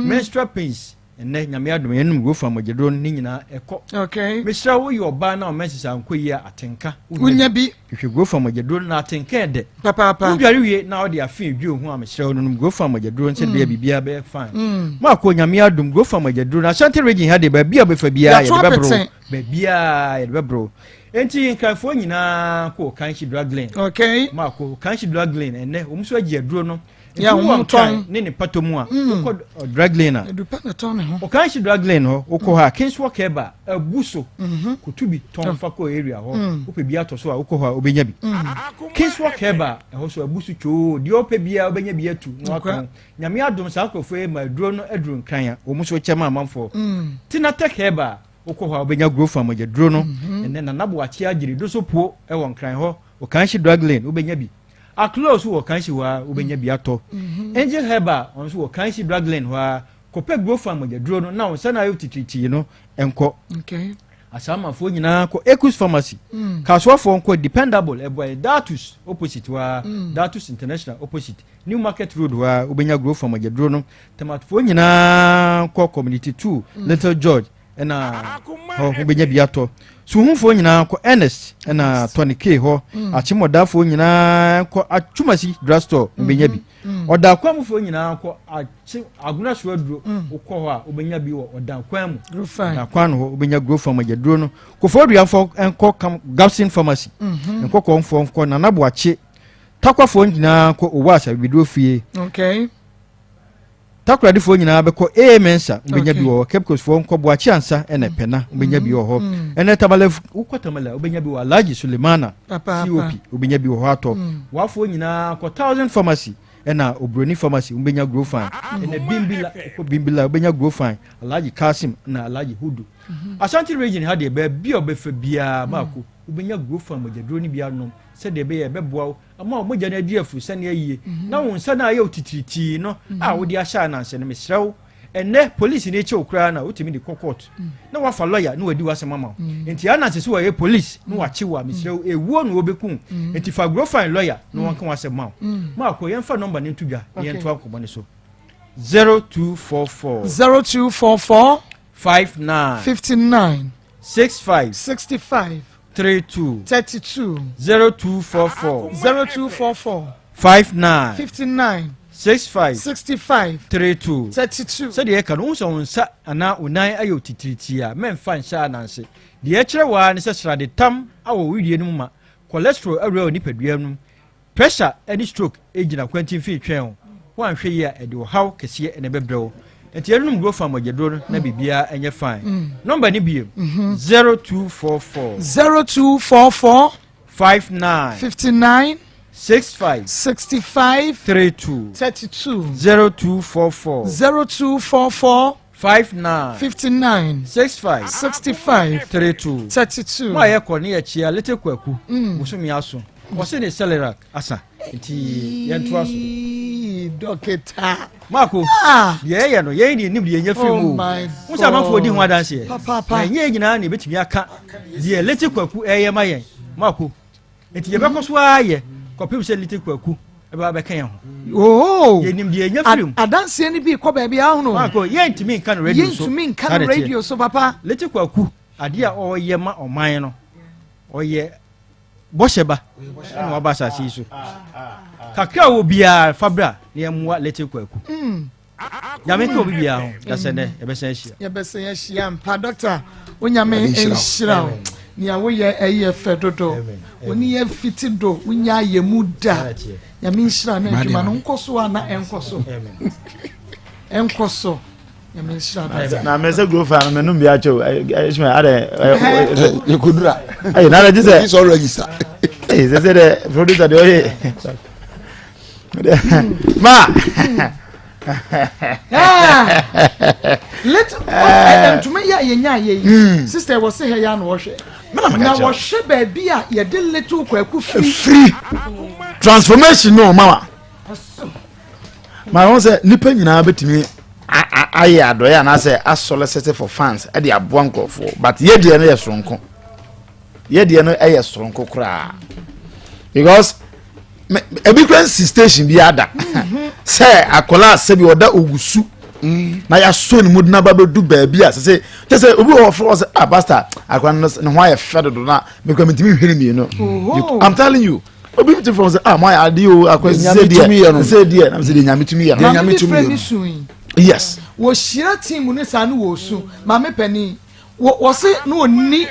menstrual pains ɛnɛ nyame adom yɛnom go fa mogyaduro no ne nyinaa ɛkɔ mesrɛ wo yɛ ɔbaa na wo menses ankɔ yie a atenka wonya bi Hwehwɛ Grofan mogyaduro no na atenka yɛ dɛ. Papaapa. Wodware wie na wode afe edwi wo ho a mesrɛ wo no nom Grofan mogyaduro no sɛdeɛ mm. biribiara bɛyɛ fine. Mm. Maako Nyame adom Grofan mogyaduro no Ashanti region ha deɛ baabi a wobɛfa biara yɛde bɛboro baabiara yɛde bɛboro. Enti nkrafoɔ nyinaa kɔ Kanshi Drug Lane. Okay. Maako Kanshi Drug Lane ɛnɛ wɔn nso agye aduro no. Yɛ wɔn tɔn ne ne patɔ mu a mm. wokɔ uh, drug lane a ɔkan hye drug lane hɔ wokɔ hɔ a kingswalk kɛba abu so mhm. kotu bi tɔn mm. fa kɔ area hɔ mm. wopɛ bi atɔ so a wokɔ hɔ a wobɛnya bi kingswalk kɛba ɛhɔ so abu so twoo deɛ wopɛ biara wobɛnya bi atu na watɔn nyame adom saa nkurɔfoɔ yi ma aduro no aduru nkran a wɔn nso kyɛ ma amanfoɔ tinatɛ kɛba wokɔ hɔ a wobɛnya growth amagya duro no mhm. ɛnɛ nanabo akye agyere do so puo ɛwɔ nkran hɔ ɔkanhye drug lane wobɛnya bi Aklo nso wɔ Kanshi hɔ ara, wobɛnya bi atɔ. Angel Herbal, ɔno nso wɔ Kanshi Drug Lane hɔ ara. Kɔpɛ Grofan mogyaduro no na wo nsa no ayɛ titiritii no nkɔ. Asaamafoɔ nyinaa kɔ Ekus Pharmacy. Mm. Kasuafoɔ nkɔ Dependable, ɛbɔ Datus opposite hɔ ara, mm. Datus International opposite, New Market Road hɔ ara, wobɛnya Grofan mogyaduro no. Tamatfoɔ nyinaa kɔ Community 2, mm. Little George. ɛna hɔ wobɛnya bi atɔ suhufoɔ nyinaa kɔ ernest ɛna tɔne k hɔ mm. akyemɔdafoɔ nyinaa kɔ atwumasi drugstore wobɛnya bi mm. mm. ɔdakwanmufoɔ nyinaa kɔ akye agona so aduro wokɔ hɔ a wobɛnya bi wɔ ɔdakwan mu ɔdakwan no hɔ wobɛnya gro fam agyaduro no kofoɔ aduafoɔ nkɔ gapsin pharmacy mhm. nkɔkɔmfoɔ nkɔ nanaboakye takwafoɔ nyinaa kɔ owó asabibiduro fie okay. Takoradifoɔ nyinaa bɛkɔ AA Mensa wobɛnya bi wɔ hɔ Cape Coast foɔ nkɔ Boakye Ansa ɛna Pɛna wobɛnya bi wɔ hɔ mm. ɛnɛ Tamale wokɔ Tamale wobɛnya bi wɔ Alhaji Sulemana COP wobɛnya bi wɔ hɔ atɔ mm. wafoɔ nyinaa kɔ Thousand Pharmacy ɛna Obroni Pharmacy wobɛnya Grofan mm. ɛnɛ Bimbila wokɔ Bimbila wobɛnya Grofan Alhaji Kasim ɛna Alhaji Hudu mm-hmm. Ashanti region ha deɛ baabi a wobɛfa biara maako wobɛnya Grofan mogyaduro no bi anom sɛdeɛ ɛbɛyɛ ɛbɛboa wo ama wo mogya no adi afu sɛnea yie mhm. na wo nsa no ayɛ wo titiritii no a mhm. wode ahyɛ anansɛ no mesrɛ wo ɛnɛ polisi ne kyew koraa na wotumi de kɔ court mm. na wafa lɔya na wadi w'asɛm ama wo nti ananse sɛ wɔyɛ polisi na wakye wo a mesrɛ wo ɛwuo na wɔbɛku nti fa grofine lɔya na wɔnka w'asɛm ma wo ma akɔ yɛmfa nɔmba no nto dwa na yɛntoa nkɔmmɔ no so 0244 0244 59 59 65 65 32 32 0244 0244 59 59 65 65 32 32. Sɛdeɛ yɛka no, wohu sɛ wo nsa anaa wo nan ayɛ otitiritii a, mɛmfa nhyɛ ananse. Deɛ ɛkyerɛ wo ara ne sɛ srade tam awɔ wo wedeɛ no mu ma cholesterol awura wo nipadua no mu Pressure ne stroke gyina kwantinfin twɛn wo. Woanhwɛ yie a, ɛde ɔhaw kɛseɛ na ɛbɛbrɛ wo. Nti yɛnom Grofan mogyaduro no na biribiara nyɛ fine. Nɔmba no biem, 0244. 0244. 59. 59. 65. 65. 32. 32. 0244. 0244. 59. 59. 65. 65. 32. 32. Mo a yɛkɔ ne yɛkyia Little Kwaku. Bosome aso. Ɔse ne Celerat asa. Nti yɛntoa so. Dɔkita. Maako, Ah. deɛ ɛyɛ no, yɛn deɛ nim deɛ yɛnya firi Oh mu o. my Wo sɛ amanfoɔ di ho God. adanseɛ. Papaapa. Na ɛnyɛ yɛn nyinaa na yɛbɛtumi aka deɛ Little Kwaku ɛyɛ ma yɛn. Maako, nti yɛbɛkɔ so ara yɛ kɔpem sɛ Little Kwaku ɛbɛba bɛka yɛn ho. Oh. Yɛnim deɛ yɛnya firi mu. Adanseɛ no bi kɔ baabi ahono. Maako, yɛntumi nka no radio so. Yɛntumi nka Saa no na ɛteɛ. radio so papa. Little Kwaku, adeɛ a ɔreyɛ ma ɔman no, ɔyɛ bɔhyɛ ba ɛna waba asase yi so. Kakra a wɔ biara fa bra na yɛmmoa Little Kwaku. Nyame nka obi biara ho da sɛ nɛ yɛbɛsan ahyia. Yɛbɛsan ahyia mpa dɔkta onyame nhyira wo nea woyɛ ɛyɛ fɛ dodo woni yɛ fiti do wonya ayɛ mu da nyame nhyira na adwuma no nkɔ so a na ɛnkɔ so ɛnkɔ so nyame nhyira dɔkta. Na mɛ sɛ guro fa no mɛ num bi akyɛw ɛsumɛ adɛ yɛkɔdura ɛyɛ nana gye sɛ it's all register ɛyɛ sɛ sɛ dɛ producer deɛ ɔyɛ ma. Let ntoma yi a yɛnya ayɛ yi hmm. sister wɔ se ha yi ano wɔhwɛ na wɔhwɛ baabi a yɛde little kwaku firi. Firi transformation no mama ma wɔn sɛ nipa nyinaa bɛtumi ayɛ adɔeɛ anaasɛ asɔlɛsɛte for fans ɛde aboa nkurɔfoɔ but yɛ deɛ no yɛ soronko. Yɛ deɛ no yɛ soronko koraa because ebi kura nsi station bi ada mhm. sɛ akwadaa sɛbi ɔda owusu mm. na yasɔ ne mu de n'aba bɛdu baabi a sɛ kyɛ sɛ obi wɔ fɔ sɛ ah pastor akwadaa no ne ho ayɛ fɛ dodo na mekura mi ntumi nhwɛ ne mmienu i'm telling you obi ti fɔ sɛ ah mo ayɛ ade o akwadaa sɛ deɛ sɛ deɛ na sɛ deɛ nyame tumi yɛ no nyame tumi yɛ no yes wɔhyira team no saa no wɔ su maame panin Wɔ wɔse na ɔnni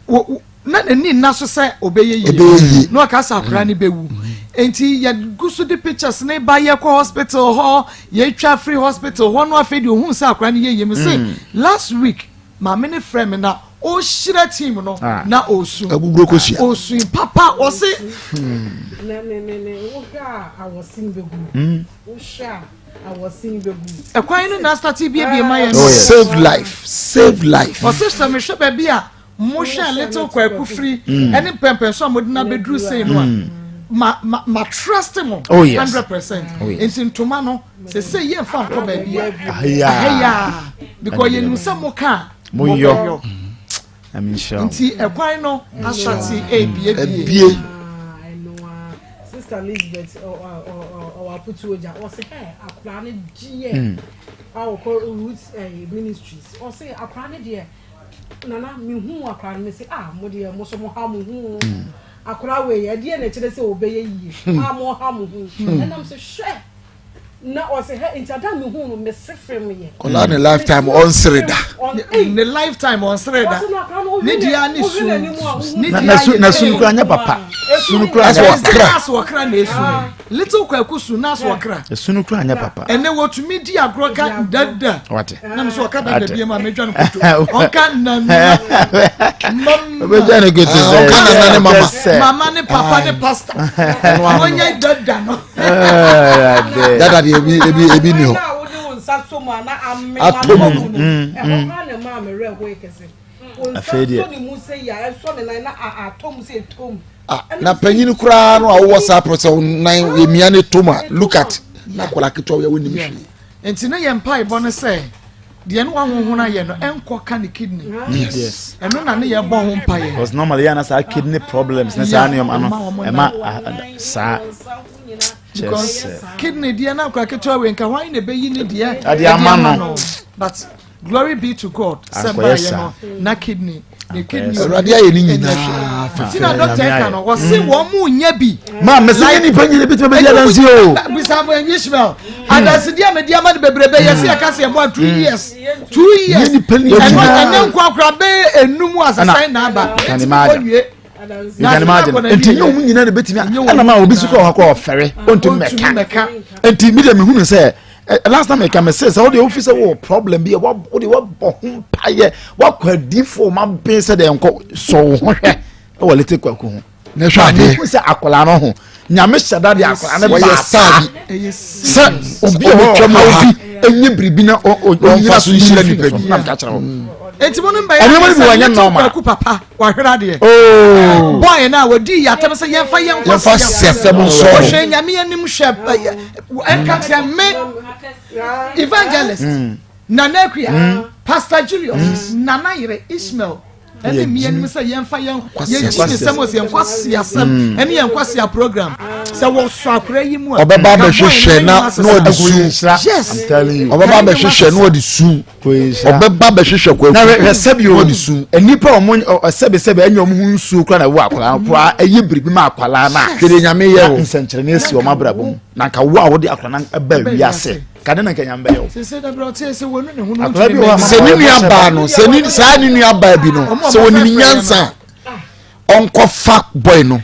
wɔ na n'ani nna so sɛ ɔbɛyɛ yie na ɔka sɛ akwadaa no bɛwu nti yɛgu so de pictures ne ba yɛkɔ hospital hɔ yɛtwa free hospital hɔ no afei deɛ ohun sɛ akwadaa no yɛ yie mi se mm. last week maame ne frɛ mi na ɔhyira team no ah. na ɔsu ɔsu papa ɔse. Hmm. na ne ne ne wohwɛ a awɔsen bɛgu hmm. wohwɛ a. Ɛkwan no na asate biebie ma yɛn. Oh, save life save life. Ɔsɛ sɛ mehwɛ baabi a mohwɛ little kwaku firi mm. ɛne mpɛmpɛn so a mode no abɛduru sei no a mm. ma ma ma trust mo oh, yes. 100% oh, yes. nti ntoma no sɛ sɛ yɛmfa nkɔ baabi a aheya because yɛnim sɛ mo ka a moyɔ nti ɛkwan no asate ebiebie. Sister Elizabeth ɔwɔ aputu ogya ɔsɛ hɛ akora ne deɛ a ɔkɔ Roots Ministries ɔsɛ akora ne deɛ nana mehu akora no mese ah mo deɛ mo so mo ha mo ho akora wei ɛdeɛ na ɛkyerɛ sɛ ɔbɛyɛ yie a mo ha mo ho ɛnam sɛ hwɛ Na ɔse hɛ nti ada me hu no me se fem yɛ. Kɔla ne lifetime ɔnsere da. Ne lifetime ɔnsere da. Ne deɛ ne su. Ne deɛ na su kura nyɛ papa. Su kura nyɛ papa. Aso ɔkra na esu. Little kwaku su na aso ɔkra. Esu no kura nyɛ papa. Ɛnɛ wɔtumi di agorɔ ka dada. Wate. Na mi sɛ ɔka dada bi mu a medwa no koto. Ɔka nana. Mama. Obedwa no koto sɛ. Ɔka nana ne mama. Mama ne papa ne pastor. Wɔnyɛ dada no. Dada deɛ ebi ebi ebi ni hɔ. Atɔ mu no. Afei deɛ. Na panyin koraa no a wowɔ saa pɔrɔ sɛ nan emia ne tom a look at na akwadaa ketewa yɛ wɔnim hwee. Nti ne yɛ mpaebɔ no sɛ deɛ ne wahonhon ayɛ no ɛnkɔ ka ne kidney. Yes. Ɛno na ne yɛ bɔ ho mpaeɛ. Because normally yɛn na saa kidney problems ne saa nneɛma no ɛma saa. Because kidney deɛ na akora ketewa wei nka hwan na ɛbɛyi ne deɛ ɛde ama no. But glory be to God sɛ baayɛ no na kidney ne kidney awurade ayɛ ne nyinaa fɛfɛ ti na dɔkta ɛka no wɔsi mm. wɔn mu nyɛ bi. maa mɛ sɛ nipa nyina bi tuma bɛ di adansi o. bisa mo ɛnyi ismail adansi di a mɛ di ama ni bebrebe yɛ si ɛka si ɛbɔ a 2 years 2 years ɛno ɛnɛ nkɔ akora bɛyɛ enum asasan na aba ɛti bɔ wie. You can imagine. Nti nye wɔn nyinaa na ebetumi ɛna maa obi so kɔ hɔ kɔ ɔfɛre ɔntumi mɛka nti mi deɛ mi hu sɛ last time ɛka mi sɛ sɛ ɔde ofi sɛ wɔ problem bi wɔ ɔde wɔbɔ ho mpaeɛ wakɔ adiifo ɔmo aben sɛ deɛ nkɔ sɔ wo ho hwɛ ɛwɔ lete kwaku ho. Na hwɛ adeɛ. Hu sɛ akwadaa no ho nyame hyɛ da de akwadaa no baa saa sɛ obi a ɔtwa mu ha enye biribi na ɔnyina so nhyira nipa bi na mka kyerɛ wo. Enti mo no mbɛyɛ Ɛnneɛma no bi wɔ ɛnyɛ normal. Kwaku papa wahwere adeɛ. Oh. Boy na wɔdi yɛatɛm sɛ yɛmfa yɛn nkɔ Yɛmfa siasɛm nsɔ. Ɔhwɛ nyame anim hwɛ ɛnka kyerɛ me evangelist mm. Nana Akua mm. Pastor Julius mm. Nana Yere Ishmael ɛne mmea nim sɛ yɛmfa yɛn yɛgyi ne sɛm ɔsɛ yɛn kwasi asɛm mm. ɛne yɛn kwasi a program sɛ wɔsɔ akora yi mu a ɔbɛba abɛhwehwɛ na na ɔde su yes ɔbɛba abɛhwehwɛ na ɔde su ɔbɛba abɛhwehwɛ kwaku na hwɛ sɛbi na o ɔde su nnipa a wɔn sɛbi sɛbi ɛnyɛ wɔn ho nsuo koraa na ɛwɔ akwadaa no koraa ɛyɛ biribi ma akwadaa no a hwɛ nyame yɛ o nsɛnkyerɛnne asi wɔn abrabɔ mu na nka wo a wode akwadaa no ba wiase kade na nka nyame bɛyɛ wo sese dabere ɔte sɛ wɔnu ne ho no Akwadaa bi wɔ hɔ a sɛ ne nua baa no sɛ ne saa ne nua baa bi no sɛ wɔnim nyansa a ɔnkɔfa boy no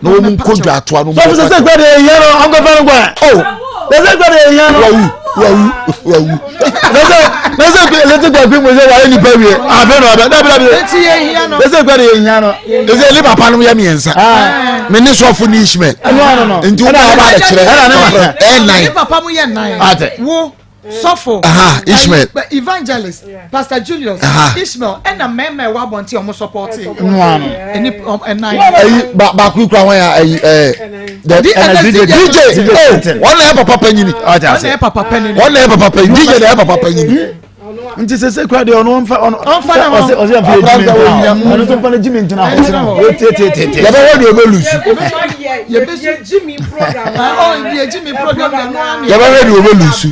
na wɔn nkɔ dwa atoa no. sɔfo sɛ sɛ gbɛde ehia no ɔnkɔfa no kwan. o sɛ sɛ gbɛde ehia no. wawu wawu wawu. sɛ sɛ sɛ sɛ lete kwaku mu sɛ wayɛ nipa wie afei na ɔbɛ dabi dabi. Eti yɛ hia no. Sɛ sɛ gbɛde ehia no. ɛsɛ ne papa no yɛ mmiɛnsa me ne sɔfo ne Ishmael nti wo baa ba kyerɛ ɛnan Ne papa mu yɛ nan. Ate. Wo sɔfo. Aha, Ishmael. Evangelist, Pastor Julius, Aha. Ishmael, ɛna mmarima ɛwɔ abɔnten a wɔn sɔpɔte. Nua no. Ɛni ɛnan. ayi baako yi kura wɔn yɛ ayi ɛɛ ɛna DJ DJ oh wɔn na yɛ papa panyini Ɔte Ɔna ase. yɛ papa panyin. wɔn na yɛ papa panyini DJ na yɛ papa panyini Nti sɛ sɛ kura deɛ ɔno ɔnfa ɔno. Ɔnfa ne ho. Ɔsɛ ɔsɛ ɔnfa yɛ gyimi ntena hɔ. Ɔno nso nfa ne gyimi ntena hɔ. Ntena hɔ. Tietietie. yɛbɛwɔ deɛ ɔbɛ lusu Yɛbɛsu Jimmy program. Oh, yɛ Jimmy program na ɛno ara ne. yɛbɛwɔ deɛ ɔbɛ lusu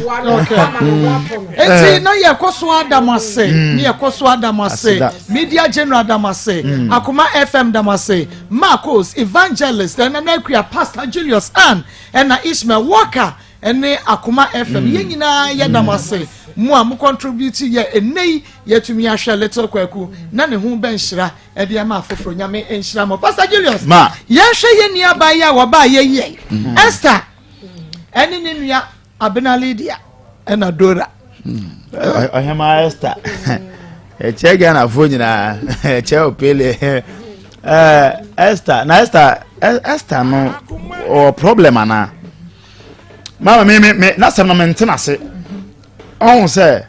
Eti na yɛkɔ so adam ase ne yɛkɔ so adam ase Aseda. media general adam ase Akoma FM dam ase Marcos evangelist ɛna Nakua Pastor Julius Ann ɛna Ishmael Walker ɛne Akoma FM yɛn nyinaa yɛ dam ase mo a mo contribute yɛ ɛnɛ yi yɛtumi ahwɛ little Kwaku na ne ho bɛnhyira ɛde ama afoforɔ. Nyame nhyira mo. Pastor Julius, Ma. yɛnhwɛ yɛn nuabaa yi a wɔbaa yɛyɛ Esther ɛne ne nua Abena Lydia ɛna Dora. Ɔhema Esther. Ɛkyɛ Ghanafoɔ nyinaa. Ɛkyɛ Opele. Esther na Esther Esther no ɔwɔ problem anaa? Mama me me me n'asɛm no me ntena ase. Ɔho sɛ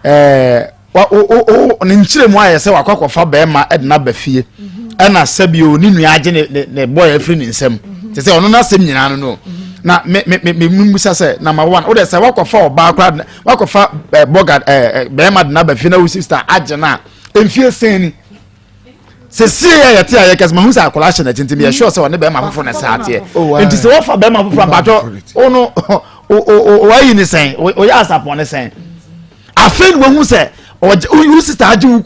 ɛɛ wa o o o ne nkyerɛ mu ayɛ sɛ wakɔ akɔfa bɛrima ɛde n'aba fie ɛna sɛbi o ne nua agye ne ne ne bɔyɛ afiri ne nsam te sɛ ɔno n'asɛm nyinaa no no na me me me me mmusa sɛ number one o de sɛ wakɔfa ɔbaa koraa wakɔfa ɛɛ bɔga ɛɛ bɛrima de n'aba fie na wo sista agye na mfie sɛn ni sɛsie yɛ yɛte a yɛkɛsɛ mahu sɛ akwadaa hyɛ n'akyi nti meyɛ sure sɛ ɔne bɛrima foforɔ na saa teɛ nti sɛ wɔfa bɛrima foforɔ abatɔ wo no wayi ne sɛn oyɛ asapɔn ne sɛn afei na wahu sɛ ɔgye wo sista agye wo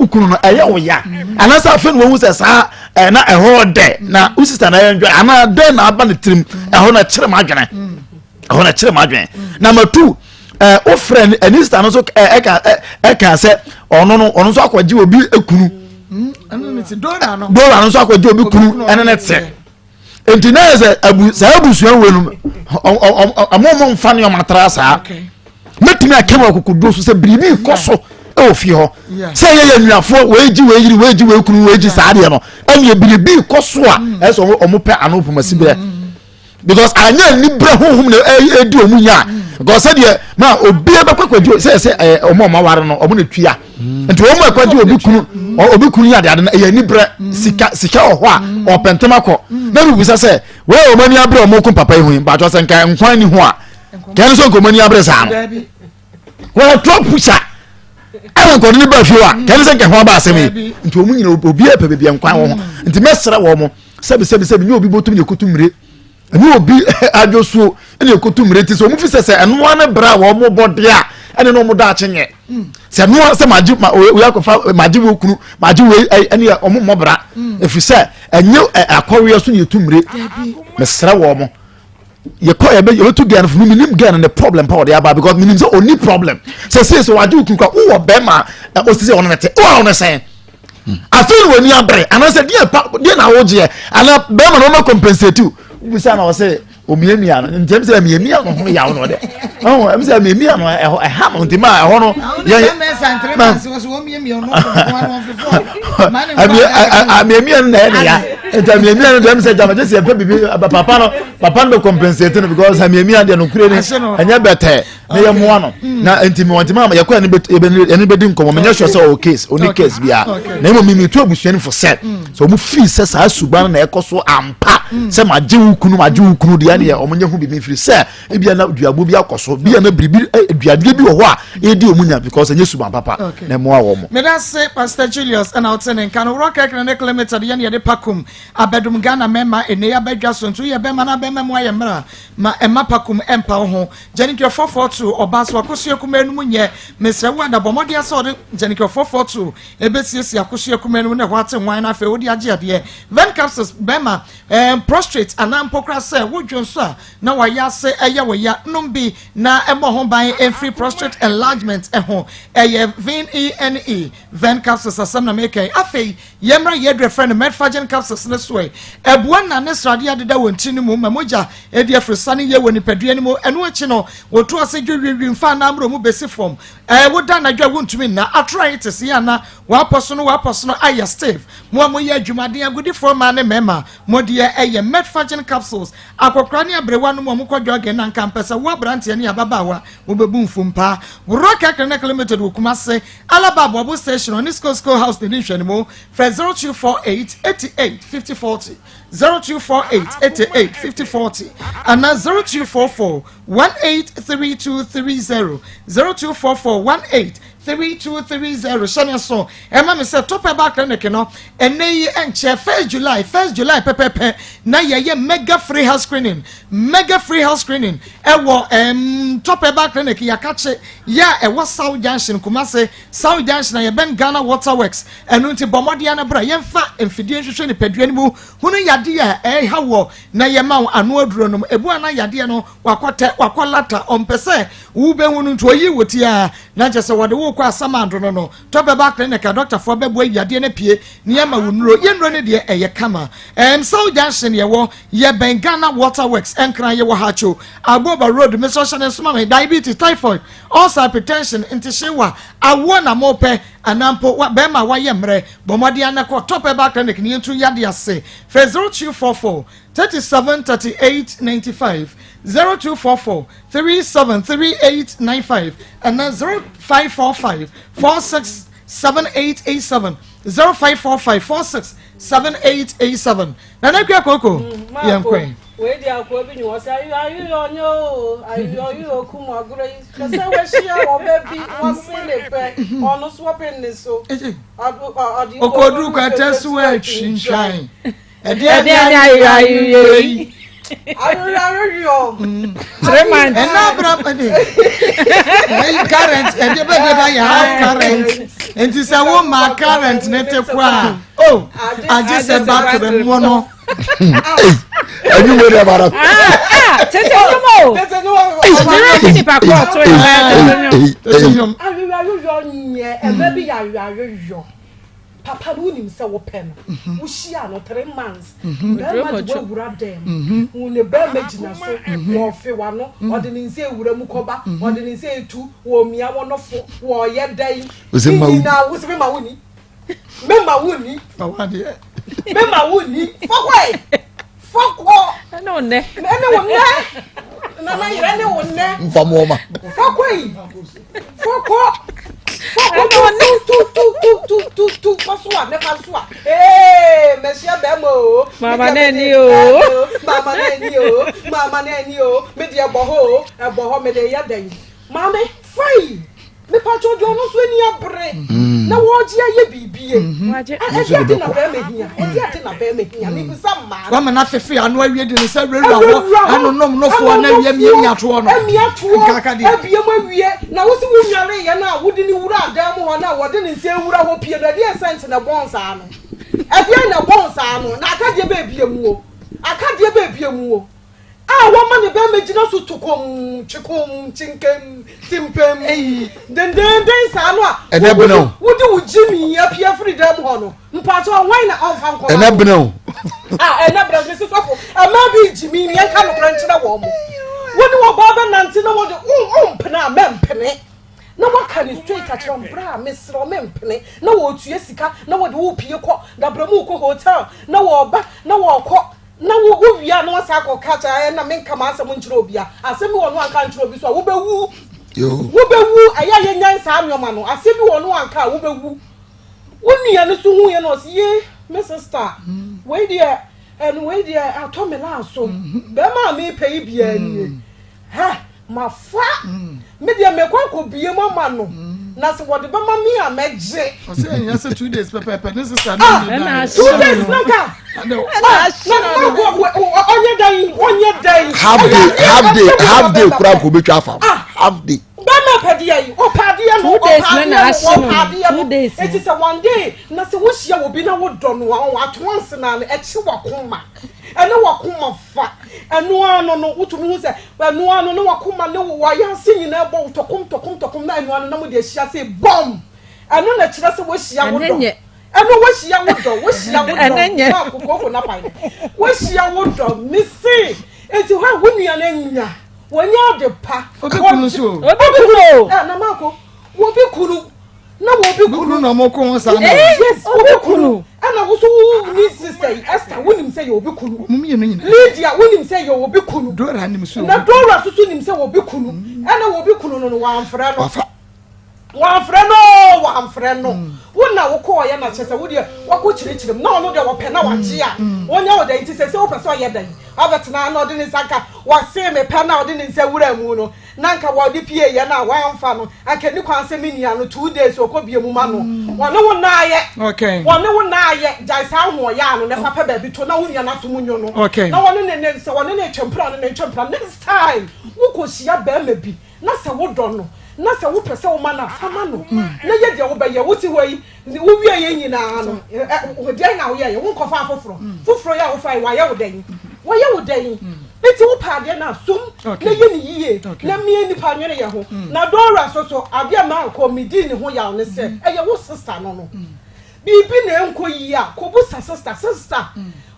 kunu no ɛyɛ wo ya anaasɛ afei na wahu sɛ saa ɛna ɛhɔ dɛ na wo sista na ɛyɛ ndwa anaa dɛn na aba ne tirim ɛhɔ na kyerɛ mu adwene ɛhɔ na kyerɛ mu adwene na matu ɛɛ wofrɛ ɛne sista no nso ɛka ɛka sɛ ɔno no ɔno nso akɔgye obi ekunu Dora no dora no nso akɔgye obi kunu ɛne ne te nti na yɛ sɛ abu saa abusua wei no ɔmo ɔmo nfa nneɛma tra saa mɛtumi aka mu akokoduro so sɛ biribi kɔ so ɛwɔ fie hɔ sɛ yɛ yɛ nnuafoɔ wei gye wei yiri wei gye wei kunu wei gye saa deɛ no ɛnna biribi kɔ so a ɛsɛ ɔmo pɛ ano pomasi berɛ. Because anyɛ anibere honhom na ɛdi ɔmo nya because sɛdeɛ ma obi bɛkɔ akɔgye sɛ sɛ ɛɛ ɔmo ɔmo aware no ɔmo na tua nti ɔmo akɔgye obi kunu obi kunu yɛ adeade no ɛyɛ anibere sika sika wɔ hɔ a ɔpɛ ntɛm akɔ na mi bisa sɛ wɔyɛ ɔmo ani abere ɔmo ko papa yi ho yi mpatsɔ sɛ nka nkwan ni ho a kɛn nso nka ɔmo ani abere saa no wɔyɛ trɔ pusa ɛna nkɔde ne ba fie hɔ a kɛn sɛ nka ho aba asɛm yi nti ɔmo nyina obi apɛ baabi nkwan wɔ ho nti mɛsrɛ wɔn mo sɛbi sɛbi sɛbi nye obi bɔtum na ekotu mmire ɛne obi adwosuo ɛna ekotu mmire ti sɛ wɔn fi sɛ sɛ ɛnoa ne bra a wɔn bɔ deɛ a ɛne na wɔn daakye nyɛ sɛ ɛnoa sɛ magye ma oyi akɔfa magye wo kunu magye wei ɛne wɔn mmɔ bra efi sɛ ɛnyɛ akɔweɛ so na etu mmire mesrɛ wɔn yɛkɔ yɛbɛ yɛbɛtu gɛn fo mi nim gɛn ne problem pa ɔde aba because mi nim sɛ ɔni problem sɛ sɛ sɛ wagye okunu kora wowɔ bɛrima a ɔsi sɛ ɔno ne te wowɔ ɔno sɛn afei na w'ani abere anaasɛ deɛ pa deɛ na awogyeɛ anaa bɛrima na ɔma compensate wo bisa na ɔsɛ omiamia no nti ɛm sɛ miamia no ho yaw no ɔde ɔho ɛm sɛ miamia no ɛhɔ ɛha no nti ma ɛhɔ no yɛ amiamia no na ɛyɛ ne ya nti amiamia no deɛ ɛm sɛ gyama gyesi ɛpɛ bibi papa no papa no bɛ compensate no because amiamia deɛ no kure ni ɛnyɛ bɛtɛ. na yɛmmoa no mm. na nti mewɔ ntoma yɛkɔ yɛne bɛdi nkɔmmɔ menyɛ sure sɛ ɔwɔ case ɔni case biara na mmom memetu abusua no fo sɛ mm. sɛ ɔmo fii sɛ saa suban na ɛkɔ so ampa mm. sɛ magye wo kunu magye wo kunu deɛ neɛ ɔmo nyɛ ho biribi mfiri sɛ ebia na duabo bi akɔ so bia na biribi eh, duadeɛ bi wɔ hɔ a ɛdi ɔmo nya because ɛnyɛ suban papa na ɛmoa wɔ mo. meda se Pastor Julius ɛna ɔte ne nka no Rock Clinic Limited yɛne yɛde pakum abɛdom Ghana mɛma ɛnɛ yɛabɛdwa so nti woyɛ bɛma na bɛma mu ayɛ mmara ma ɛma pakum ɛmpa wo ho Gyanikɛ 442 Ɔbaa so akosua kumaa no mu nyɛ Mesrɛ wo ada bɔ mmɔden sɛ ɔde Gyanikɛ 442 ɛbɛsiesie akosua kumaa no mu na ɛhɔ ate nwan na afei wode agye adeɛ Ven capsules bɛma eh, prostrate anaa mpo koraa sɛ wodwo nso a na wayɛ ase ɛyɛ wo ya nom bi na ɛmmɔ ho ban ɛmfiri prostrate enlargement ɛho ɛyɛ Ven ENE Ven capsules asɛm na meka yi Afei Yɛmmra yɛ aduru a yɛfrɛ no Metforgen capsules no so ɛ. Ɛboa nna ne sradeɛ a ɛdeda wɔ ntini no mu ma mogya di afurusane yie wɔ nipadua no mu. Ɛno akyi no, wɔtu ase dwo wiwi mfa anaa mmoro mu bɛsi fam. Ɛ, woda anadwo a wontumi nna. Arthritis yɛ ana w'apɔso no w'apɔso no ayɛ stiff. Mo a moyɛ adwumaden, agodifoɔ mmaa ne mmarima, mo deɛ ɛyɛ Metforgen capsules. Akɔkoraa ne aberewa no mu a wɔkɔ jogging na nka mpɛ sɛ wo aberanteɛ ne ababaawa mobɛbu mfumpaa. Rock Clinic Limited wɔ Kumase. Alaba Aboabo Station ɔne School School House na ɛdi nhwɛanimu. Frɛ 0248 88 50 40, 0248 88 50 40 anaa 0244 183230, 0244 183230. Hyɛ ne nso ɛma me sɛ Top Herbal Clinic no ɛnɛ yi ɛnkyɛ 1st July, 1st July pɛpɛpɛ na yɛyɛ mega free health screening, mega free health screening ɛwɔ ɛm Top Herbal Clinic yɛakakye Yɛ a ɛwɔ South Junction, Kumasi, South Junction a yɛbɛn Ghana Water Works. Ɛno nti bɔ mmɔden ara na bra yɛmfa mfidie nhwehwɛ nipadua no mu hunu yadeɛ a ɛreha woɔ na yɛma wo ano aduro nom. Ebu a na yadeɛ no wakɔtɛ, wakɔ lata, ɔmpɛ sɛ wobɛhu no nti ɔyi wo ti ara na kyerɛ sɛ wɔde wo rekɔ asamando no no. Tɔ bɛba clinic a dɔktafoɔ bɛboa ayi yadeɛ no apue na yɛama wo nnuro. Yɛn nnuro no deɛ ɛyɛ kama. Ɛɛm South Junction yɛwɔ, yɛbɛn Ghana Water Works, Nkran yɛwɔ Hacho, Agboba road me sɔ hyɛ ne nsoma me diabetes typhoid ulcer hypertension ntehyewa awoɔ na mopɛ anaa mpo wa bɛrima a wayɛ mmerɛ bɔ mmɔden ana kɔ top herbal clinic ne yɛntu yadeɛ ase frɛ 0244 37 38 95 0244 37 38 95 anaa 0545 46 7887 0545 46 7887 Nana Akua Koko yɛn kɔɛ. Wei deɛ akoa bi ni hɔ sɛ ayo ayo ɔnyɛ oo ayo ayo okum agorɔ yi hwɛ sɛ wahyia ɔbɛ bi wase ne pɛ ɔno so ɔpɛ ne so ɔde okoduru kwata so atwintwan ɛdeɛ ne ayo ayo yi ayo ayo yɔ three months ɛna abira ɛde ɛyi current ɛdeɛ bɛ deɛ bɛ yɛ half current nti sɛ wo ma current ne te kɔ a o agye sɛ battery mu no. ɛnu wo de bara. tete nnwom o tete nnwom nipa kɔ ɔtɔ yɛ tete nnwom. Ayoyoayoyɔ nyɛ ɛbɛ bi yɛ ayoyoayoyɔ papa no wonim sɛ wopɛ no mhm. wohyia no three months mhm. bɛrima de wawura dɛm mhm. wo ne bɛrima gyina so wɔfe wano ɔde ne nsa ewura mu kɔba ɔde ne nsa etu wɔmia wɔnɔfo wɔyɛ dɛn ne nyinaa wosɛ mema wo ni mema wo ni mema wo ni fɔkɔ yi fɔkɔ ɛne wo nnɛ ɛne wo nnɛ nana yɛrɛ ɛne wo nnɛ nfa mu ɔma fɔkɔ yi fɔkɔ fɔkɔ tu tu tu tu tu tu tu kɔ so a ne fa so a ee mɛhyia bɛrima o mama n'ani o mama n'ani o mama n'ani o me deɛ bɔ hɔ o ɛbɔ hɔ me de yɛ dɛn maame fai. Mepakyɛw deɛ ɔno nso ani abere mm. na wɔregye ayɛ biribie mm-hmm. ɛde ade na bɛrima hia ɛde ade na bɛrima hia mm. mebisa mmaa wama no afefe ano awie de ne nsa wurawura hɔ ɛnonom nofoɔ na awie miamia toɔ no amia toɔ abie mu awie na wosi wo nwareyɛ no a wode ne wura adan mu hɔ no a wɔde ne nsa awura hɔ pie no ɛdeɛ sɛnte na ɛbɔn saa no ɛdeɛ na ɛbɔn saa no na akadeɛ bɛɛbie mu o akadeɛ bɛɛbie mu o a wɔma ne bɛrima gyina so to komm, twe komm, kyenkem, timpem, dendeenden saa no a, Ɛnɛ bene o. wode wo gyimi apia firi dɛm hɔ no, mpakyɛ hwan na ɔmfa nkɔma Ɛnɛ bene o. A ɛnɛ bene mesi sɔfo, ɛmaa bi gyimi, yɛnka nokorɛ nkyerɛ wɔn mo. Wo ne ɔbaa bɛnante na wɔde wompene a mɛmpene. Na waka ne straight akyerɛ wɔn, bra mesrɛ wo mempene, na wɔtua sika na wɔde wo pie kɔ, dabrɛ mu kɔ hotel na wɔba na wɔkɔ. Na wo wo wie a na wasan akɔ ka kyerɛ ayɛ na menka m'asɛm nkyerɛ obi a asɛm bi wɔ no anka nkyerɛ obi so a wobɛwu. Wobɛwu, ɛyɛ a yɛnyan saa nneɛma no. Asɛm bi wɔ no anka a wobɛwu. Wo nua no so hu yɛ na ɔsi ye me sister wei deɛ ɛno wei deɛ atɔ me laa so. Bɛrima a mepɛ yi biara nie. Hɛ mafa me deɛ mekɔ akɔbie mu ama no na sɛ wɔde bɛma me a mɛgye. Ɔsɛ ɛnyɛ sɛ 2 days pɛpɛɛpɛ ne sister no Ah, ne dan. 2 days na nka ɔnyɛ dan, ɔnyɛ dan. Half day, half day, half day kura nko betwa afa half day. Bɛma pɛdeɛ yi, ɔpɛ adeɛ no, 2 days ɔpɛ adeɛ na no, na ahye ɔpɛ no no. adeɛ no. 2 days Eti sɛ one day na sɛ wohyia obi na wodɔ no a, ɔwɔ ato anse na no ɛkye wakoma, ɛne wakoma fa ɛno ano no, wotumi hu sɛ ɛno ano ne wakoma ne wayɛ ase nyinaa bɔ tɔkom tɔkom tɔkom na ɛno ano na mo de ahyia sɛ bɔm. Ɛno na kyerɛ sɛ woahyia wo Ɛnɛ dɔ. nyɛ. Ɛno woahyia wo dɔ, woahyia wo Ɛnɛ dɔ. nyɛ. Maa kokooko na pae no, woahyia wo dɔ. Mese eti hɔ a wo nua no anya wɔnyɛ ade pa. Obi kunu nso o. Obi kunu o. Ɛ na maako wobi kunu na wobi Ne kunu. kunu na ɔmo ko ho saa na. Yes, obi kunu, ɛna woso wo ni sister yi, Esther, wonim sɛ yɛ obi kunu. Ɔmo mmienu nyinaa. Lydia, wonim sɛ yɛ obi kunu. Dora nim so. Na Dora soso nim sɛ obi kunu, ɛna obi kunu no wɔamfrɛ no. Wafa. Wɔamfrɛ no, wɔamfrɛ no. Wo na wokɔɔyɛ na kyerɛ sɛ wo deɛ wakɔ kyerɛkyerɛ mu na ɔno deɛ wɔpɛ na wagye a wɔnyɛ wo dɛn, nti sɛ wopɛ sɛ ɔyɛ dɛn ɔbɛtena na ɔde ne nsa nka wɔse mepɛ na ɔde ne nsa wura mu no na nka wɔde pie yɛ no a wɔamfa no anka ni kwan sɛ me nua no 2 days ɔkɔ bie mu ma no, wɔne wo naayɛ. Wɔne wo naayɛ. Gyae saa ahoɔyɛ ano na fa pɛ baabi to na wo nua no aso mu nwo no. Na wɔne ne sɛ wɔne ne twɛmpra ne ne ntwɛmpra. Next time wokɔhyia bɛrima bi na sɛ wodɔ no na sɛ wopɛ sɛ woma no a, fa ma no na yɛ deɛ wobɛyɛ. Wote hɔ yi, wowie yɛ nyinaa no, deɛn na woyɛyɛ? Wonkɔfa afoforɔ foforɔ yi a wofa yi, wayɛ wo dɛn? Wayɛ wo dɛn? Nti wopɛ adeɛ no asom na yɛ ne yie na mmea nipa nwene yɛ ho. Na Dora so so adeɛ maa kɔ medii ne ho yaw ne sɛ ɛyɛ wo sister no biribi na ɛnkɔ yie a, kɔbusa sister, sister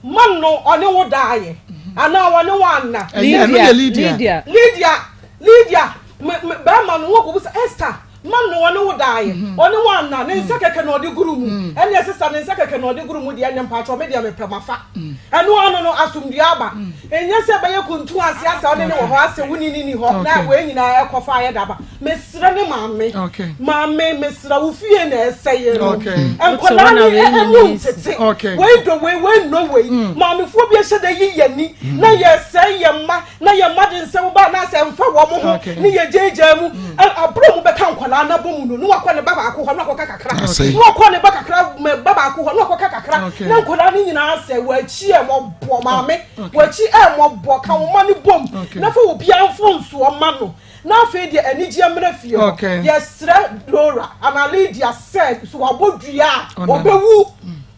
ma no ɔne wo daayɛ anaa ɔne wo anna. Ɛyɛ ɛno yɛ Lydia. Lydia. Lydia, Lydia, me me bɛrima no wɔn kɔbusa Esther ma no ɔne wo daayɛ, ɔne wo anna, ne nsa kɛkɛ na ɔde guru mu. Ɛne sister ne nsa kɛkɛ na ɔde guru mu deɛ, ɛne mpatsɔ me deɛ mepɛ ma fa. Ɛno ano no asomdua aba. Ɛnyɛ sɛ bɛyɛ kuntu ase asɛ ɔne ne wɔ hɔ asɛ wo ni ne ni hɔ na wei nyinaa ɛkɔfa ayɛ daba. Mesrɛ ne maame, maame mesrɛ wo, fie na ɛsɛ yɛ no. Nkwadaa ne ɛmu ntete. Wei dɔ wei, wei nnɔ wei. Maamefoɔ bi ahyɛ dɛ yi yɛ ni na yɛsɛe yɛ mma na yɛ mma de nsɛm ba anaasɛ mfa wɔn ho ne yɛ gyaagyaa mu. Aburo mu bɛka nkwadaa n'abɔ mu no ne wakɔ ne ba baako hɔ na wakɔka kakra, ne wakɔ ne ba kakra ba baako hɔ na wakɔka kakra na nkwadaa no nyinaa sɛ wɔakyi ɛmɔbɔ. Maame, wɔakyi ɛmɔbɔ, ka wɔn ma ne bom na fa obiara mfonsoɔ ma no na afei deɛ anigyeɛ mmerɛ fie hɔ. Yɛsrɛ Dora anaa Lydia sɛ so wabɔ dua a wɔbɛwu,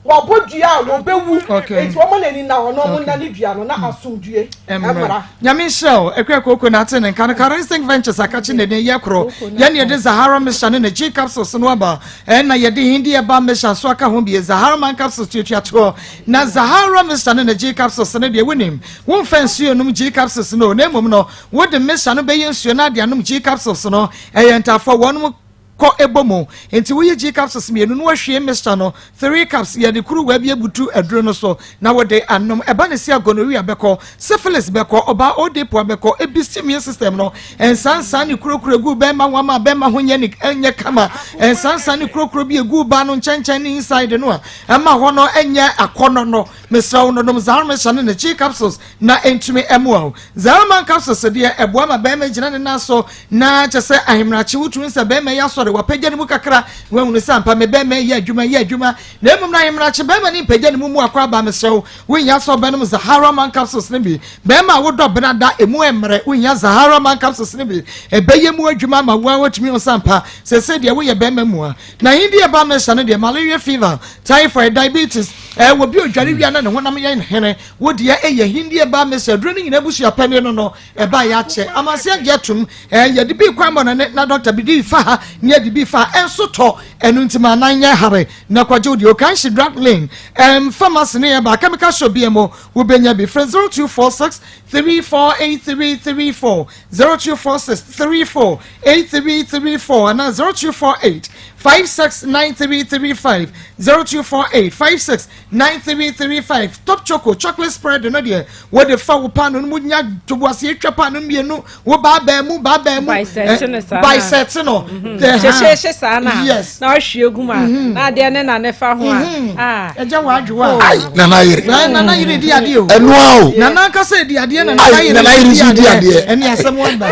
wabɔ dua a wɔbɛwu, nti wɔma n'ani na ɔno ɔmo nna ne dua no na asomdue mmra. Nyame nhyira o. Akua Kooko na ate ne nka no. Karistic Ventures akakye ne den yɛ korɔ yɛne yɛde Zahara Mixture ne ne G capsules no aba, ɛna yɛde Hindi ɛba mixture so aka ho bie. Zahara Man capsules tuatua toɔ na Zahara Mixture ne ne G capsules no deɛ, wonim womfa nsuo nom G capsules no, na mmom no wode mixture no bɛyɛ nsuo no ade anom G capsules no. Ɛyɛ ntafoɔ wɔnom kɔ ɛbɔ mu, nti woyi G capsules mmienu na wahwie mixture no 3 cups, yɛde kuruwa bi abutu aduro no so na wɔde anom. Ɛba ne si a, gonorrhea bɛkɔ, syphilis bɛkɔ, ɔbaa odepoa bɛkɔ, ebi si immune system no. Nsansan ne kurokuro egu bɛrima ho ama bɛrima ho nyɛ ne nyɛ kama. Nsansan ne kurokuro bi egu baa no nkyɛnkyɛn ne inside no a ɛma hɔ no nyɛ akɔnɔ no, mesrɛ wo no nom Zahara mixture ne ne G capsules na ntumi ɛmoa o. Zahara capsules deɛ, ɛboa ma bɛrima gyina ne nan so na kyɛ sɛ ahemrakye wotumi sɛ bɛrima yi asɔre wapagya ne mu kakra, wahunu sɛ ampa me bɛrima yi yɛ adwuma, yɛ adwuma. Na mmom na ahemrakye bɛrima ne mpagya ne mu mu akɔ aba. Mesrɛ wo, wohia sɛ ɔbɛnom Zahara Man capsules no bi. Bɛrima a wodɔ benada emu mmerɛ, wohia Zahara Man capsules no bi. Ɛbɛyɛ mu adwuma ma wo a watumi wo sɛ ampa sɛ sɛ deɛ woyɛ bɛrima mu a. Na Hindi ɛba mɛsa no deɛ, malaria, fever, typhoid, diabetes, ɛwɔ bi odware wia na ne honam yɛ hene, wo deɛ ɛyɛ Hindi ɛba mɛsa aduro no nyinaa busua pɛne no ɛba yɛ akyɛ amanse agye atum. Yɛde bi kwan bɔ no ne na dɔkta bi de fa ha ne yɛde bi fa ha ɛnso tɔ. Ɛno nti ma anan nyɛ hare na kɔgye wo deɛ. Okanhyi Drug Lane, ɛm, pharmacy ne yɛba chemical shop bi mu, wobɛnya bi. Frɛ 0246 348334, 0246 348334 anaa 0248 569335, 0248 569335. Top Choco chocolate spread no deɛ, wode fa wo paano no mu nya toboaseɛ twa paano mmienu wo baabaa mu baabaa mu Bisɛte no saa na. bisɛte no Hyehyeehye saa na. Yes. Na ɔhwie gu mu a. Na adeɛ ne na ne fa ho a. Ah. Ɛgya w'adwowa. Ai, nana yere. Na nana yere di adeɛ o. Ɛno a o. Nana ankasa di adeɛ na Ai, nana yere nana yere nso di adeɛ. Ɛne asɛm wanda.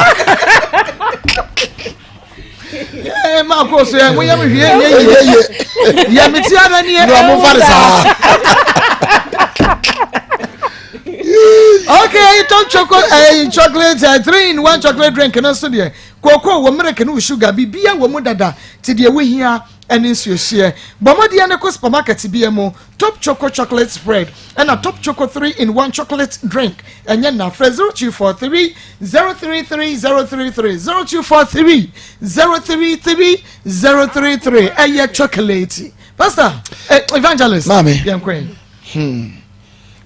Ee maa kó so yɛ mo yɛ mo hwie yɛ yie. Yɛ mi ti ara ni yɛ. Nua mo fa de saa. Okay, top chocolate, chocolate, 3-in-1 chocolate drink no so deɛ cocoa wɔ milk ne wo sugar biribiara wɔ mu dada te deɛ wohia ne nsuohyeɛ. Bɔ mmɔden ne kɔ supermarket bi mu. Top Choco chocolate spread ɛna Top Choco 3-in-1 chocolate drink ɛnyɛ na frɛ 0243 033 033, 0243 033 033. Ɛyɛ chocolate. Pastor, evangelist. Maame. Yɛn kɔɛ.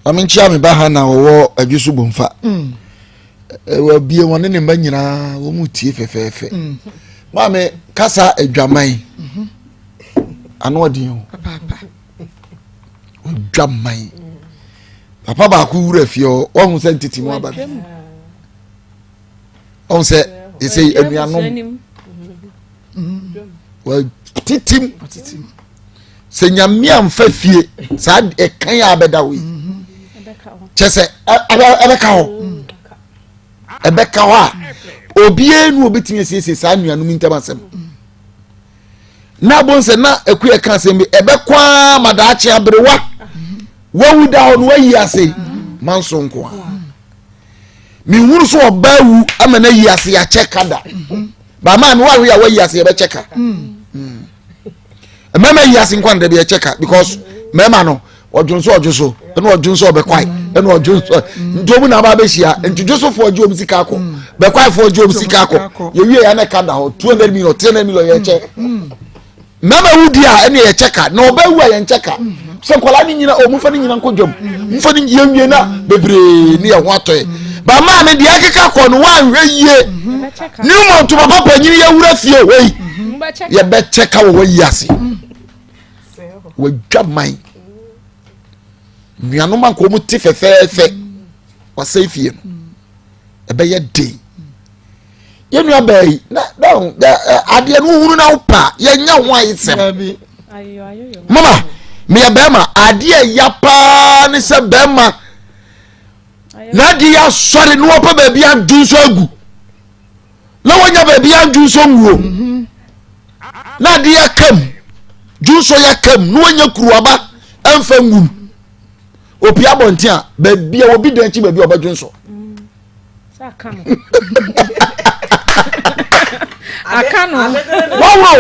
Maame nkyia me ba ha na ɔwɔ adwo so bomfa. Wabie wɔn ne ne mma nyinaa wɔn mu tie fɛfɛɛfɛ. Maame kasa adwaman. Ano ɔden o. Odwaman. Papa baako wura fie hɔ wɔn sɛ ntete mu aba bi. Wɔn sɛ ɛsɛ anuanom. Wɔtetem. Sɛ nyame amfa fie saa ɛkan a abɛda hɔ yi kyɛ sɛ ɛbɛka hɔ ɛbɛka hɔ a obiara nu obetumi asiesie saa nnuanom ntam asɛm na abɔ nsɛ na akuya ka asɛm bi ɛbɛkɔ ara ma daakye aberewa wawu da hɔ no wayi ase manso nko a mehunu so ɔbaa wu ama no ayi ase yɛakyɛ ka da baamaa me wawe a wayi ase yɛbɛkyɛ ka mmarima yi ase nkwa no dabi ɛkyɛ ka because mmarima no ɔdwo nso ɔdwo so ɛna ɔdwo nso ɔbɛkwae ɛna ɔdwo nso nti ɔmu na aba abɛhyia nti dwosofoɔ gye ɔmu sika akɔ bɛkwaefoɔ gye ɔmu sika akɔ yɛwie yɛ ana ka da hɔ 200 million 300 million yɛkyɛ mmarima wu di a ɛna yɛkyɛ ka na ɔbɛ wu a yɛnkyɛ ka sɛ nkwadaa ne nyina ɔmu fa ne nyina nkɔ dwam mfa ne yɛnwie na bebree ne yɛn ho atɔ yɛ ba maa ne deɛ ɛkeka kɔ no wanhwɛ yie newmont papa panyin yɛwura fie hɔ yi yɛbɛkyɛ ka wɔ wayi ase wadwa man nnuanom anka wɔn te fɛfɛɛfɛ wasɛe fie no ɛbɛyɛ den yɛn nua baa yi na na adeɛ no wohunu na wopa yɛnyɛ ho ayesɛm mama meyɛ bɛrima adeɛ ya paa ne sɛ bɛrima na adeɛ yɛ asɔre na wɔpɛ baabi adwo nso agu na wɔnya baabi adwo nso nguo mhm. na adeɛ akam dwo nso yɛ akam na wɔnya kuruwaba ɛmfa ngum opi abɔnten a baabi a obi dan akyi baabi a ɔbɛdwo nso. Aka no. Wɔwɔ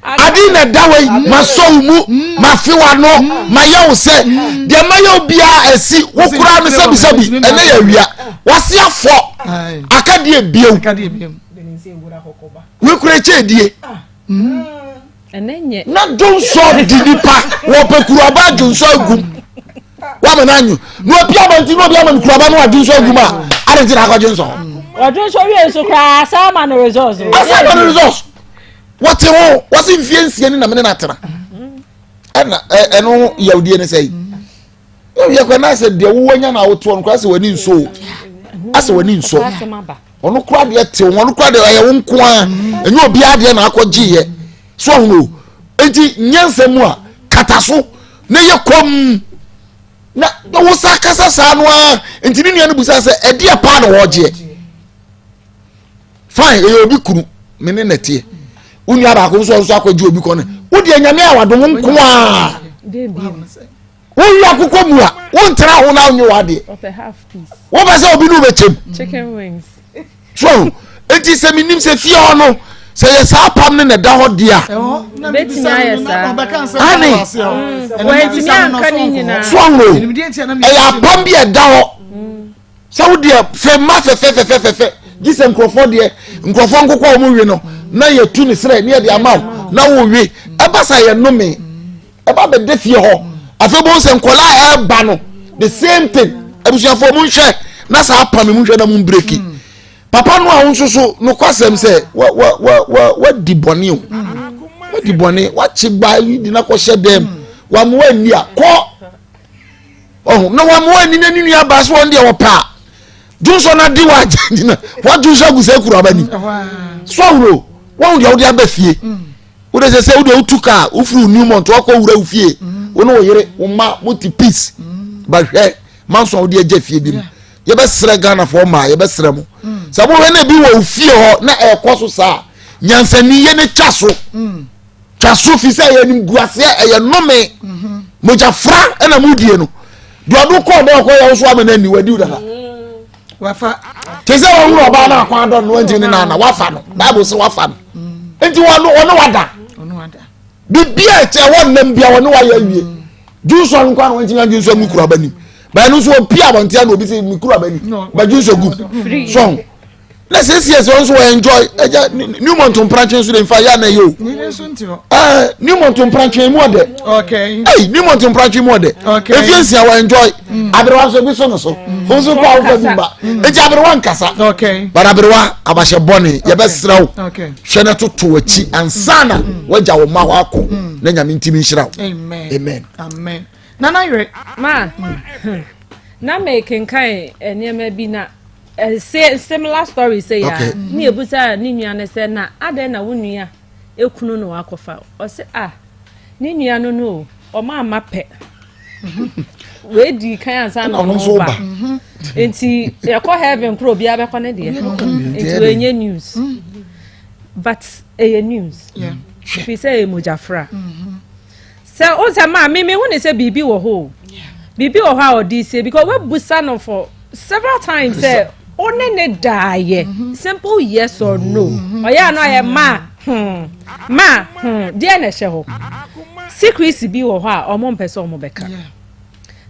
ade na ɛda hɔ yi ma sɔ wo mu ma fe w'ano ma yɛ wo sɛ deɛ ma yɛ wo biara asi wo koraa no sɛbisɛbi ɛnɛ yɛ awia wase afɔ aka deɛ bio wekura kyɛ die. Na dwonsɔ di nipa wɔpɛ kuruaba dwonsɔ agum wama no anyo na obi abɔnten na obi ama no kuruaba no adwonsɔ agum a ade nti na akɔ dwonsɔ. Ɔdwonsɔ wie nso koraa asa ama no results. Asa ama no results wɔte ho wɔsi mfie nsia ni na mene na atena ɛna ɛno yawudie ne sɛ yi yɛ kɔ na sɛ deɛ wowɔ nya na awotoɔ no koraa sɛ w'ani nsɔ o asɛ w'ani nsɔ. Ɔno koraa deɛ tew ho, ɔno koraa deɛ ɛyɛ wo nko ara, ɛnyɛ obiara deɛ na akɔ gyeeɛ. So ɔhono o. Enti nyansa mu a, kata so na yɛ kɔm. Na wo sa kasa saa no ara, nti ne nua no busa sɛ ɛdeɛ paa na wɔgyeɛ. Fine, ɛyɛ obi kunu, me ne na teɛ. Wo nua baako nso ɔnso akɔgye obi kɔ no. Wo deɛ nyame a wadom nko ara. Wowi akokɔ mu a, wontra ho na wonye w'adeɛ. Wopɛ sɛ obi ne wobɛkyɛm. So enti sɛ menim sɛ fie hɔ no sɛ yɛ saa apam no na ɛda hɔ deɛ a. Ane. So ahoro ɛyɛ apam bi a ɛda hɔ. Sɛ wo deɛ fɛ mma fɛfɛfɛfɛfɛ gye sɛ nkurɔfoɔ deɛ nkurɔfoɔ nkokɔ a wɔn we no na yɛtu ne serɛ ne yɛde ama wo na wowe. Ɛba sa yɛ nnome. Ɛba bɛda fie hɔ. Afei bohu sɛ nkɔla a ɛba no the same thing. Abusuafoɔ mo nhwɛ na saa apam mu nhwɛ na mo mbreki. Papa no a wo nso so nokwasɛm sɛ wa wa wa wa wadi bɔne o. Wadi bɔne wakye ba yi di na kɔhyɛ dɛm. Wamoa nni a kɔ. Ɔho na wamoa nni na ne nua baa so wɔn deɛ wɔpɛ a. Dwonsɔ na de wa gyina wadwonsɔ agu sɛ kuro aba ni. So ahuro wɔn deɛ wode aba fie. Wode sɛ sɛ wode wotu kaa wofiri Newmont wakɔ wura wo fie. Wo ne wo yere wo mma mo te peace. Bahwɛ manso a wode agya fie bi mu. Yɛbɛsrɛ Ghanafoɔ mmaa yɛbɛsrɛ mo. Sɛ mohwɛ na ebi wɔ wo fie hɔ na ɛrekɔ so saa nyansani yɛ ne twa so. Twa so fi sɛ ɛyɛ animguaseɛ ɛyɛ nnome. Mogyafra ɛna modie no. Deɛ ɔde kɔɔ dɛ ɔkɔ yɛ wo so ama no ani wadi wo dada. Wafa. Te sɛ wɔhunu ɔbaa no akwan dɔ no ntumi ne nana wafa no. Bible sɛ wafa no. Nti wɔne wɔne wada. Biribi a ɛkyɛ ɛwɔ nnam bia wɔne wayɛ awie. Dwonsɔ no nkwa na wɔntumi adwonsɔ mu kura bani. Bɛn no nso wɔpie abɔnten na obi sɛ mi kura bani. Bɛ dwonsɔ gu. Sɔn. Na siesie sɛ nso wɔ enjoy ɛgya Newmont mprantwe nso de nfa yɛ ana yɛ o. Ɛɛ Newmont mprantwe mu ɔdɛ. Ɛyi Newmont mprantwe mu ɔdɛ. Efie nsia wɔ enjoy. Mm. Aberewa nso ebi so no so. Mm. Nso kɔ awofo bi ba. Mm. Eti aberewa nkasa. But aberewa abahyɛ bɔne yɛbɛsrɛ wo. Hwɛ na toto akyi ansana wagya wo ma hɔ akɔ na nyame ntimi nhyira wo. Amen. Amen. Nana yere. Ma. Na mekenkan nneɛma bi na eh, similar story sɛ ya ne ebusa ne nua no sɛ na adɛn na wo nua ekunu na wakɔfa ɔsɛ ah ne nua no no o ɔmo ama pɛ wei di kan ansa na ɔno ba mhm. nti yɛkɔ heaven koro obiara bɛkɔ ne deɛ nti wei nye news mm. but ɛyɛ news fi sɛ ɛyɛ mogyafra mm-hmm. Sɛ o sɛ maa me me hu ne sɛ biribi wɔ hɔ o biribi wɔ hɔ a ɔde sie because wabusa no for several times sɛ o ne ne daayɛ mm-hmm. simple yes or no mm-hmm. ɔyɛ ano ayɛ maa hmm maa hmm deɛ na ɛhyɛ hɔ secrecy bi wɔ hɔ a ɔmo mpɛ sɛ ɔmo bɛka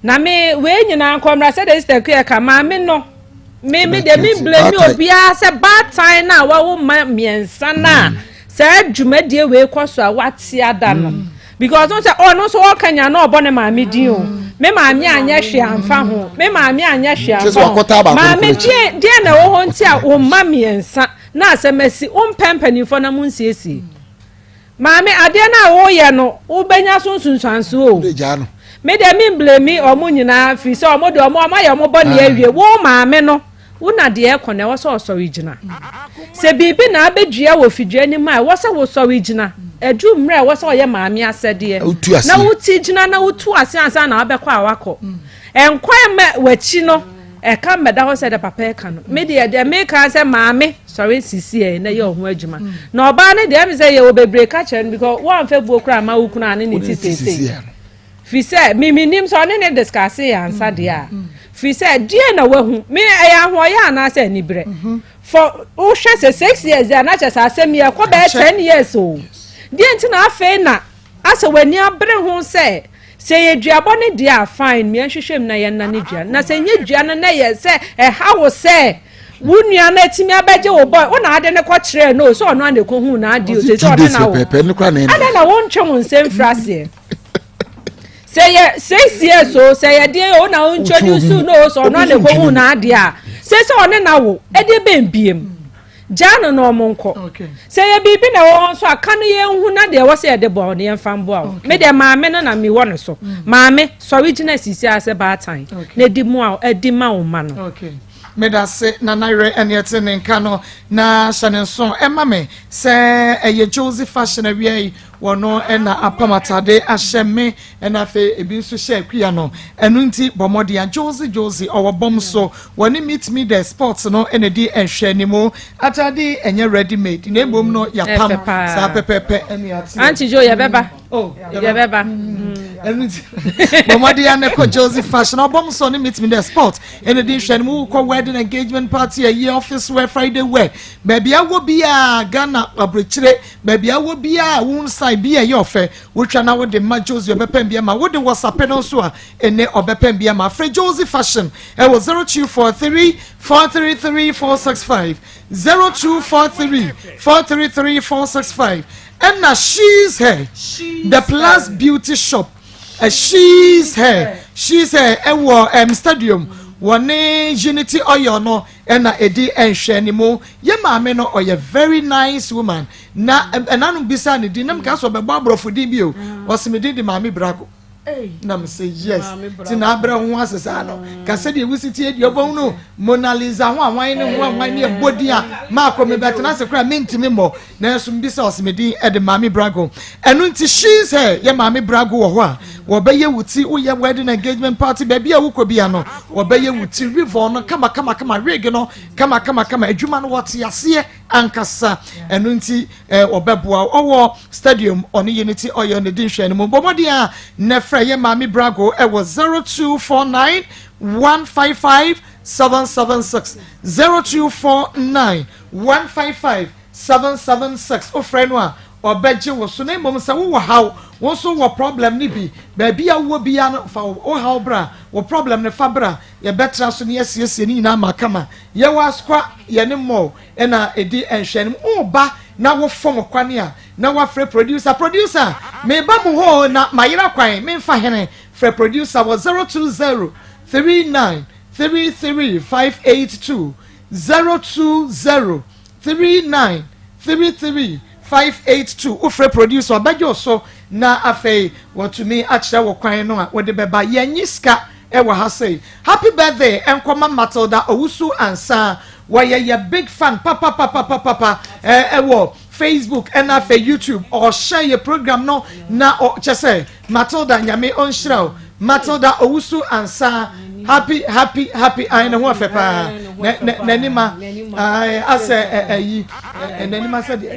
na me wei nyinaa nkɔmra sɛ de sister kuya ka maame no me me de me blame obiara sɛ baatan na wawo ma mmiɛnsa na. Mm. Saa dwumadie wei kɔ so a wate ada no because n sɛ ɔno nso ɔka nya na ɔbɔ ne maame din o me maame anyɛ hwee amfa ho me maame anyɛ hwee amfa ho maame deɛ deɛ na ɛwɔ hɔ nti a wo mma mmiɛnsa na asɛm asi wo mpɛ mpanimfoɔ na mo nsiesie maame adeɛ no a woyɛ no wobɛnya so nsunsuansoɔ o me deɛ me mblemi ɔmo nyinaa firi sɛ ɔmo deɛ ɔmo ɔmo ayɛ ɔmo bɔ ne awie wo maame no Wo na deɛ ɛkɔ no, ɛwɔ sɛ ɔsɔre gyina. Sɛ biribi na abɛdua wɔ fidua no mu a, ɛwɔ sɛ wosɔre gyina. Ɛduru mmerɛ a ɛwɔ sɛ ɔyɛ maame asɛdeɛ na woti gyina na wotu ase ansa na wabɛkɔ a wakɔ. Nkwan ma w'akyi no ɛka mmɛda hɔ sɛ deɛ papa ɛka no. Me deɛ deɛ meka sɛ maame sɔre sisi ɛ na yɛ ɔho adwuma. Na ɔbaa no deɛ ɛmi sɛ yɛwɔ bebree ka kyerɛ no because wɔamfa buo koraa ma wo kunu a ne ne ti seesei. Firi sɛ, me mennim sɛ ɔne ne discussee ansa deɛ a, firi sɛ deɛn na wahu? Me ɛyɛ ahoɔyɛ anaasɛ aniberɛ? Mhm. For wohwɛ sɛ six years deɛ na kyerɛ sɛ asɛm yi ɛkɔ bɛyɛ ten years o. Deɛ nti na afei na asɛ w'ani abere ho sɛ sɛ yɛ duabɔ ne deɛ a fine mmea nhwehwɛ mu na yɛnna ne dua na sɛ nyɛ dua no na yɛ sɛ ɛha wo sɛ wo nua no atumi abɛgye wo bɔ wo na ade ne kɔ kyerɛ no sɛ ɔno ana ɛkɔhu n'adeɛ o sɛ sɛ ɔne na wo adɛn na wontwe wo nsɛm firi aseɛ sɛ yɛ six years o sɛ yɛ deɛ o na o introduce no o sɛ ɔno ana ekohu n'adeɛ a sɛ sɛ ɔne na wo ɛdeɛ bɛn biem gyaa no na ɔmo nkɔ sɛ yɛ biribi na ɛwɔ hɔ nso a ka no yɛn hu na deɛ ɛwɔ sɛ yɛde bɔ no yɛn fa mboa o me deɛ maame no na mi wɔ no so mm. maame sɔre gyina sisi a sɛ baatan na edi mu a ɛdi ma wo ma no. Medase Nana Yerɛ ɛne ɛte ne nka no na hyɛ ne nso ɛma me sɛ ɛyɛ Josie fashion awia yi Wɔno na apam atade ahyɛ me ɛna afei ebi nso hyɛ akua no. Ɛno nti bɔ mmɔden a Josie Josie ɔwɔ bɔm so. Wɔne Meet Me There Sports no na ɛdi nhwɛanimu. Atade yi ɛnyɛ ready made na mmom no yɛapam saa pɛpɛɛpɛ ɛne ateɛ. Auntie Jo yɛbɛba. Oh, yɛbɛba. Ɛno nti bɔ mmɔden a na kɔ Josie Fashion ɔbɔm sɔ ne meet me there sport ɛna di nhwɛ no mu wokɔ wedding engagement party ayi office wear Friday wear baabi awɔ biara Ghana aburokyire baabi awɔ biara wo nsa bi a ɛyɛ ɔfɛ wotwa na wode ma Josie ɔbɛpɛn bi ama wode wɔsape no nso a ɛnɛ ɔbɛpɛn bi ama frɛ Josie Fashion ɛwɔ 0243 433 465 0243 433 465 Ɛna she's hair the plus beauty shop eh, she's hair she's hair ɛwɔ um, stadium wɔne unity oil no ɛna ɛdi nhwɛ ne mu yɛ maame no ɔyɛ very nice woman na ɛnanom bisa ne din na meka sɛ ɔbɛbɔ aborɔfo din bi o ɔsɛ me din de maame brago na me sɛ yes ti na abrɛ ho ase saa no ka sɛdeɛ wusi tie deɛ ɔbɛn no Mona Lisa ho ahwan ne ho ahwan ne ɛbɔ din a maakɔ me bɛtena ase koraa mentumi mmɔ nanso mbisa ɔsɛ me din ɛde maame brago ɛno nti she's her yɛ maame brago wɔ hɔ a wɔbɛyɛ wo ti woyɛ wedding engagement party baabi a wokɔ bia no wɔbɛyɛ wo ti rivon no kama kama kama wig no kama kama kama adwuma no wɔte aseɛ ankasa ɛno nti eh, ɔbɛboa ɔwɔ stadium ɔne unity ɔyɛ ne di nhwɛ no mu bɔ mmɔden a na frɛ yɛ maame brago ɛwɔ 0249 155 776 0249 155 776 wofrɛ no a ɔbɛgye wo so na mmom sɛ wowɔ haw wo nso wɔ problem no bi baabi a wowɔ biara no fa wo haw bra wo problem no fa bra yɛbɛtra so ne yɛasiesie ne nyinaa ma kama yɛwɔ askwa yɛne mall na ɛdi nhwɛanim. Woba na wofom kwan a, na woafrɛ producer. Producer, meba mo hɔ o, na mayera kwan, memfa hene? Frɛ producer wɔ 020 39 33 582, 020 39 33 582. Wofrɛ producer, ɔbɛgye wo so na afei watumi akyerɛ wo kwan no a wode bɛba. Yɛnnye sika wɔ ha sei. Happy birthday nkɔma Matilda Owusu Ansah. Wɔyɛ yɛ big fan papapapapapa ɛwɔ Facebook ɛna afei YouTube. Ɔhyɛ yɛ program no na ɔkyɛ sɛ Matilda Nyame ɔnhyira o. Matilda Owusu Ansah happy happy happy ayi ne ho ɔfɛ paa n'anima ayi asɛ ɛyi n'anima sɛ deɛ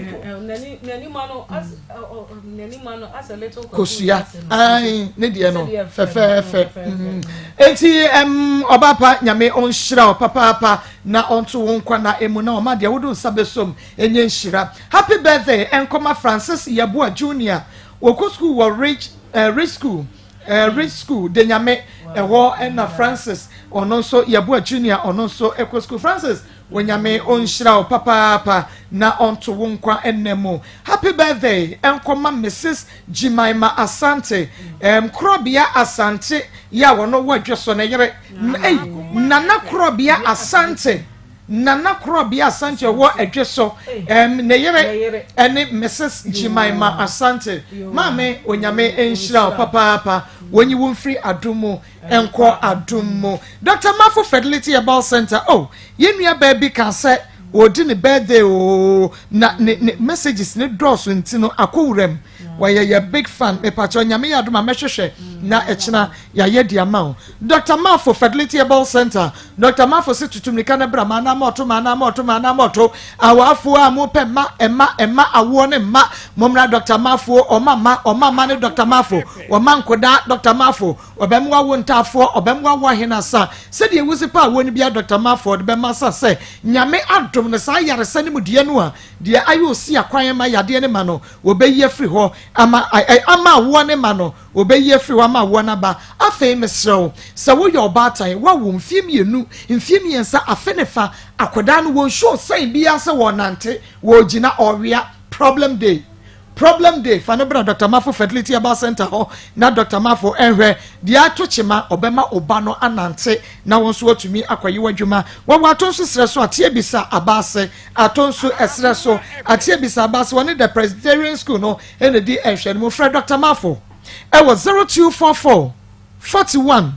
kosua ayi ne deɛ no fɛfɛɛfɛ mm. eti ɛm ɔbaapa nyame ɔnhyira wo papaapa na ɔnto wo nkwa na emu na ɔma deɛ wodo nsa bɛsom enye nhyira happy birthday ɛnkɔma Francis Yeboah Junior wɔkɔ school wɔ Ridge eh, Ridge School eh, Ridge School de nyame ɛhɔ ɛna Francis ɔno nso Yeboah Junior ɔno nso ɛkɔ school Francis Onyame ɔnhyira wo papaapa na ɔnto wo nkwa nna mu. Happy birthday nkɔma Mrs Jemima Asante um, Korɔbea Asante yɛ a wɔno wɔ Dweso ne yere ei Nana Korɔbea Asante Nana Korɔbea Asante ɔwɔ Adweso um, ne yere ɛne Mrs Jemima Asante maame Onyame nhyira wo papaapa wɔnyi wo mfiri adom mu nkɔ adom mu. Doctor Mafo Fertility Herbal Center oh yɛn nua baa bi kaa sɛ ɔredi ne birthday oo na ne ne messages ne dɔɔso nti no akɔ wuram wɔyɛ yɛ big fan mepakyɛ nyame yɛ adom a mɛhwehwɛ na ɛkyena yɛayɛ di ama wo Doctor Mafo Fertility Herbal Center Doctor Mafo se tutu mirika na bra ma na mɔto ma na mɔto ma na mɔto awafoɔ a mopɛ mma ɛma ɛma awoɔ ne mma mommra Doctor Mafo ɔma mma ɔma mma ne Doctor Mafo ɔma nkodaa Doctor Mafo Ɔbɛmoa wo ntaafoɔ, ɔbɛmoa wo ahene asa, sɛdeɛ ewusi pa a wɔn bia Dɔkta Marford bɛma asa sɛ Nyame adom no saa ayaresa no mu deɛ no a deɛ ayɛ osi akwan ma yadeɛ no ma no wɔbɛyi afiri hɔ ama ama awoɔ no ma no wɔbɛyi afiri hɔ ama awoɔ no aba. Afei mesrɛ wo sɛ woyɛ ɔbaatan woawo mfie mmienu, mfie mmiɛnsa, afe ne fa, akwadaa no wɔn show sign biara sɛ wɔnante, wɔgyina, ɔwea, problem day. Problem day, fa no bra Doctor Mafo Fertility Herbal Center hɔ na Doctor Mafo nhwɛ deɛ ato kyema, ɔbɛma wo ba no anante na wo nso woatumi akɔye w'adwuma. Wɔwɔ Atonso serɛ so, Ateabisa Abaase, Atonso ɛserɛ so, Ateabisa Abaase, wɔne The Presbyterian School no na ɛdi nhwɛanimu. Frɛ Doctor Mafo ɛwɔ 0244 41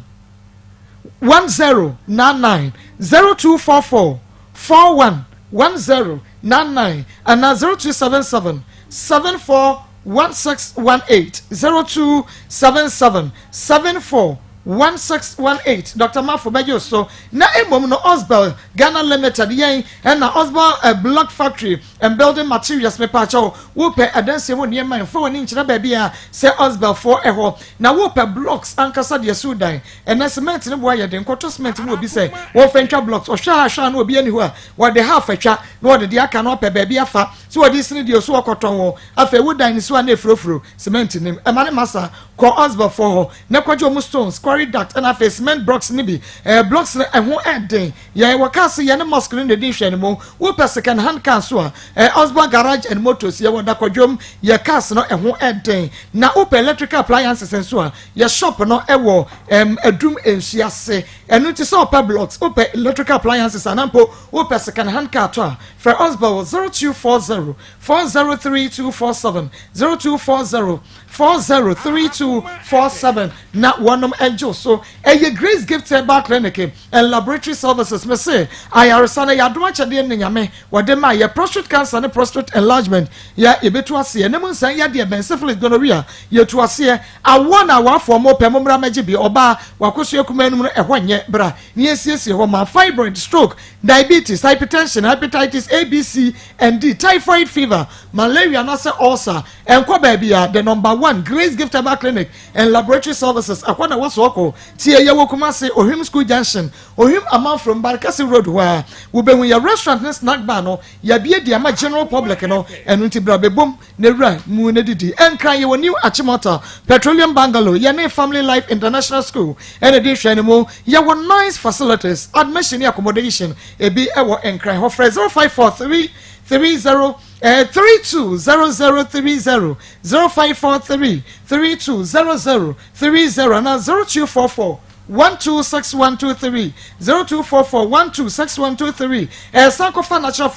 1099, 0244 41 1099 anaa 0277 74 1618, 0277 74. 1618 Doctor Mafo bɛgye wo so na mmom no Osbel Ghana Limited yɛn ɛna Osbel eh, Block Factory and Building Materials mepaakyɛw wopɛ adansie ho nneɛma mfa w'ani nkyerɛ baabi a sɛ Osbel foɔ ɛhɔ na wopɛ blocks ankasa deɛ siw dan ɛnɛ cement no boa yɛ den kɔtɔ cement mu obi sɛ wɔmfa ntwa blocks ɔhwɛ ha hwɛ a na obi ani hɔ a wɔde half atwa na wɔde deɛ aka no apɛ baabi afa so wɔde sini deɛ so wɔkɔtɔn wɔ afei wo dan no so a na efurofuro cement nim ɛma ne masa Kɔ Osborne foɔ hɔ na kɔgye wɔn stones, quarry duct ɛna afei cement blocks no bi. Ɛɛ blocks no ɛho ɛden. Yɛn wɔ car se yɛne mosque no na ɛdi nhwɛanimu. Wopɛ second hand car nso a, ɛɛ Osborne Garage and Motors yɛwɔ Dakwadwom. Yɛ cars no ɛho ɛden. Na wopɛ electrical appliances nso a, yɛ shop no ɛwɔ ɛɛm Adum Nsuase. Ɛno nti sɛ wopɛ blocks, wopɛ electrical appliances anaa mpo wopɛ second hand car tɔ a, frɛ Osborne wɔ 0240 403247, 0240 403247 na wɔnom ngye wo so. Ɛyɛ Grace Gift Herbal Clinic and Laboratory Services. Me se ayaresa no yɛ adom akyɛdeɛ ne Nyame wɔde ma yɛ. Prostate cancer ne prostate enlargement yɛ yɛbɛtu aseɛ. Ne mu nsan yadeɛ bɛn syphilis, gonorrhea yɛtu aseɛ. Awoɔ na awafoɔ mo pɛ mo mmra mɛgye bi. Ɔbaa wakosua kumaa no mu no ɛhɔ nyɛ bra ne yɛnsiesie hɔ ma. Fibroid, stroke, diabetes, hypertension, hepatitis A, B, C and D, typhoid fever, malaria anaasɛ ulcer. Ɛnkɔ baabi a, the number one Grace Gift Herbal Clinic and Laboratory Services, ɛhɔ na wɔsɔ kɔ. Tie, yɛwɔ Kumasi, Ohim School Junction, Ohim Amanfrom, Barikasi Road hɔ a. Wobɛhu yɛ restaurant ne snack bar no, yɛabue de ama general public no, ɛno nti bra bɛbom na wura mu na didi. Nkran, yɛwɔ New Achimota, Petroleum Bungalow, yɛne Family Life International School ɛna ɛdi nhwɛanimu. Yɛwɔ nice facilities, admission ne accommodation ebi ɛwɔ Nkran hɔ. Frɛ 0543 30 320030, 0543 320030 anaa 0244 126123, 0244 126123. Ɛsan kɔfa natural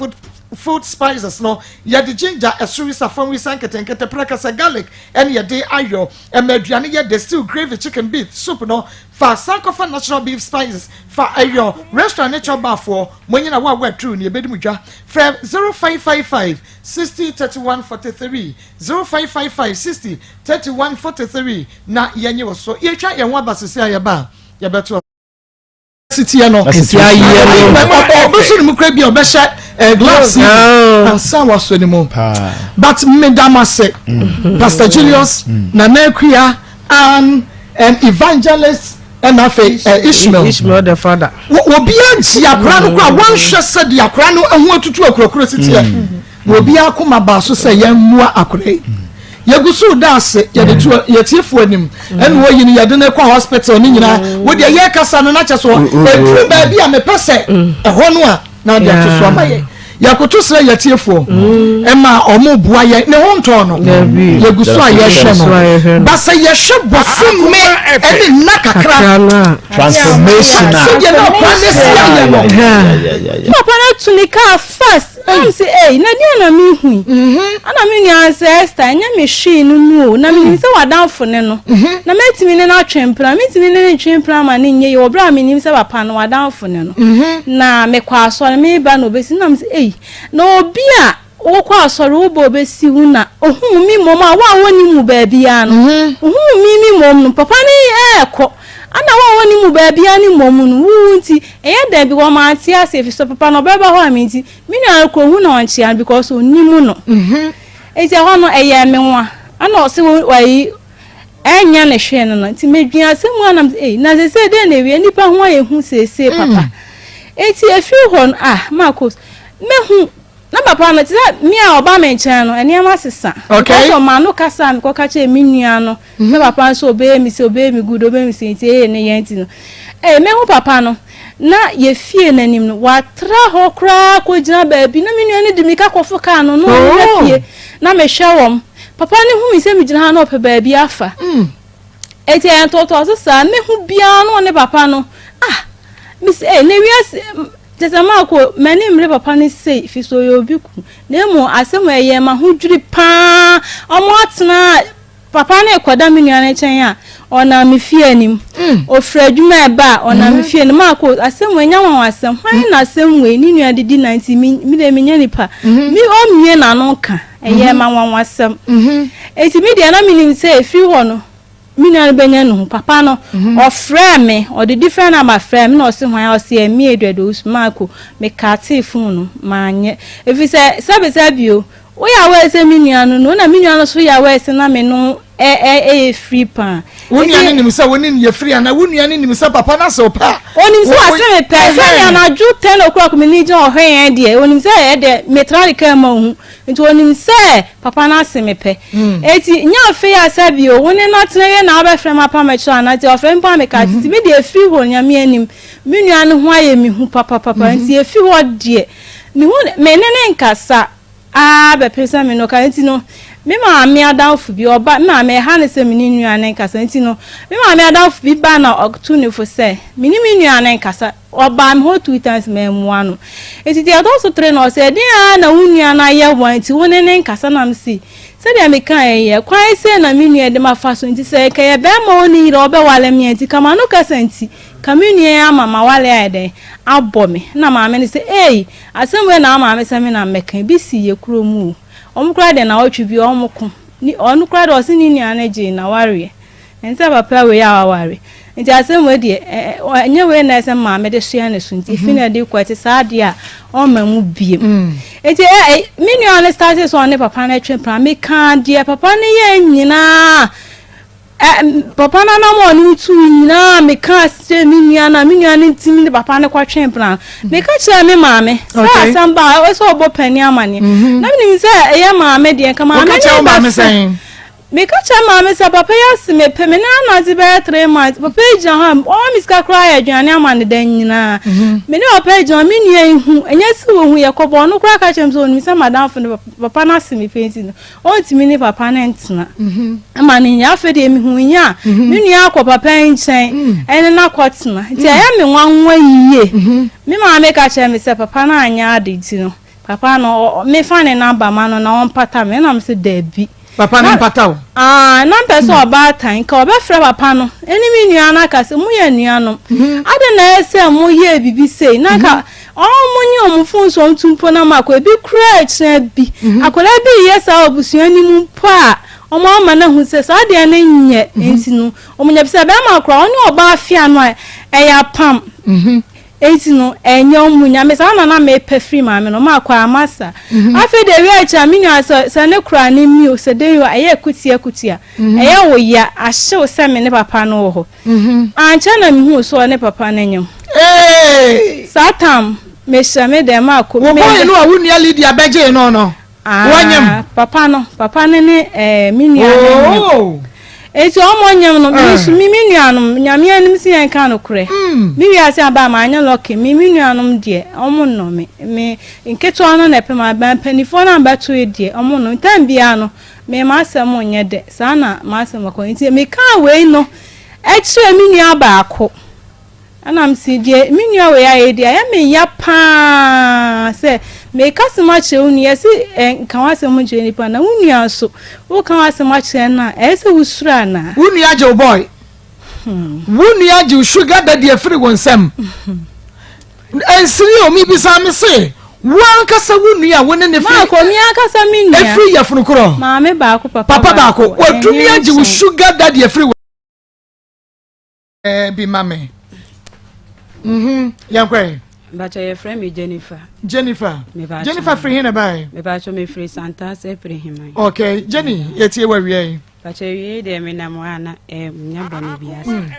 food spices no, yɛde ginger, ɛso wisa, fam wisa nketenkete, prɛkɛsɛ, garlic ɛne yɛde ayɔ ɛma aduane yɛ de stew, gravy, chicken, beef soup no. Fa san kɔfa natural beef spices fa ɛyɔ restaurant ne chop bar foɔ mo nyina wo a wɔaturu ne yɛbɛdi mu dwa. Frɛ 0555 60 31 43, 0555 60 31 43 na yɛnye wo so. Yɛtwa yɛn ho aba sisi a yɛba a yɛbɛto sitiɛ no ɔbɛsɔ ne mu kura bi a ɔbɛhyɛ eh, gloves yi ansa wasɔ ne mu, but mmedam ase mm. Pastor Julius mm. Nana Akua and evangelist ɛna afei eh, Ishmael Ishmael the father. Obiara gye akora no kora wɔnhwɛ sɛ de akora no ho atutu akurakura sitiɛ mm. Na obiara koma baa so sɛ yɛmmoa akora yi. Yɛgu so da ase yɛde to yɛtiefoɔ anim ɛna wɔyi no yɛde no kɔ hospital ne nyinaa. Wodeɛ yɛkasa no na kyɛ so ɛduru baabi a mepɛ sɛ ɛhɔ no a na ɔde ato so ama yɛ. Yɛkoto srɛ yɛtiefoɔ ɛma ɔmo boa yɛ ne ho ntɔn no. Yɛgu so a yɛhwɛ no ba sɛ yɛhwɛ bosome ɛne nna kakra transformation a sɛdeɛ na ɔkwan ne si ayɛ no. Papa no atu ne kaa fast. Ɛna me se, Ei, na deɛn na mehu yi? Ɛna me nua sɛ, Esther, ɛnyɛ me hwee no mu o, na menim sɛ w'adamfo ne no, na mɛtumi ne no atwe mpena, mentumi ne no ntwe mpena ma no nyɛ yie wɔ berɛ a menim sɛ papa no w'adamfo ne no. Na mekɔ asɔre, meba na ɔbɛsi, na me se, Ei, na obi a wokɔ asɔre woba ɔbɛsi wo na ɔhuu me mmom a wo a wonnim wo baabiara no, ɔhuu me me mmom no, papa no ɛɛkɔ. Ana wo a wonni mu baabiara no mmom no, wo nti, ɛyɛ dɛn because mante ase efisɛ papa no ɔbɛba hɔ a me nti, me nua no kɔ ohu na ɔnkyea no because onnim no. Nti ɛhɔ no ɛyɛɛ me nwa. Ana ɔse wo ayi ɛnyɛ ne hwee no no. Nti medwen asɛm mu a na mese ei na seesei dɛn na ewie nnipa ho ayɛ hu seesei papa. Nti efiri hɔ no ah Marcos mehu Na papa no, te sɛ me a ɔba me nkyɛn no, nneɛma sesa. Okay. Because of m'ano kasa a mekɔka kyerɛɛ me nua no, sɛ papa nso ɔbɛyɛ me sei, ɔbɛyɛ me good, ɔbɛyɛ me sei nti, ee ne yɛ nti no. Ee, mehu papa no, na yɛ fie no anim no, watra hɔ koraa kɔgyina baabi, na me nua no de mirika kɔfo kaa no, na ɔwura oh. fie, na mehwɛ wɔn. Papa no hu me sɛ megyina ha na ɔpɛ baabi afa. Mm. Eti ɛyɛ ntoatoaso saa, mehu biara na ɔne papa no, ah, mesi, ee, na wiase, Kyerɛ sɛ Marko, m'ani mmere papa no sei, firi sɛ ɔyɛ obi ku. Na mmom asɛm a ɛyɛ m'ahodwiri pa ara, wɔatena a, papa no rekɔda me nua no nkyɛn a, ɔnam me fie anim. Ɔfiri adwuma reba a, ɔnam me fie anim. Marko, asɛm wei ɛnyɛ anwanwasɛm. Hwan na asɛm wei ne nua de di na nti me me deɛ menyɛ nipa. Me ɔmmue n'ano nka. Ɛyɛ m'anwanwasɛm. Enti me deɛ na menim sɛ ɛfiri hɔ no. me nua no bɛnya ne ho papa no mhm. ɔfrɛɛ me ɔde different number frɛɛ me na ɔse hwan ɔse ɛmi Edward Owusu Marco mekatee phone no manyɛ ɛfiri sɛ sɛbesɛbe o woyɛ aware sɛ me nua no no na me nua no so yɛ aware sɛ na me no ɛyɛ free paa. Wo nua no nim sɛ wo ne no yɛ free anaa wo nua no nim sɛ papa no asɛ wo pɛ a. Onim sɛ wase me pɛ sɛ nea anadwo ten o'clock me ne gyina ɔhwɛ yɛn deɛ onim sɛ ɛdɛ metra ne kaa mu ahu nti onim sɛ papa no ase me pɛ eti nyɛ afei a sɛ bio wo ne no atena wie na wabɛfrɛ me apa mɛkyerɛ anaa nti ɔfrɛ me mpo a meka tete me deɛ efiri hɔ nyame anim me nua no ho ayɛ me hu papapapa nti efi hɔ deɛ mehu me ne ne nkasa ara bɛpem sɛ me ne ɔkasa nti no, me maame adamfo bi, ɔba, me maame ɛha no sɛ me ne nua no nkasa nti no, me maame adamfo bi ba na ɔto ne fo sɛ me ne me nua no nkasa. Ɔbaa me hɔ two times mammua no. Nti deɛ ɛtɔ so three no ɔsɛ ɛdeɛn ara na wo nua no ayɛ wo a nti wo ne no nkasa na mese sɛdeɛ mekaeɛ yi ɛkwan sei na me nua de mafa so nti sɛ nka ɛyɛ bɛrima a ɔnni yere a ɔbɛware me a nti ka m'ano kasa nti ka me nua yi ama m'aware ayɛ dɛn abɔ me. Na maame no sɛ ei Asɛm wei na wo maame sɛ me na mmɛka, ebi si yɛ kuro mu o. Wɔn koraa deɛ nawɔtwe bi wɔn ko. Ni ɔno koraa deɛ ɔse ne nua no gyee nawareɛ. Ɛnsɛ sɛ papa wei a waware. Nti asɛm wei deɛ ɛ ɛ ɛnyɛ wei na ɛsɛ maame de soɛ ne so nti efi na ɛde kɔ ɛte saa deɛ a ɔmma mu biem. Nti ɛ ɛ me nua no starte sɛ ɔne papa no twe pra mekaa deɛ papa no yɛɛ nyinaa. Ɛ, papa no anam a ɔne me tuu nyinaa mekaa kyerɛɛ me nua no a me nua no ntumi ne papa no kɔtwee mpena no. Meka kyerɛɛ me maame sɛ asɛm ba a ɛwɔ sɛ ɔbɔ panin amanneɛ. Na menim sɛ ɛyɛ maame deɛ nka maame Woka ne kyerɛ wo maame bɛfrɛ. sɛn? Meka kyerɛ maame sɛ papa yi ase mepɛ me ne anante bɛyɛ 3 months. Papa yi gyina hɔ a ɔma me sika koraa yɛ aduane ama no da nyinaa. Me ne papa yi gyina hɔ me nua yi hu ɛnyɛ sɛ wɔhu yɛkɔbɔ ɔno koraa ka kyerɛ me sɛ ɔnim sɛ madamfo ne papa no ase mepɛ nti no Ɔntumi ne papa no ntena ma no nyɛ. Afei deɛ mehu nya a, me nua akɔ papa nkyɛn ɛne no akɔtena. Nti ɛyɛ me nwanwa yie. Me maame ka kyerɛ me sɛ papa no anyɛ ade nti no, papa no mefa ne namba ma no na ɔmpata me. Ɛna me sɛ daabi. Papa no mpata wo? Ah, na mpɛ sɛ ɔbaatan nka ɔbɛfrɛ papa no ɛne me nua no aka sɛ moyɛ anuanom. Adɛn na ɛyɛ sɛ moyɛɛ biribi sei? Na nka Ɔmo nye ɔmo fon so ɔmo tu mpo na makɔ ebi koraa ɛkyena bi akwadaa bi reyɛ saa wɔ abusua no mu mpo a ɔmo ama no ahu sɛ saa adeɛ no nyɛ nti no ɔmo nya bi sɛ bɛrima koraa ɔne ɔbaa fe ano a ɛyɛ apam nti no ɛnyɛ ɔmo nya me saa na na mepɛ firi maame no ɔmo akɔ ama saa afei deɛ ewia akyire a me nua sɛ sɛ ne koraa ne mi o sɛ den o ɛyɛ kutia kutia ɛyɛ wo ya ahyew sɛ me ne papa no wɔ hɔ. Ankyɛ na mihuu sɛ ɔne papa no nyem. Saa tam, mehyɛ me dɛm akɔ. Wo boy no a wo nua Lydia bɛgyee no no, wɔnyem? Papa no, papa no ne eh, me nua no nyem. Oh. Eti ɔmo nyem no, me nso me me nuanom, Nyame anim sɛ yɛn ka nokorɛ. Me wiase aba a manyɛ lucky, me me nuanom deɛ, ɔmo nnɔ me. Me nketewa no na ɛpɛ m'aba, mpanimfoɔ no a mbɛto yi deɛ, ɔmo nnɔ me. Time biara no, Me m'asɛm nyɛ dɛ, saa na m'asɛm kɔ. Nti mekaa wei no kyerɛɛ me nua baako. Ɛna mese deɛ me nua wei ayɛ deɛ ayɛ me ya paa sɛ meka asɛm akyerɛ wo nua yɛse nka w'asɛm nkyerɛ nipa na wo nua nso woka w'asɛm akyerɛ no a ɛyɛ sɛ wosuro anaa? Wo nua gye wo boy. Wo nua gye wo sugar daddy afiri wo nsam. Nsiri o, mebisa me se, wo ankasa wo nua a wo ne ne firi. Maako, mi ankasa me nua. Efiri yafunu korɔ. Maame baako, papa baako. Papa baako, watumi agye wo sugar daddy afiri wo. Bi ma me. Mhm, yɛn kɔ yi. Mpakyɛ yɛfrɛ me Jennifer. Jennifer. Jennifer firi he na bae? Mepakyɛ mefiri Santase Prehiman. Okay, Jenny, yɛtie wɔ awia yi. Mpakyɛ awiei deɛ menam hɔ a na ɛnyɛ bɔne bi ase.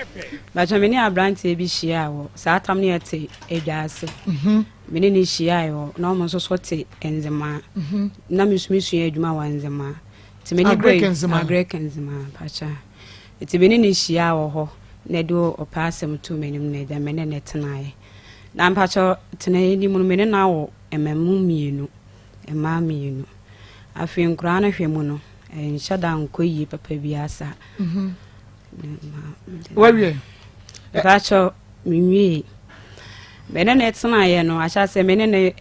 Mpakyɛ me ne aberanteɛ bi hyiaa wɔ saa tam no yɛte adwa ase. Me ne no hyiae wɔ na ɔmo nso so te Nzemaa. Na me nso mesua adwuma wɔ Nzemaa. Nti me ne boy Agric Nzemaa mpakyɛ. Nti me ne no hyiaa wɔ hɔ na ɛde ɔpɛ asɛm too m'anim na agya me ne no tenaeɛ. Na mpakyɛ tenaeɛ no mu no me ne no awo mmamu mmienu, mmaa mmienu. Afei nkoraa no hwɛ mu no, ɛnhyɛ da nkɔ yie papa biara saa. Mhm. Wawie? Mepakyɛ menwie. Me ne ne tenaeɛ no ahyɛ sɛ me ne ne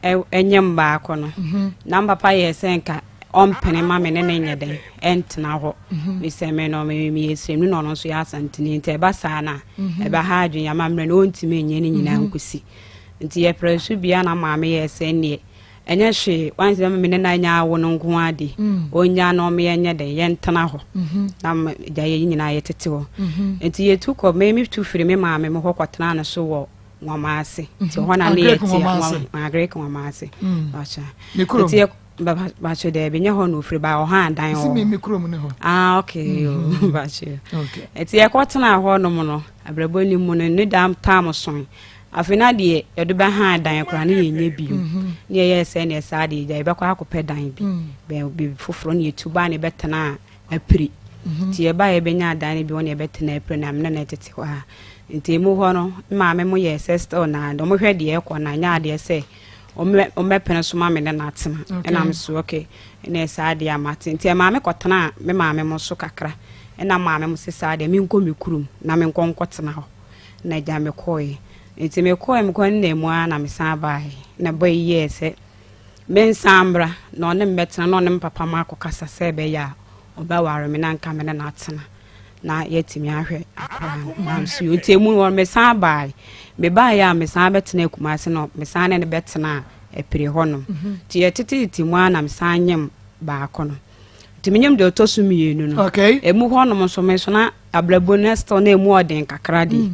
nyem baako no. Mhm. Na papa yɛ sɛ nka ɔmpene ma me ne ne nyɛ dɛn ɛntena hɔ. Mhm. Mesɛ me no meyɛ sremni na ɔno nso yɛ asanteni nti ɛba saa no a ɛbɛha adwene amammerɛ no ɔntumi nyɛ ne nyinaa nkɔsi. Nti yɛprɛ so bia na maame yɛ sɛ nneɛ. Ɛnyɛ hwee, wansi dɛ me ne no anya awo no nko ara de, mm. ɔnya na ɔmo yɛnyɛ dɛn, yɛntena hɔ. Mm-hmm. Na gya yɛ nyinaa yɛtete hɔ. Mm-hmm. Nti yɛtu kɔ, me me tu firi me maame mo hɔ kɔtena no so wɔ nwoma ase. Mm-hmm. Nti hɔ na ne yɛte Agric nwoma ase. Mm. Nti yɛ bakyɛ dɛbi nyɛ hɔ na ofiri ba ɔha adan hɔ. Mi kurom ne hɔ. Ah okay mm-hmm. bakyɛ. Nti yɛkɔtena hɔ nom no, abrabɔ ni mu no ne dam tam so. Afei na deɛ yɛde bɛhan dan koraa ne yɛnyɛ bio. Ne yɛyɛɛ sɛ neɛ saa deɛ gya yɛbɛkɔ akɔpɛ dan bi baabi foforɔ ne yɛtu baa ne yɛbɛtenaa Apiri. Nti yɛbaa yɛbɛnyaa dan no bi hɔ ne yɛbɛtenaa Apiri na mene no tete hɔ a. Nti emu hɔ no me maame mo yɛɛ sɛ still na wɔn hwɛ deɛ ɛkɔ na nyɛ adeɛ sɛ wɔn bɛpene so ma me ne no atena. Ɛna me so okay ɛna saa deɛ a mate. Nti ɛmaa me kɔtenaa me maame mo so kakra. Ɛna maame mo se saa deɛ menkɔ me kurom na menkɔ nkɔtena hɔ. Na agya mekɔeɛ. Nti mekɔeɛ mekɔeɛ no na mu ara na mesan baeɛ. Na boy yi yɛɛ sɛ mensan mmra na ɔne me bɛtena na ɔne me papa ma akɔkasa sɛ ɛbɛyɛ a ɔbɛware me na nka me ne no atena na yɛatumi ahwɛ akwadaa no. Na nso nti emu hɔ mesan baeɛ. Mebaeɛ a mesan bɛtena Kumasi no mesan ne no bɛtenaa Apire hɔnom. Nti yɛtetetete mu ara na mesan nyem baako no. Nti menyem deɛ ɔtɔ so mmienu no. Okay. Emu hɔnom nso me nso na abrabɔ no still na emu ɔden kakra de. Mm.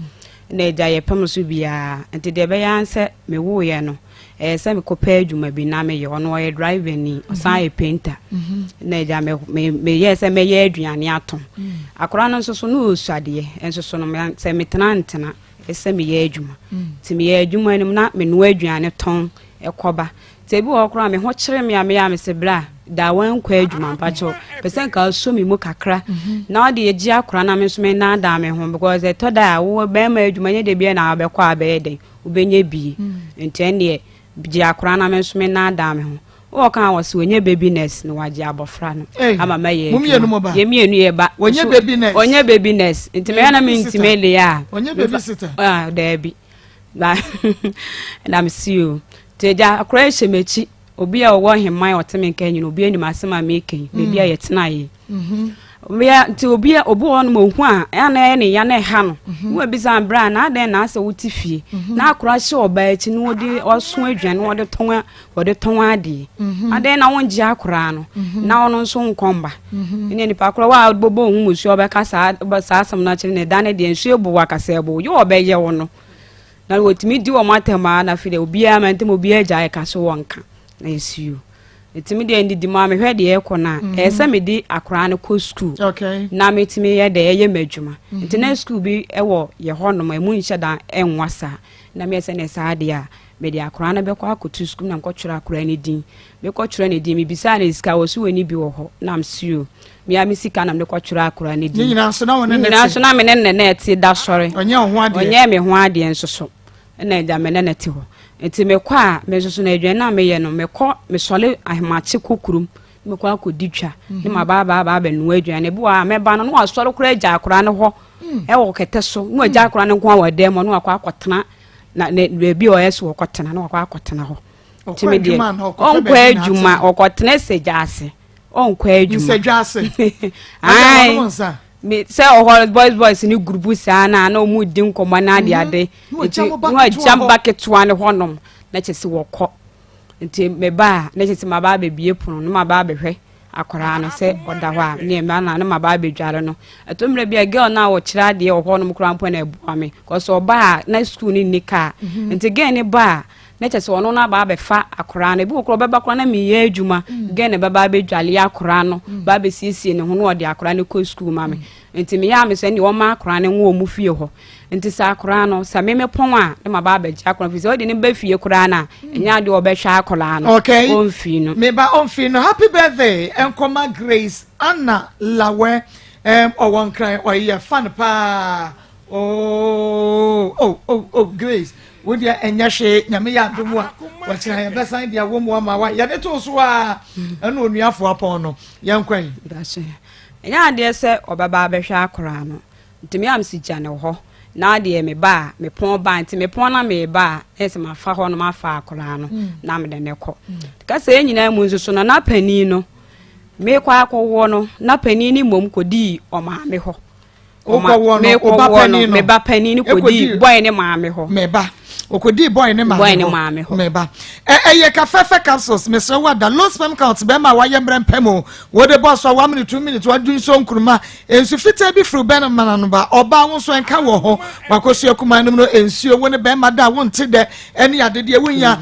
Na agya yɛ pem so biara. Nti deɛ ɛbɛyɛ ara sɛ mewoeɛ no, ɛyɛ sɛ mekɔpɛ adwuma bi na meyɛ. Ɔno ɔyɛ driver ni, ɔsan yɛ painter. Mm-hmm. Na agya me me meyɛɛ sɛ mɛyɛ aduane atɔn. Mm. Akora no nso so na ɔsua adeɛ. Nso so no sɛ metena ntena ɛsɛ meyɛ adwuma. Mm. Nti meyɛ adwuma no mu na menoa aduane tɔn ɛkɔba. Sɛ ebi wɔ hɔ koraa a, me ho kyere me a meyɛ a mese bra da wankɔ adwuma mpakyɛw pɛ sɛ nka asɔ me mu kakra mhm. na ɔde agye akora na me nso menaadaa me ho because ɛtɔ da a wowɔ bɛrima adwuma nyɛ da bia na wobɛkɔ a bɛyɛ dɛn wobɛnya bie mm. nti ɛndeɛ gye akora na me nso menaadaa me ho wowɔ ka wɔ sɛ wɔnyɛ baby nurse na wagye abɔfra no ama mɛyɛ adwuma yɛ mmienu yɛ ba ɔnyɛ baby nurse nti mɛyɛ na mentumi deɛ a ah, daabi na mesi o Nti agya, akora yi hyɛ m'akyi. Obi a ɔwɔ heman a ɔte me nka nyina, obi anim asɛm a meka yi, baabi a mm. yɛtena yi. Mm-hmm. Obia nti obi a obi wɔ hɔ nom ohu a ɛyɛ na ɛyɛ ne ya na ɛha no. Mm-hmm. Wo ebisa bra na adɛn na asɛ wote fie. Mm-hmm. Na akora hyɛ ɔbaa akyi na wɔde ɔso aduane na wɔde tɔn wɔde tɔn adeɛ. Adɛn na wongye akora no na ɔno nso nkɔmba. Ɛne nipa korɔ wa bɔbɔ ohun musuo ɔbɛka saa saa asɛm no akyerɛ ne da ne deɛ nsuo bu wakasa ɛbo yɛ ɔbɛyɛ wo no. Na wɔtumi di wɔn atɛm ara na afei deɛ obiara ma ntam obiara gyae ka so wɔnka na ɛsi o ɛtumi deɛ ndidi mu a mehwɛ deɛ ɛkɔ no a mm-hmm. ɛyɛ sɛ mede akoraa no kɔ sukuu na metumi yɛ deɛ ɛyɛ m'adwuma mm-hmm. nti na sukuu bi wɔ yɛ hɔnom ɛmu nhyɛ da ɛnwa saa na meyɛ sɛ ne saa deɛ a mede akoraa no bɛkɔ akɔto sukuu na mekɔtwerɛ akoraa no din mekɔtwerɛ ne din mebisaa ne sika wɔ so wɔ ne bi wɔ hɔ na msio mea me sika na mede kɔtwerɛ akora no din. Ne nyinaa nso na wo ne ne te. Nyinaa nso na me ne ne na ɛte da sɔre. Ɔnyɛ wo ho adeɛ. Ɔnyɛ me ho adeɛ nso so. Ɛna agya me ne ne te hɔ. Nti mekɔ a me nso so na aduane a meyɛ no mekɔ mesɔre ahemakye kɔ kurom mekɔ akɔdi twa ne ma ba ba ba abɛnoa aduane ebi wɔ a mɛba no na wasɔre koraa agya akora no hɔ mm. ɛwɔ kɛtɛ so na wagya akora no nko a wɔ dan mu na wakɔ akɔtena na ne baabi a ɔyɛ so wɔkɔtena na wakɔ akɔtena hɔ. Ɔkɔ adwuma na ɔkɔ adwuma ɔkɔtena sɛ gya ase. ɔnkɔ adwuma nsɛdwa ase ayi me sɛ ɔhɔ boys boys ne gurupu saa na na wɔn di nkɔmɔ na ade mhm. ade nti na wɔagya ba ketewa ne hɔnom na kyɛ sɛ wɔkɔ nti me ba a na kyɛ sɛ ma ba abɛbie pono na ma ba abɛhwɛ akwaraa no sɛ ɔda hɔ a ne ɛma na na ma ba abɛdware no ɛtɔ mmerɛ bi a girl no a wɔkyerɛ adeɛ wɔ hɔnom koraa mpo na ɛboa me kɔsɛ ɔba a na sukuu no nni kaa mhm. nti girl ne ba a na kyerɛ sɛ ɔno no aba abɛfa akoraa no ebi wɔ koraa ɔbɛba koraa na meyɛ adwuma mm. gɛn na bɛba abɛdwale akoraa no mm. ba abɛsiesie ne ho na ɔde akoraa no kɔ sukuu ma me mm. nti meyɛ a me sɛ ne ɔma akoraa no nwo ɔmu fie hɔ nti sɛ akoraa no sɛ meme pɔn a ne ma ba abɛgye akoraa fi sɛ ɔde ne ba fie koraa no a ɛnyɛ adeɛ ɔbɛhwɛ akoraa no okay. ɔmfii no meba ɔmfii no happy birthday nkɔma Grace Anna Lawɛ ɔwɔ nkran ɔyɛ fan paa Oh, oh, oh, oh, Grace, wo deɛ ɛnyɛ hwee, nyame yɛ adom a, wɔkyerɛ yɛbɛsan deɛ wɔ mu ama wa, yɛde too so a, ɛna onuafo apɔn no, yɛnkɔ yi. Ɛnyɛ adeɛ sɛ ɔbɛba abɛhwɛ akoraa no, nti me a mesi gya ne hɔ, na adeɛ me ba a, mepɔn ba, nti mepɔn na meba a, ɛyɛ sɛ mafa hɔ no mafa akoraa no, mm. na mede ne kɔ. Mm. Kasa yɛ nyinaa mu nso so no, na panin no, mekɔ akɔwoɔ no, na panin no mmom kɔdii ɔmaame hɔ. Wokɔwoɔ no, wo ba panin no. Me ba panin no kɔdii bɔe ne maame hɔ. Me ba. Ɔkɔdii boy ne maame hɔ. Meba. Ɛyɛ kafɛfɛ capsules mesrɛ wo ada low sperm count bɛrima a wayɛ mmerɛ mpɛ mu. Wode bɔ so a one minute two minutes wadu nsuo nkuruma. Nsu fitaa bi firi bɛrima no ano ba. Ɔbaa wo nso ɛnka wɔ ho. Wakɔsua kumaa no mu no nsuo wo ne bɛrima da a wonte dɛ ɛne adedeɛ wonya.